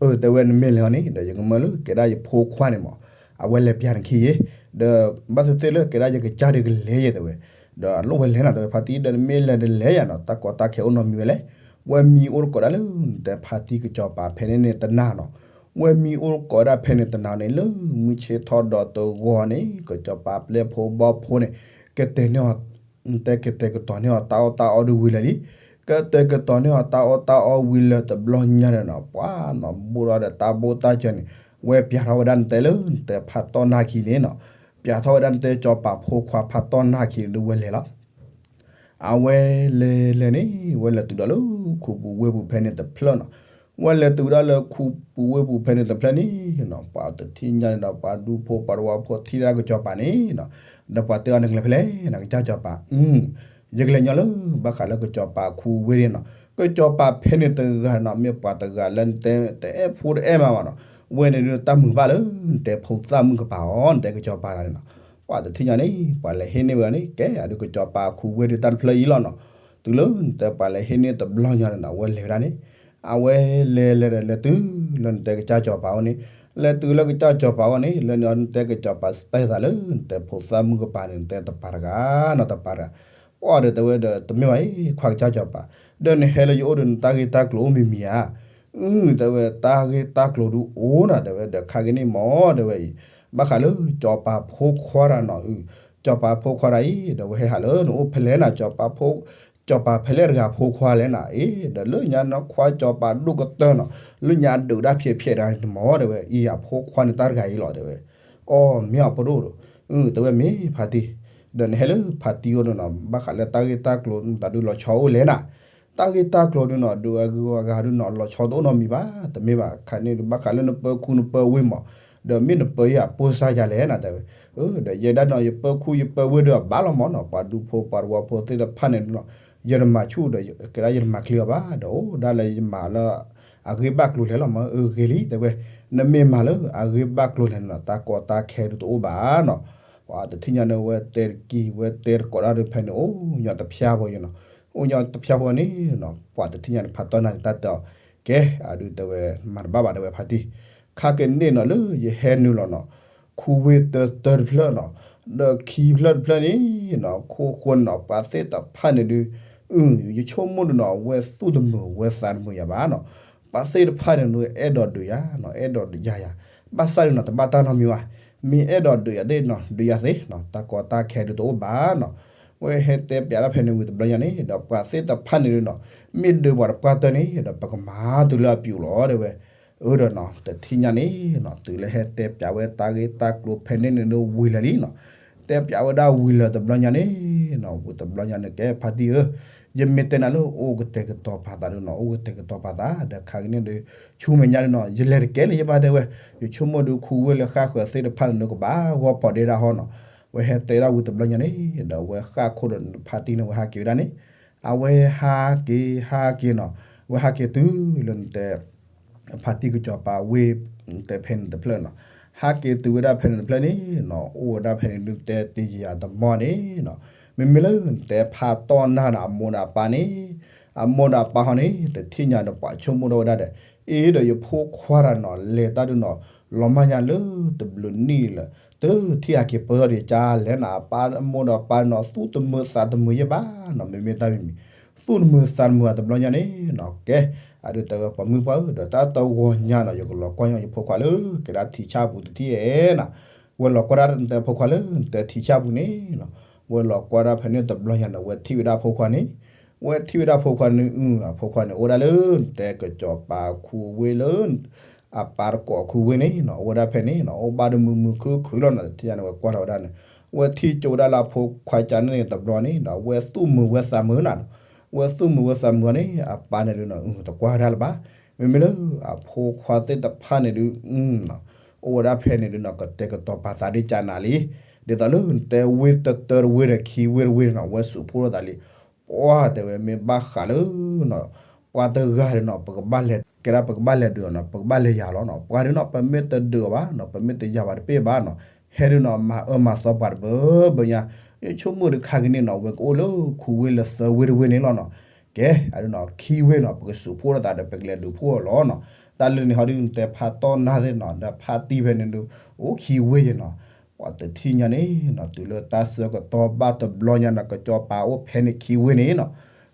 အ တဲဝဲနမ့ၢ်လဲၤအီၤန့ၣ် ဒီးယကမၢလၢကဲဒၣ်ယဖိခွါန့ၣ်မၢ, အဝဲလဲၤပျးနခံယဲ, ဒီးဘၣ်သ့ၣ်သ့ၣ်လၢကဲဒၣ်ယကစၢ်ဒုးကလဲၤယဲတဲဝဲ, ဒီးအလိၣ်ဝဲလဲၤနီၤ တဲဝဲဖါတံၢ် ဒီးနမ့ၢ်လဲၤဒီးလဲၤယၤနီၤ တၢ်ကီတၢ်ခဲအိၣ်နီတမံၤဝဲလဲၣ်, ဝဲမံအိၣ်တကိးဒၣ်လၢနတဲဖါတံၢ်ကစီၤပၤဖဲန့ၣ်န့ၣ်တနၤနီၤ, ဝဲမံအိၣ်တကိးဒၣ်ဖဲန့ၣ်တနၤန့ၣ် လၢမုၢ်ဆ့ၣ်ထီၣ်ဒီးတဂီၤန့ၣ် ကစီၤပၤပျဲၢ်ဖိဘီဖိန့ၣ် ကတဲာ်န့ၢ်အီၤ နတဲကတဲာ်ကတီၤန့ၢ်အီၤတၢ်အီၣ်တၢ်အီဒုးဝံၤလၢာ်လံ, ကတဲာ်ကတီၤန့ၢ်အီၤတၢ်အီၣ်တၢ်အီဝံၤလၢာ်တဘျီညါန့ၣ်နီၤ ပှၤနီၤ ဘူးဒီးတၢ်ဘိၣ်တၢ်စၢၤန့ၣ် ဝဲပျးထီၣ်ဝဲဒၣ်နတဲလၢနတဲဖးတီၢ်နၢ်ခံန့ၣ်နီၤ, ပျးထီၣ်ဝဲဒၣ်နတဲကစီၤပၤဖိခွါဖးတီၢ်နၢ်ခံန့ၣ်ဒီးဝဲလဲၤလီၤ အဝဲလဲၤလဲၤန့ၣ် ဝဲလဲၤတုၤဒီးလၢခူပူၤဝ့ၢ်ပူၤဖဲန့ၣ်တဖျၢၣ်နီၤ, ဝဲလဲၤတုၤဝဲဒၣ်လၢခူပူၤဝ့ၢ်ပူၤဖဲန့ၣ်တဖျၢၣ်န့ၣ်နီၤ ပှၤတထံၣ်ညါန့ၣ်ဒီး ပှၤဒူဖိပှၤတဝီဖိထံၣ်ဒၣ်ကစီၤပၤန့ၣ်နီၤ, ဒီးပှၤတဲအီၤနကလဲၤဖဲလဲၣ် နကစၢ်ကစီၤပၤ, ယကလဲၤညီလၢ ဘၣ်ဃးလၢကစီၤပၤခူဝ့ၢ်န့ၣ်နီၤ, ကစီၤပၤဖဲန့ၣ်တဂၤနီၤ မ့ၢ်ပှၤတဂၤလၢနတဲတအဲၣ်ဖိတအဲၣ်မးဘၣ်နီၤ, ဝဲန့ၣ်ဒုးတၢ်မုာ်ဘၣ်လၢနတဲဖိသၣ်မုၣ်ကပၤအီၤ နတဲကစီၤပၤတဂၤန့ၣ်နီၤ ပှၤတထံၣ်ညါန့ၣ် ပှၤလဲၤဟ့ၣ်န့ၢ်ဝဲအီၤန့ၣ် ကဲအဒုးကစီၤပၤခူဝ့ၢ်ဒုးတၢ်တဖျၢၣ်အံၤလီၤနီၤ, တုၤလၢနတဲပှၤလဲၤဟ့ၣ်န့ၢ်တဘျီညါန့ၣ်နီၤ အဝဲလဲၤဝဲဒၣ်န့ၣ်, အဝဲလဲၤလဲၤဒီးလဲၤတုၤလၢနတဲကစၢ်စီၤပၤအအိၣ်န့ၣ်, လဲၤတုၤလၢကစၢ်စီၤပၤအအိၣ်န့ၣ် လၢန့ၣ်အီၤနတဲကစီၤပၤစတဲသးလၢ နတဲဖိသၣ်မုၣ်ကပၤန့ၣ် နတဲတပၤတဂၤနီၤတပၤတဂၤ, ပှၤဒီးတဲဝဲဒီးတမ့ၢ်ဘၣ်အံၤ ခွါကစၢ်စီၤပၤ, ဒီးနဟဲလၢယအိၣ်ဒီးနတၢ်ဂ့ၢ်တၢ်ကျိၤအိၣ်မံၤမံၤဧါ အ တဲဝဲတၢ်ဂ့ၢ်တၢ်ကျိၤဒုးအိၣ်နီၤ တဲဝဲဒီးခါက့ၤန့ၣ်မၢ တဲဝဲအံၤ, ဘၣ်ဃးလၢစီၤပၤဖိခွါတဂၤနီၤ, စီၤပၤဖိခွါတဂၤအံၤ ဒီးဝဲဟဲဟးလၢနအိၣ်ဖဲလဲၣ်နၤ စီၤပၤဖိ, စီၤပၤဖဲလဲၣ်တဂၤဖိခွါလဲၣ်နၤ အ့ ဒီးလၢညါနခွါစီၤပၤဒိၣ်ကတၢၢ်နီၤ, လၢညါဒုးဒၣ်ဖျဲးဖျဲးတဂၤန့ၣ်မၢ တဲဝဲအံၤ အဖိခွါန့ၣ်တၢ်တဂၤအံၤလီၤ တဲဝဲ, အိ မ့ၢ်အဖိဒိၣ်ဒီး, တဲဝဲမ့ၢ်ဖါတံၢ်, ဒီးနဟဲလၢဖါတံၢ်အအိၣ်ဒုးနီၤ ဘၣ်ဃးလၢတၢ်ဂ့ၢ်တၢ်ကျိၤတၢ်ဒုးလီၤဆီအိၣ်လဲၣ်နၤ, တၢ်ဂ့ၢ်တၢ်ကျိၤဒုးနီၤ ဒုးအဂုၤအဂၤဒုးနီၤ လီၤဆီတအိၣ်နီတမံၤဘၣ် တမ့ၢ်ဘၣ် ခါန့ၣ်ဒုး ဘၣ်ဃးလၢနပၢၤခူနပၢၤဝ့ၢ်မၢ, ဒီးမ့ၢ်နပၢၤယၤပိၢ်စါယၤလဲၣ်နၤ တဲဝဲ, ဒီးယဲဒၣ်နီၤ ယပၢၤခူယပၢၤဝ့ၢ်ဒီးအဘၣ်လီၤမၢနီၤ ပှၤဒူဖိပှၤတဝီဖိသ့ၣ်တဖၣ်န့ၣ်နီၤ, ယတမၤဆူၣ်ဒီး ကဲဒၣ်ယတမၤချံအီၤဘၣ် ဒီးအိၣ်ဒၣ်လၢယမၤလၢ အဂ့ၢ်ဘၣ်ကျိၤလဲၣ်လီၤမၢ အဂ့ၤလံ တဲဝဲ, နမ့ၢ်မၤလၢအဂ့ၢ်ဘၣ်ကျိၤလဲၣ်န့ၣ်နီၤ တၢ်ကီတၢ်ခဲဒုးတအိၣ်ဘၣ်နီၤ, ပှၤတထံၣ်ညါန့ၣ် ဝဲတဲတကံၢ် ဝဲတဲတကိးဒၣ်ဒုးဖဲန့ၣ် အိၣ်ညီတဖျါဖိယနီၤ, အိၣ်ညီတဖျါဖိန့ၣ်နီၤ ပှၤတထံၣ်ညါန့ၣ် ဖးတီၢ်နၢ်န့ၣ် တၢ်တဲအီၤ, ကဲ အဒုးတဲဝဲ မၤတဘၣ်ဘၣ် တဲဝဲဖါတံၢ်, ခါက့ၤန့ၣ်နီၤလၢယဟဲနုာ်လီၤနီၤ, ခူဝ့ၢ်တၢတၢတဖျၢၣ်နီၤ, ဒီးခံဖျၢၣ်တဖျၢၣ်န့ၣ်နီၤ ခိၣ်ဃိန့ၣ်နီၤ ပှၤသ့ၣ်တဖၣ်န့ၣ်ဒုး, အ ယဆိကမိၣ်ဒုးနီၤ ဝဲသူၣ်တမုာ်ဝဲသးတမုာ်ယၤဘၣ်နီၤ, ပှၤသ့ၣ်တဖၣ်န့ၣ်ဒုး အဲၣ်ဒိးဒုးယၤနီၤ အဲၣ်ဒိးဒုးယၤယၤ, ဘၣ်ဆၣ်ဒုးနီၤ တဘၣ်တၢ်နီတမံၤဘၣ်, မ့ၢ်အဲၣ်ဒိးဒုးယၤသ့ၣ်နီၤ ဒုးယၤသ့နီၤ တၢ်ကီတၢ်ခဲဒုးတအိၣ်ဘၣ်နီၤ, ဝဲဟဲတဲပျးဒၣ်ဖဲန့ၣ်ဝံၤတဘျီညါန့ၣ် ဒီးပှၤသ့ၣ်တဖၣ်န့ၣ်ဒုးနီၤ, မ့ၢ်ဒုးပှၤတပှၢ်တၢၢ်န့ၣ် ဒီးပကမၤတုၤလၢအပျူၤလီၤ တဲဝဲ, အၢဒီးနီၤ တထံၣ်ညါန့ၣ်နီၤ တုၤလၢဟဲတဲပျးဝဲတၢ်ဂ့ၢ်တၢ်ကျိၤဖဲန့ၣ်န့ၣ်ဒုးဝံၤလၢာ်လံနီၤ, တဲပျးဝဲဒၣ်ဝံၤလၢာ်တဘျီညါန့ၣ်နီၤ ဝံၤတဘျီညါန့ၣ် ကဲဖါတံၢ်ဧၢ, ယမ့ၢ်တဲနၤလၢအိၣ်ကတဲာ်ကတီၤပာ်သးဒုးနီၤ အိၣ်ကတဲာ်ကတီၤပာ်သး ဒီးခါက့ၤန့ၣ်ဒုး ဆူမဲာ်ညါဒုးနီၤ ယလဲၤတကဲလၢၤယဘၣ်တဲဝဲ, ယဆိကမိၣ်ဒုးခူဝ့ၢ်လၢဃၣ်ဃၢၤသ့ၣ်တဖၣ်န့ၣ်ဒုးကဘၣ်ဂီၢ်ဖီၣ်ဒ့ဒၣ်ဟီနီၤ, ဝဲဟဲတဲဒၣ်ဝံၤတဘျီညါန့ၣ် ဒီးဝဲဃၣ်ခိၣ်ဒီးဖါတံၢ်န့ၣ် ဝဲဟးက့ၤဝဲဒၣ်န့ၣ် အဝဲဟးက့ၤ ဟးက့ၤနီၤ, ဝဲဟးက့ၤတုၤလၢနတဲ ဖါတံၢ်ကစီၤပၤဝ့ၢ် နတဲဖဲန့ၣ်တဖျၢၣ်နီၤ, ဟးက့ၤတုၤဝဲဒၣ်ဖဲန့ၣ်တဖျၢၣ်န့ၣ်နီၤ, အိၣ်ဝဲဒၣ်ဖဲန့ၣ်ဒုး တဲတယၤတမီၢ်န့ၣ်နီၤ, မ့မ့ၢ်လၢနတဲဖါတီၢ်နၢ်န့ၣ် အမိၢ်ဒီးအပၢ်န့ၣ် အမိၢ်ဒီးအပၢ်ဟီန့ၣ် တထံၣ်ညါဒီးပှၤဆိကမိၣ်ထီၣ်ဝဲဒၣ်ဒီး အ့ဒီးယဖိခွါတဂၤနီၤ လဲၤတၢ်ဒုးနီၤ လီၤမၢ်ညါလၢတဘျုးနံၣ်လၢ တထံၣ်ဟဲက့ၤပၢၢ်ထီၣ်ဒံးကါလဲၣ်နီၤ, အပၢ်အမိၢ်ဒီးပၢ်နီၤ သူၣ်တမုာ်သးတမုာ်ယဲၢ်ဘၣ်နီၤ, မ့မ့ၢ်တၢ်မံၤမံၤ သူၣ်တမုာ်သးတမုာ်အတဘျီညါန့ၣ်နီၤ, ကဲ အဒုးတဲဝဲပှၤမုၣ်ပှၢ်ဧၢ ဒီးတၢ်တဂီၤညါနီၤ ယကလီၤကွၢ်ညီယဖိခွါလၢ ကဲဒၣ်ထံဆၣ်ပူၤတထံၣ်ဧဲနီၤ, ဝဲလီၤကွၢ်ဒၣ်နတဲဖိခွါလၢ နတဲထံဆၣ်ပူၤန့ၣ်နီၤ, ဝဲလီၤကွၢ်ဒၣ်ဖဲန့ၣ်တဘျီညါန့ၣ် ဝဲထံၣ်ဝဲဒၣ်ဖိခွါန့ၣ်, ဝဲထံၣ်ဝဲဒၣ်ဖိခွါန့ၣ် အဖိခွါန့ၣ် အိၣ်ဒၣ်လၢနတဲကစီၤပၤခူဝ့ၢ်လၢ အပၢ်တကိးခူဝ့ၢ်န့ၣ်နီၤ, အိၣ်ဝဲဒၣ်ဖဲန့ၣ်နီၤ, အိၣ်ဘၣ်ဒီးမုာ်မုာ်ခုၣ်ခုၣ်လီၤနီၤ, တထံၣ်ညါန့ၣ်ဝဲကွၢ်ထီၣ်ဝဲဒၣ်န့ၣ်, ဝဲထံၣ်ကၠိဝဲဒၣ်လၢအဖိခွါကၢ်န့ၣ်တဘျီန့ၣ်နီၤ, ဝဲသူၣ်မုာ်ဝဲသးမုာ်နၤနီၤ, ဝဲသူၣ်မုာ်ဝဲသးမုာ်အီၤန့ၣ် အပၢ်န့ၣ်ဒုးနီၤ တကွၢ်ဝဲဒၣ်လၢၤဘၣ်, မ့မ့ၢ်လၢအဖိခွါသ့ၣ်တဖၣ်န့ၣ်ဒုး အိၣ်ဝဲဒၣ်ဖဲန့ၣ်ဒုးနီၤ ကတဲာ်ကတီၤပာ်သးဒ်ကၢ်နၤလံ, ဒ်သိးလၢနတဲဝ့ၢ်တတၢတဝ့ၢ်ဒီးခံဝ့ၢ်တဝ့ၢ်န့ၣ်နီၤ ဝဲစူးဖှိၣ်ထီၣ်သးလံ, ပှၢ်တဲဝဲမ့ၢ်ဘၣ်ဃးလၢနီၤ ပှၤတဂၤဒုးနီၤ ပကဘၣ်လဲၤ ကဲဒၣ်ပကဘၣ်လဲၤဒုးအီၤနီၤ ပကဘၣ်လဲၤယၤလီၤနီၤ, ပှၤဒုးနီၤ ပမ့ၢ်တဒုးအီၤဘၣ်နီၤ ပမ့ၢ်တယၤဘၣ်တပ့ၢ်ဘၣ်နီၤ, ဟဲဒုးနီၤ မၤအၢမၤသီပှၤတဘၢဘၢညါ, ယဆိကမိၣ်ဒုးခါက့ၤန့ၣ်နီၤ ဝဲကအိၣ်လၢခူဝ့ၢ်လၢသၢဝ့ၢ်တဝ့ၢ်န့ၣ်လီၤနီၤ, ကဲ အဒုးနီၤ ခံဝ့ၢ်နီၤ ပကစူးဖှိၣ်ထီၣ်သးဒီး ပကလဲၤဒုးဖှိၣ်အီၤလီၤနီၤ, တၢ်လၢန့ၣ်ဟီဒုး နတဲဖါတီၢ်နၢ်သ့ၣ်နီၤ ဒီးဖါတံၢ်ဖဲန့ၣ်ဒုး အိၣ်ခံဝ့ၢ်ယဲနီၤ, ပှၤတထံၣ်ညါန့ၣ်နီၤ တုၤလၢတၢ်ဆၢကတီၢ်ဘၣ်တဘျီညါနီၤ ကစီၤပၤအိၣ်ဖဲန့ၣ်ခံဝ့ၢ်န့ၣ်နီၤ,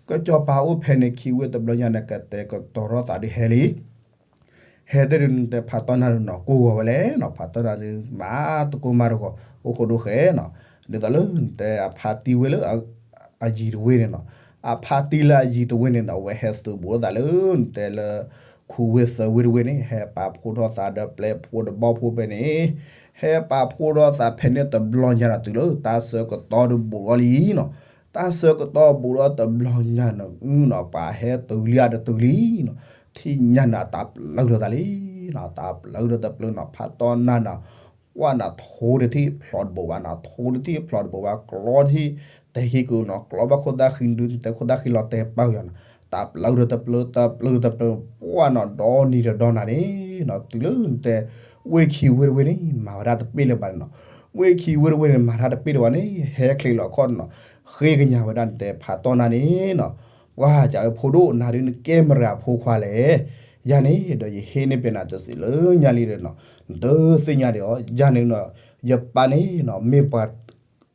ကစီၤပၤအိၣ်ဖဲန့ၣ်ခံဝ့ၢ်တဘျီညါန့ၣ် ကတဲာ်ကတီၤထီၣ်သးဒုးဟဲလံ ဟဲသ့ၣ်ဒုးနတဲဖါတီၢ်နၢ်ဒုးနီၤ ကိၢ်ဂီၤဝဲလဲၣ်နီၤ, ဖါတီၢ်နၢ်ဒုး မၤတကိၢ်မၤတဂီၤ အိၣ်ဃိဒိၣ်ဃဲနီၤ, ဒ်သိးလၢနတဲအဖါတံၢ်ဝ့ၢ်လၢ အယံၤတဝ့ၢ်န့ၣ်နီၤ, အဖါတံၢ်လၢအယံၤတဝ့ၢ်န့ၣ်နီၤ အဝဲဟဲသုးဘူးလိာ်သးလၢ နတဲလၢ ခူဝ့ၢ်သၢဝ့ၢ်တဝ့ၢ်န့ၣ် ဟဲပာ်ဖှိၣ်ထီၣ်သးဒီးပျဲၢ်ဖိဒီးဘီၣ်ဖိဖဲန့ၣ်, ဟဲပာ်ဖှိၣ်ထီၣ်သးဖဲန့ၣ်တဘျီညါဒီးတုၤလၢတၢ်ဆၢကတီၢ်ဒုးဘူးထီၣ်လံနီၤ, တၢ်ဆၢကတီၢ်ဘူးထီၣ်တဘျီညါန့ၣ်နီၤ ပှၤဟဲတုၤလံအတတုၤလံနီၤ, ထံၣ်ညါန့ၣ်တၢ်ပျုၢ်ထီၣ်သးလံနီၤ, တၢ်ပျုၢ်ထီၣ်တပျုၢ်နီၤ ဖါတီၢ်နၢ်နီၤ ပှၢ်နၤထိတထံၣ်ဖျိးတဘိးဘၣ်နီၤ, ထိတထံၣ်ဖျိးတဘိးဘၣ် ကျီတထံၣ် တဲဟံးကနီၤ ကျီဘၣ်ခိၣ်သၣ်ဃံဒုး တဲခိၣ်သၣ်ဃံလီၤတဲပာ်ကယီၤနီၤ, တၢ်ပျုၢ်ဒီးတပျုၢ် တၢ်ပျုၢ်ဒီးတပျုၢ် ပှၢ်နီၤ ဒီနံၤဒီးဒီနၤန့ၣ်နီၤ တုၤလၢနတဲ ဝ့ၢ်ခံဝ့ၢ်တဝ့ၢ်န့ၣ် မၤဝဲဒၣ်တပ့ၢ်လၢၤဘၣ်န့ၣ်နီၤ, ဝ့ၢ်ခံဝ့ၢ်တဝ့ၢ်န့ၣ် မၤတၢ်တပ့ၢ်လၢၤဘၣ်န့ၣ် ဟဲချ့လီၤခီၣ်နီၤ, ဃ့ကညးဝဲဒၣ်နတဲဖးတီၢ်နၢ်န့ၣ်နီၤ ပှၢ်ကးဝဲဖိဒိၣ်နၤဒုးနကဲမတၤအဖိခွါလဲၣ်, ယၤန့ၣ်ဒီးယဟ့ၣ်န့ၢ်ပနၤတစံးလၢညါလံဒီးနီၤ, နတသ့ၣ်ညါဒံးအီၤ ယၤန့ၣ်နီၤ, ယပၢ်န့ၣ်နီၤ မ့ၢ်ပှၤ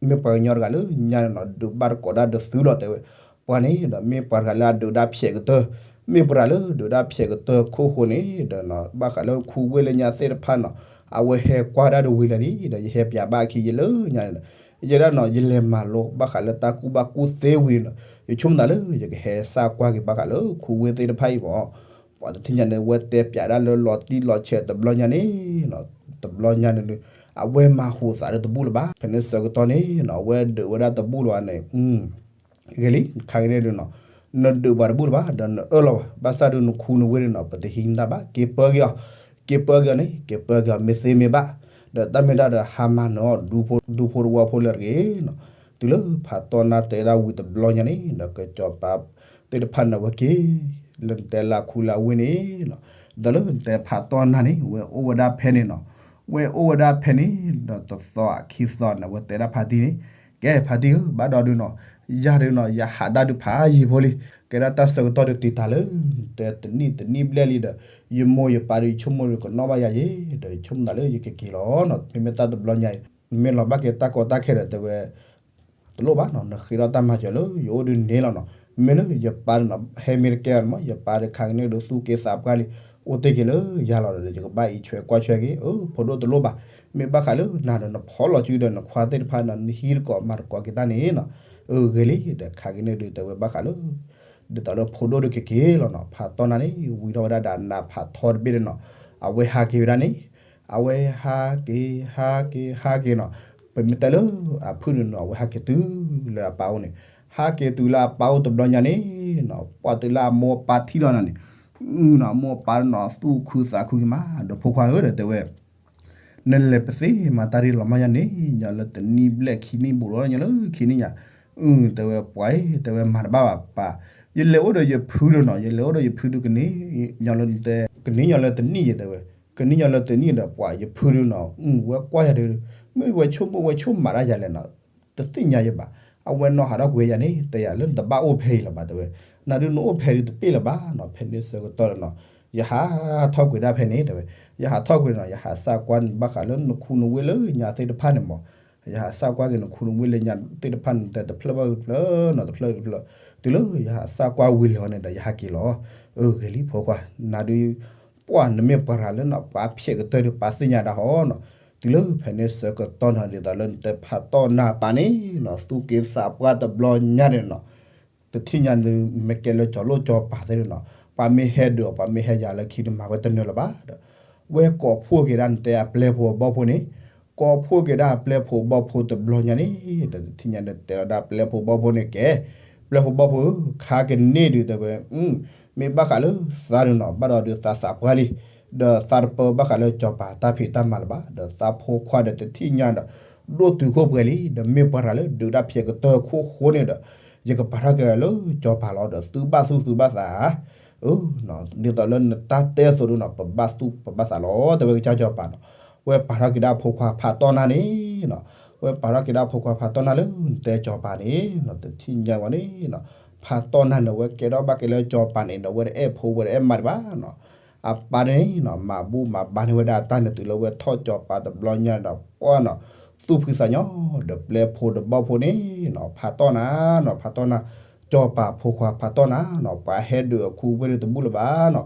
မ့ၢ်ပှၤကညီတဂၤလၢညါန့ၣ်နီၤ ဒုးဘၣ်တကိးဒၣ်ဒီးသုလီၤတဲဝဲ, ပှၤန့ၣ်ဒီးမ့ၢ်ပှၤတဂၤလၢအဒုးဒၣ်ဖျဲးကတၢၢ်, မ့ၢ်ပှၤတဂၤလၢဒုးဒၣ်ဖျဲးကတၢၢ်ခိၣ်ဃိန့ၣ်ဒီးနီၤ ဘၣ်ဃးလၢခူဝ့ၢ်လၢညါသ့ၣ်တဖၣ်နီၤ, အဝဲဟဲကွၢ်ဒၣ်ဒီးဝံၤလၢာ်လံ ဒီးယဟဲပျးဘၣ်အခံယလၢညါန့ၣ်ဒီး ယဲဒၣ်နီၤ ယလဲၤမၤလိဘၣ်ဃးလၢတၢ်ကူၣ်ဘၣ်ကူၣ်သ့ဝံၤန့ၣ်နီၤ ယဆိကမိၣ်သးလၢ ယကဟဲစၢ်ကွၢ်က့ၤဘၣ်ဃးလၢခူဝ့ၢ်သ့ၣ်တဖၣ်အံၤမး, ပှၤတထံၣ်ညါန့ၣ် ဝဲတဲပျးဒၣ်လၢလီၤတံၢ်လီၤဆဲးတဘျီညါန့ၣ်နီၤ, တဘျီညါန့ၣ်ဒုး အဝဲမၤဟူးသးဒီးတဘူၣ်လၢၤဘၣ်, ဖဲန့ၣ်ဆၢကတီၢ်န့ၣ်နီၤ အဝဲဒုးဝဲဒၣ်တဘူၣ်လၢၤဘၣ်န့ၣ် ဂ့ၤလံ ခါက့ၤန့ၣ်ဒုးနီၤ, နဒုးပှၤတဘူၣ်လၢၤဘၣ် ဒီးနအၢၣ်လီၤဘၣ်, ဘၣ်ဆၣ်ဒုးနခူနဝ့ၢ်န့ၣ်နီၤ ပတဟံးနတၢ်ဘၣ်, က့ၤပၢက့ၤအီၤ, က့ၤပၢက့ၤအီၤန့ၣ် က့ၤပၢက့ၤအီၤ မ့ၢ်သ့မ့ၢ်ဘၣ်, ဒီးတၢ်မ့ၢ်ဒၣ်ဒီးဟါမၢ်နၢၤအီၤ ဒူဖိတဝီဖိလၢတဂ့ၤနီၤ, တုၤလၢဖးတီၢ်နၢ်တဲဒၣ်ဝံၤတဘျီညါန့ၣ် ဒီးကစီၤပၤသ့ၣ်တဖၣ်န့ၣ်ဝဲက့ၤ လၢနတဲလၢခူလၢဝ့ၢ်န့ၣ်နီၤ, ဒီးလၢနတဲဖးတီၢ်နၢ်န့ၣ် ဝဲအိၣ်ဝဲဒၣ်ဖဲန့ၣ်နီၤ, ဝဲအိၣ်ဝဲဒၣ်ဖဲန့ၣ် ဒီးတသီအခံသီန့ၣ် ဝဲတဲဒၣ်ဖါတံၢ်န့ၣ်, ကဲဖါတံၢ်ဧၢ ဘၣ်ဒီးဒုးနီၤ, ယၤဒုးနီၤ ယဟးဒၣ်ဒုးဖးယံာ်ဖိလံ, ကဲဒၣ်တၢ်ဆၢကတီၢ်ဒုးတံာ်တာ်လၢ တဲတနံၣ်တနံၣ်ဘျဲၣ်လံဒီး ယမိၢ်ယပၢ်ဒုးယဆိကမိၣ်ဒုးကနီၣ်ဘၣ်ယၤယဲ, ဒီးယဆိကမိၣ်သးလၢယကက့ၤလီၤနီၤ, မ့မ့ၢ်တၢ်တဘျီညါအံၤ မ့ၢ်လီၤဘၣ်က့ၤတၢ်ကီတၢ်ခဲဒီးတဲဝဲ တလိၣ်ဘၣ်နီၤ, နဃ့ထီၣ်တၢ်မၤစၢၤလၢယအိၣ်ဒုးန့ၣ်လီၤနီၤ, မ့ၢ်လၢယပၢ်နီၤ ဟဲမ့ၢ်တကဲဘၣ်န့ၣ်မး ယပၢ်ဒီးခါက့ၤန့ၣ်ဒုးသူၣ်က့သးပှၢ်လံ, အိၣ်တ့ၢ်က့ၤလၢယၤလီၤဒီး ယကဘၣ်အံးဆွဲကွၢ်ဆွဲက့ၤ, အၢ ဖိဒိၣ်တလိၣ်ဘၣ်, မ့ၢ်ဘၣ်ဃးလၢနၤဒီး နဖီၣ်လီၤစုဒီးနခွါသ့ၣ်တဖၣ်နီၤ နဟံးတကိးမၤတကိးက့ၤတၢ်န့ၣ်နီၤ, အၢ ဂ့ၤလံ, ဒီးခါက့ၤန့ၣ်ဒုးတဲဝဲဘၣ်ဃးလၢ ဒ်သိးလၢဖိဒိၣ်ဒုးကက့ၤလီၤနီၤ, ဖးတီၢ်နၢ်န့ၣ် ဝံၤထီၣ်ဝဲဒၣ်ဒီးနးဖးထီတဘ့ၣ်ဒီးနီၤ, အဝဲဟးက့ၤဝဲဒၣ်န့ၣ် အဝဲဟးက့ၤ ဟးက့ၤ ဟးက့ၤနီၤ, ပမ့ၢ်တဲလၢအဖုၣ်န့ၣ်နီၤ အဝဲဟးက့ၤတုၤလၢအပၢ်အိၣ်န့ၣ်, ဟးက့ၤတုၤလၢအပၢ်အိၣ်တဘျီညါန့ၣ်နီၤ ပှၤတုၤလၢအမိၢ်အပၢ်ထံၣ်လီၤနၤန့ၣ်, အၢနီၤ မိၢ်ပၢ်နီၤ သူၣ်ခုသးခုက့ၤမး ဒီးဖိခွါဧၢဒီးတဲဝဲ နလဲၤပသ့မၤတၢ်ရ့လီၤမၢ်ယါန့ၣ် ညီလၢတနံၣ်ဘျဲၣ်ခံနံၣ်ဘူးဒီး ညီလၢခံနံၣ်ညါ, အ တဲဝဲ ပှၤအံၤ တဲဝဲ မၤတဘၣ်ဘၣ်ပၢ်, ယလဲၤအိၣ်ဒီးယဖုဒုနီၤ, ယလဲၤအိၣ်ဒီးယဖုဒုကန့ၣ် ညီလၢနတဲ ကန့ၣ်ညီလၢတနံၣ်ယတဲဝဲ, ကန့ၣ်ညီလၢတနံၣ်ဒီး ပှၤယဖုဒုနီၤ အ ဝဲကွၢ်ယၤဒု မ့ၢ်ဝဲဆိကမိၣ်ဝဲဆိကမးတၢ်ယၤလဲၣ်နီၤ, တသ့ၣ်ညါယဘၣ်, အဝဲနီၢ်ဟးထီၣ်ကွံာ်ယၤန့ၣ် တဲယၤလၢနတဘၣ်အိၣ်ဖဲအံၤလၢၤဘၣ် တဲဝဲ, နၤဒုနအိၣ်ဖဲဒုတပ့ၢ်လၢၤဘၣ်နီၤ, ဖဲန့ၣ်ဆၢကတီၢ်ဒီးနီၤ ယဟးထီၣ်ကွံာ်ဒၣ်ဖဲန့ၣ် တဲဝဲ, ယဟးထီၣ်ကွံာ်နီၤ ယဟးစးကွၢ်ဘၣ်ဃးလၢနခူနဝ့ၢ်လၢညါသ့ၣ်တဖၣ်န့ၣ်မး, ယဟးစးကွၢ်က့ၤနခူနဝ့ၢ်လၢညါသ့ၣ်တဖၣ်န့ၣ် တဲတဖျၢၣ်ဘၣ်တဖျၢၣ်နီၤ တဖျၢၣ်တဖျၢၣ်, တုၤလၢယဟးစးကွၢ်ဝံၤလီၤန့ၣ်ဒီး ယဟးက့ၤလီၤ, အ ဂ့ၤလံဖိခွါ, နၤဒု ပှၢ်နမ့ၢ်ပှၤရၤလၢနီၤ ပှၤဖျဲးကတၢၢ်ဒုး ပှၤသ့ၣ်ညါဒၣ်ဟီနီၤ, တုၤလၢဖဲန့ၣ်ဆၢကတီၢ်နီၤ ဒ်သိးလၢနတဲဖးတီၢ်နၢ်ပၢ်န့ၣ်နီၤ သူၣ်က့သးပှၢ်တဘျီညါန့ၣ်နီၤ, တထံၣ်ညါနမ့ၢ်ကဲလၢကၠီၤလိၣ်ကၠီၤပၤသ့ၣ်နီၤ, ပှၤမ့ၢ်ဟဲဒုးအီၤ ပှၤမ့ၢ်ဟဲယၤလၢခံန့ၣ် မၤဝဲတနၢၤလၢၤဘၣ်ဒီး, ဝဲကိးဖှိၣ်က့ၤဒၣ်နတဲအပျဲၢ်ဖိအဘီၣ်ဖိန့ၣ်, ကိးဖှိၣ်က့ၤဒၣ်အပျဲၢ်ဖိအဘီၣ်ဖိတဘျီညါန့ၣ်ဒီး တထံၣ်ညါနတဲလီၤဒၣ်ပျဲၢ်ဖိဘီၣ်ဖိန့ၣ်ကဲ, ပျဲၢ်ဖိဘီၣ်ဖိဧၢ, ခါကန့ၣ်ဒုးတဲဝဲ မ့ၢ်ဘၣ်ဃးလၢသးဒုးနီၤ ဘၣ်ဒီးဒုးသးသးပှၢ်လံ, ဒီးသးတပၢဘၣ်ဃးလၢကၠီၤပၤတၢ်ဖံးတၢ်မၤလၢၤဘၣ်, ဒီးသးဖိခွါဒီးတထံၣ်ညါဒီး ဒိၣ်တုာ်ခိၣ်ပှဲၤလံ, ဒီးမ့ၢ်ပှၤရၤလၢဒုးတၢ်ဖျဲးကတၢၢ်ခိၣ်ဃိန့ၣ်ဒီး ယကပာ်ထီၣ်က့ၤလၢကၠီၤပၤလီၤ, ဒီးသုဘၣ်သူၣ်သုဘၣ်သး ဒ်သိးလၢနတၢ်တဲအသိးဒုးနီၤ ပဘၣ်သူၣ်ပဘၣ်သးလီၤ တဲဝဲကစၢ်ကၠီၤပၤနီၤ, ဝဲပာ်ထီၣ်က့ၤဒၣ်ဖိခွါဖးတီၢ်နၢ်န့ၣ်နီၤ, ဝဲပာ်ထီၣ်က့ၤဒၣ်ဖိခွါဖးတီၢ်နၢ်လၢနတဲကၠီၤပၤန့ၣ်နီၤ, တထံၣ်ညါဝဲန့ၣ်နီၤ, ဖးတီၢ်နၢ်န့ၣ် ဝဲကဲထီၣ်ဘၣ်က့ၤလၢကၠီၤပၤန့ၣ်ဒီး ဝဲတအဲၣ်ဖိဝဲတအဲၣ်မါဒံးဘၣ်နီၤ, အပၢ်န့ၣ်နီၤ မၤဘူၣ်မၤဘါန့ၢ်ဝဲဒၣ်အတၢ်န့ၣ် တုၤလၢဝဲထီၣ်ကၠီၤပၤတဘျီညါဒီး ပှၢ်နီၤ သူၣ်ဖှံသးညီ ဒီးပျဲၢ်ဖိဒီးဘီၣ်ဖိန့ၣ်နီၤ ဖးတီၢ်နၢ်နီၤ ဖးတီၢ်နၢ်, ကၠီၤပၤဖိခွါဖးတီၢ်နၢ်နီၤ ပှၤဟဲဒုးအခူဝ့ၢ်ဒုးတဘူၣ်လၢၤဘၣ်နီၤ,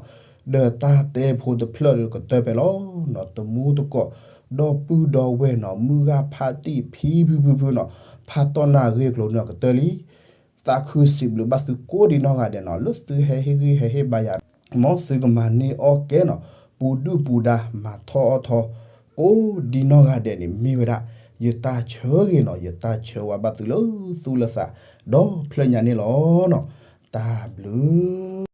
ဒီးတၢ်တဲဖိတဖျၢၣ်ဒုးကတၢၢ်ဖဲလီၤနီၤ, တမူတကိး ဒီပုၢ်ဒီဝဲၢ်နီၤ မုၢ်ဂၤဖးတံၢ်ဖံဖုဖုဖုနီၤ, ဖးတီၢ်နၢ်ဂ့ၢ်ကျိၤန့ၣ်ကတၢၢ်လံ သးခုစံးဘျုးဘၣ်သုကိးဒံနီၢ်ဂၤဒဲးနီၤ, လၢသုဟဲဟ့ၣ်ဂံၢ်ဟဲဟ့ၣ်ဘါယၤ, မ်သုကမၤန့ၢ်အီၣ်ကဲနီၤ, ပူၤဒုၣ်ပူၤဒါ မၤထီၣ်အီၣ်ထီၣ်, ကိးဒံနီၢ်ဂၤဒဲးန့ၣ် မ့ၢ်ဝဲဒၣ် ယတၢ်ဆၢဂ့ၤနီၤ, ယတၢ်ဆၢဝါဘၣ်သုလၢသူၣ်လၢသး ဒီဖျၢၣ်ညါန့ၣ်လီၤနီၤ, တၢ်ဘျုး